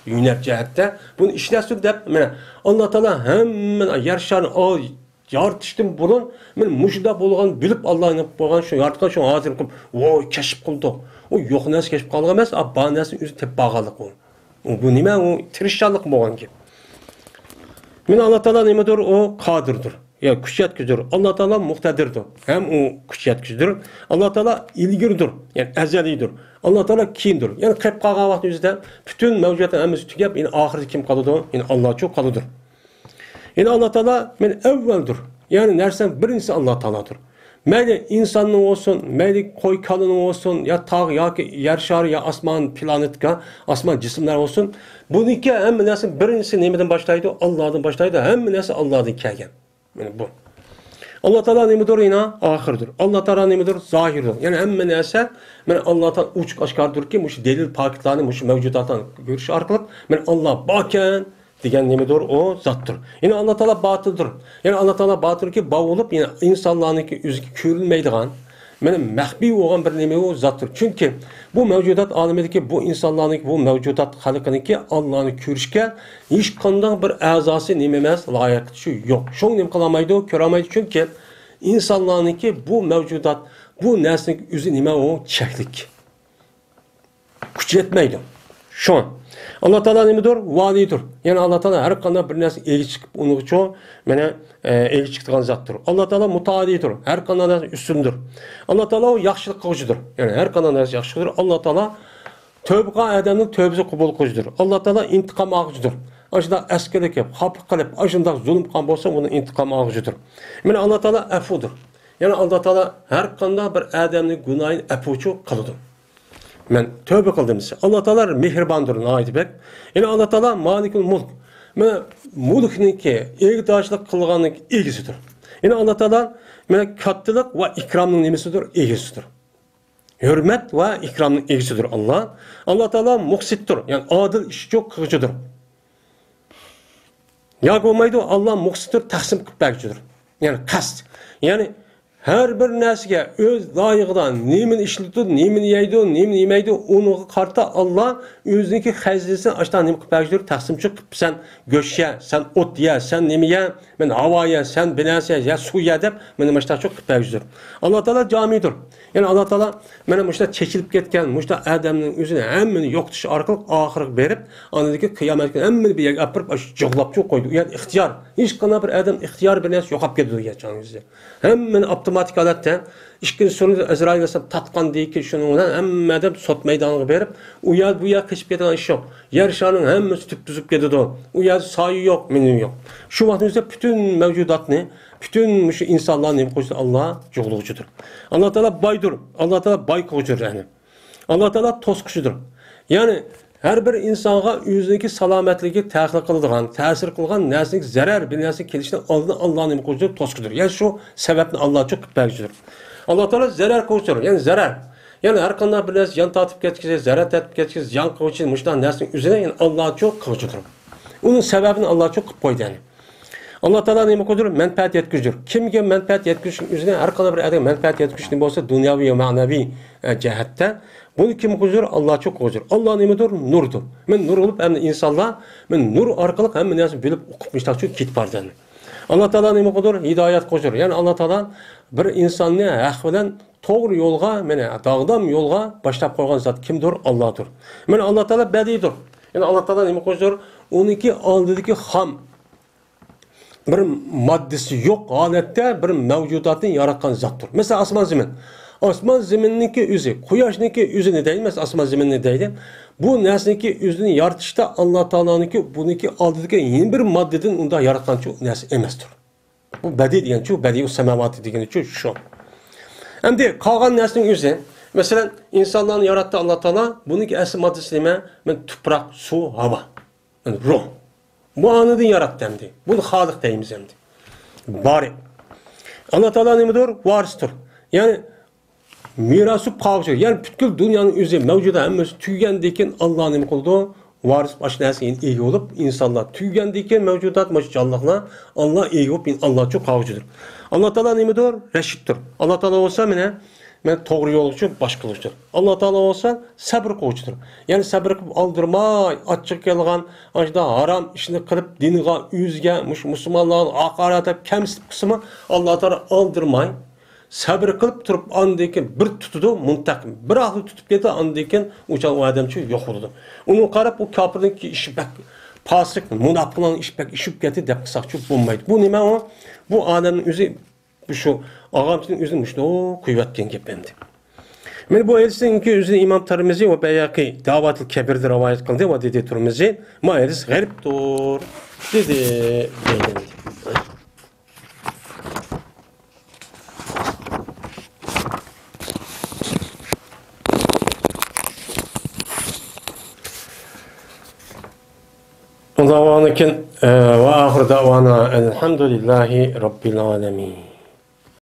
ھۈنەر جەھەتتە بۇنى ئىشلەتسۇن دەپ، مانا ئاللا تائالا ھەممىنى يەر شارىنى ئا-، يارىتىشتىن بۇرۇن، مانا مۇشۇنداق بولغان بىلىپ، ئاللا نېمە قىلىپ قويغان، شۇ ياراتقان، شۇ ھازىر قىلىپ، ۋوي، كەشىپ قىلدۇق. ئۇ يوق نەرسە كەشىپ قىلغان ئەمەس، ئا، بار نەرسىنى ئۆزى تېپىپ بارغانلىق ئۇ. ئۇ، بۇ نېمە؟ ئۇ تىرىشچانلىق بولغان گەپ. مانا ئاللا تائالا نېمىدۇر؟ ئۇ قادىردۇر. يا كۈچ يەتكۈزىدۇر. ئاللا تائالا مۇقتەدىردۇر. ھەم ئۇ كۈچ يەتكۈزىدۇر. ئاللا تائالا ئىلگىرىدۇر. يەنى ئەزەلىيدۇر. ئاللا تائالا كېيىندۇر. يەنى قېلىپ قالغان ۋاقىتنىڭ ئۆزىدە پۈتۈن مەۋجۇداتنىڭ ھەممىسى تۈگەپ، يەنى ئاخىرىدا كىم قالىدۇ؟ يەنى ئاللاچۇ قالىدۇ. يەنى ئاللا تائالا مانا ئەۋۋەلدۇر. يەنى نەرسىنىڭ بىرىنچىسى ئاللا تائالادۇر. مەيلى ئىنساننىڭ بولسۇن، مەيلى قوي كالىنىڭ بولسۇن، يا تاغ ياكى يەر شارى، يا ئاسمان پلانېتكا، ئاسمان جىسىملار بولسۇن. بۇنىڭكى ھەممە نەرسە بىرىنچىسى نېمىدىن باشلايدۇ؟ ئاللادىن باشلايدۇ. ھەممە نەرسە ئاللادىن كەلگەن. مانا بۇ. ئاللا تائالا نېمىدۇر؟ يەنە ئاخىردۇر. ئاللا تائالا نېمىدۇر؟ زاھىردۇر. يەنى ھەممە نەرسە مانا ئاللا تائالا ئوچۇق ئاشكارىدۇركى، مۇشۇ دەلىل پاكىتلارنى، مۇشۇ مەۋجۇداتلارنى كۆرۈش ئارقىلىق مانا ئاللا باركەن دېگەن نېمىدۇر؟ ئۇ زاتتۇر. يەنى ئاللا تائالا باتىندۇر. يەنى ئاللا تائالا باتىندۇركى، بار بولۇپ، يەنى ئىنسانلارنىڭكى ئۆزىگە كۆرۈنمەيدىغان، مانا مەخپىي بولغان بىر نېمە ئۇ زاتتۇر. چۈنكى بۇ مەۋجۇدات ئالىمىدىكى بۇ ئىنسانلارنىڭكى، بۇ مەۋجۇدات خەلقىنىڭكى ئاللانى كۆرۈشكە ھېچقانداق بىر ئەزاسى نېمە ئەمەس، لايىقى يوق. شۇڭا نېمە قىلالمايدۇ، كۆرەلمەيدۇ. چۈنكى ئىنسانلارنىڭكى بۇ مەۋجۇدات، بۇ نەرسىنىڭ ئۆزى نېمە ئۇ؟ چەكلىك. كۈچى يەتمەيدۇ. شۇڭا ئاللا تائالا نېمىدۇر؟ ۋالىيدۇر. يەنى ئاللا تائالا ھەر قانداق بىر نەرسىگە ئىگە چىقىپ، ئۇنىڭغىچۇ، مانا، ئە، ئىگە چىقىدىغان زاتتۇر. ئاللا تائالا مۇتەئالىدۇر. ھەر قانداق نەرسە ئۈستۈندۇر. ئاللا تائالا ئۇ ياخشىلىق قىلغۇچىدۇر. يەنى ھەر قانداق نەرسە ياخشى قىلغۇچىدۇر. ئاللا تائالا تەۋبە قىلغان ئادەمنىڭ تەۋبىسىنى قوبۇل قىلغۇچىدۇر. ئاللا تائالا ئىنتىقام ئالغۇچىدۇر. ئاشۇنداق ئەسكىلىك قىلىپ، خاپا قىلىپ، ئاشۇنداق زۇلۇم قىلغان بولسا، ئۇنىڭ ئىنتىقام ئالغۇچىدۇر. مانا ئاللا تائالا ئەپۇدۇر. يەنى ئاللا تائالا ھەر قانداق بىر ئادەمنىڭ گۇناھىنى ئەپۇچۇ قىلىدۇ. مەن تەۋبە قىلدىم دېسە، ئاللا تائالا مېھرىباندۇر، ناھايىتى بەك. يەنى ئاللا تائالا مالىكۇل مۇلك. مانا مۇلكنىڭكى، ئىگىدارچىلىق قىلغاننىڭ ئىگىسىدۇر. يەنى ئاللا تائالا مانا كاتتىلىق ۋە ئىكرامنىڭ نېمىسىدۇر؟ ئىگىسىدۇر. ھۆرمەت ۋە ئىكرامنىڭ ئىگىسىدۇر ئاللا. ئاللا تائالا مۇقسىتتۇر، يەنى ئادىل ئىشچۇ قىلغۇچىدۇر. ياكى بولمايدۇ، ئاللا مۇقسىتتۇر، تەقسىم قىلىپ بەرگۈچىدۇر. يەنى قەست. يەنى ھەر بىر نەرسىگە ئۆز لايىقىدا نېمىنى ئىشلىتىدۇ، نېمىنى يەيدۇ، نېمىنى يېمەيدۇ، ئۇنىڭغا قارىتا ئاللا ئۆزىنىڭكى خەزىنىسىنى ئاشتا نېمە قىلىپ بەرگۈچىدۇر، تەقسىمچى قىلىپ، سەن گۆش يە، سەن ئوت يە، سەن نېمە يە، مەن ھاۋا يە، سەن بىر نەرسە يە، سۇ يە دەپ، مانا مۇشۇنداق قىلىپ بەرگۈچىدۇر. ئاللا تائالا جامىدۇر. يەنى ئاللا تائالا مانا مۇشۇنداق چېچىلىپ كەتكەن، مۇشۇنداق ئادەمنىڭ ئۆزىنى ھەممىنى يوقىتىش ئارقىلىق ئاخىرىغا بېرىپ، ئاندىن كېيىن قىيامەت كۈنى ھەممىنى بىر يەرگە ئاپىرىپ، ئاشۇ جىغلاپچۇ قويىدۇ. ئۇ يەردە ئىختىيار، ھېچقانداق بىر ئادەم ئىختىيارى بىر نەرسە يوقاپ كېتىدۇ، يەنى چاغىڭىزدا. ھەممىنى ئاپتوماتىك ھالەتتە ئىككىنچى سۈرىدە ئەزرائىل ئەلەيھىسسالام تارتقاندىن كېيىن شۇنىڭ بىلەن ھەممە ئادەم سوت مەيدانىغا بېرىپ، ئۇ يەر، بۇ يەر قېچىپ كېتىدىغان ئىش يوق. يەر شارىنىڭ ھەممىسى تۈپتۈزۈپ كېتىدۇ. ئۇ يەردە سايە يوق، مىنىم يوق. شۇ ۋاقىتنىڭ ئۆزىدە پۈتۈن مەۋجۇداتنى، پۈتۈن مۇشۇ ئىنسانلارنى نېمە قىلغۇچىدۇر؟ ئاللا جۇغلىغۇچىدۇر. ئاللا تائالا بايدۇر. ئاللا تائالا باي قىلغۇچىدۇر، يەنى. ئاللا تائالا توسقۇچىدۇر. يەنى ھەر بىر ئىنسانغا ئۆزىنىڭكى سالامەتلىكىگە تەسىر قىلىدىغان، تەسىر قىلغان نەرسىنىڭ زەرەر بىر نەرسە كېلىشىنى ئالدىنى ئاللا نېمە قىلغۇچىدۇر؟ توسقۇچىدۇر. يەنى شۇ سەۋەبنى ئاللاچۇ قىلىپ بەرگۈچىدۇر. ئاللا تائالا زەرەر قىلغۇچىدۇر. يەنى زەرەر. يەنى ھەر قانداق بىر نەرسە زىيان تارتىپ كەتكۈچى، زەرەر تارتىپ كەتكۈچى، زىيان قىلغۇچى، مۇشۇنداق نەرسىنىڭ ئۆزىنى يەنى ئاللاچۇ قىلغۇچىدۇر. ئۇنىڭ سەۋەبىنى ئاللاچۇ قىلىپ قويدى، يەنى. ئاللا تائالا نېمە قىلدۇر؟ مەنپەئەت يەتكۈزدۈر. كىمگە مەنپەئەت يەتكۈزۈشنىڭ ئۆزىنى، ھەر قانداق بىر ئادەمگە مەنپەئەت يەتكۈزۈشنى بولسا، دۇنياۋى ۋە مەنىۋى، ئە، جەھەتتە، بۇنى كىم قىلدۇر؟ ئاللاچۇ قىلدۇر. ئاللا نېمىدۇر؟ نۇردۇر. مەن نۇر بولۇپ، ھەمدە ئىنسانلار، مەن نۇر ئارقىلىق ھەممە نەرسىنى بىلىپ، ئۇقۇپ، مۇشتاقچۇ كېتىپ بارىدۇ. ئاللا تائالا نېمە قىلدۇر؟ ھىدايەت قىلدۇر. يەنى ئاللا تائالا بىر ئىنساننى ھەق بىلەن توغرا يولغا، مانا، داغدام يولغا باشلاپ قويغان زات كىمدۇر؟ ئاللادۇر. مانا، ئاللا تائالا بەدىيدۇر. يەنى ئاللا تائالا نېمە قىلدۇر؟ ئۇنىڭكى ئالدىدىكى خام، بىر ماددىسى يوق ھالەتتە بىر مەۋجۇداتنى ياراتقان زاتتۇر. مەسىلەن، ئاسمان زېمىن. ئاسمان زېمىننىڭكى ئۆزى، قۇياشنىڭكى ئۆزىنى دەيمىز، ئاسمان زېمىننى دەيلى. بۇ نەرسىنىڭكى ئۆزىنى يارىتىشتا ئاللا تائالانىڭكى بۇنىڭكى ئالدىدىكى يەنە بىر ماددىدىن ئۇنداق ياراتقانچۇ نەرسە ئەمەستۇر. بۇ بەدىئ دېگەنچۇ، بەدىئۇ سەماۋاتى دېگىنىچۇ شۇ. ئەمدى قالغان نەرسىنىڭ ئۆزى، مەسىلەن، ئىنسانلارنى ياراتتى ئاللا تائالا، بۇنىڭكى ئەسلى ماددىسى نېمە؟ مەن تۇپراق، سۇ، ھاۋا. مەن روھ. بۇ ئانىدىن ياراتتى ئەمدى. بۇنى خالىق دەيمىز ئەمدى. بارى. ئاللا تائالا نېمىدۇر؟ ۋارىستۇر. يەنى مىراسى قالغۇچى. يەنى پۈتكۈل دۇنيانىڭ ئۆزى، مەۋجۇدات ھەممىسى تۈگىگەندىن كېيىن ئاللا نېمە قىلىدۇ؟ ۋارىس ئاشۇ نەرسىگە ئىگە بولۇپ، ئىنسانلار تۈگىگەندىن كېيىن مەۋجۇدات، مۇشۇ جانلىقلار ئاللا ئىگە بولۇپ، ئاللاچۇ قالغۇچىدۇر. ئاللا تائالا نېمىدۇر؟ رەشىدتۇر. ئاللا تائالا بولسا مانا، مانا توغرا يولغىچۇ، باش قىلغۇچىدۇر. ئاللا تائالا بولسا سەبر قىلغۇچىدۇر. يەنى سەبر قىلىپ ئالدىرىماي، ئاچچىقى كەلگەن، ئاشۇنداق ھارام ئىشنى قىلىپ، دىنغا، ئۆزىگە، مۇشۇ مۇسۇلمانلارغا ھاقارەتلەپ، كەمسىتىپ قىلسىمۇ، ئاللا تائالا ئالدىرىماي، سەبرى قىلىپ تۇرۇپ، ئاندىن كېيىن بىر تۇتىدۇ، مۇنتەقىم. بىر ئاخىر تۇتۇپ كېتىدۇ، ئاندىن كېيىن ئۇ چاغ ئۇ ئادەمچۇ يوق بولىدۇ. ئۇنىڭغا قاراپ، ئۇ كاپىرنىڭكى ئىشى بەك پاسىق، مۇناپىقنىڭ ئىشى بەك ئېشىپ كەتتى دەپ قىلساقچۇ بولمايدۇ. بۇ نېمە ئۇ؟ بۇ ئادەمنىڭ ئۆزى، شۇ ئاغامچىنىڭ ئۆزىنى مۇشۇنداق قويۇۋەتكەن گەپ ئەمدى. مانا بۇ ھەدىسنىڭكى ئۆزىنى ئىمام تىرمىزى ۋە بەيھەقى دەۋاتىل كەبىردە رىۋايەت قىلدى ۋە دېدى تىرمىزى، ما ھەدىس غەرىبتۇر، دېدى، دېدى. ئۇنداق بولغاندىكىن، ئە، ۋە ئاخىر دەۋانا ئەلھەمدۇلىللاھى رەببىل ئالەمىن.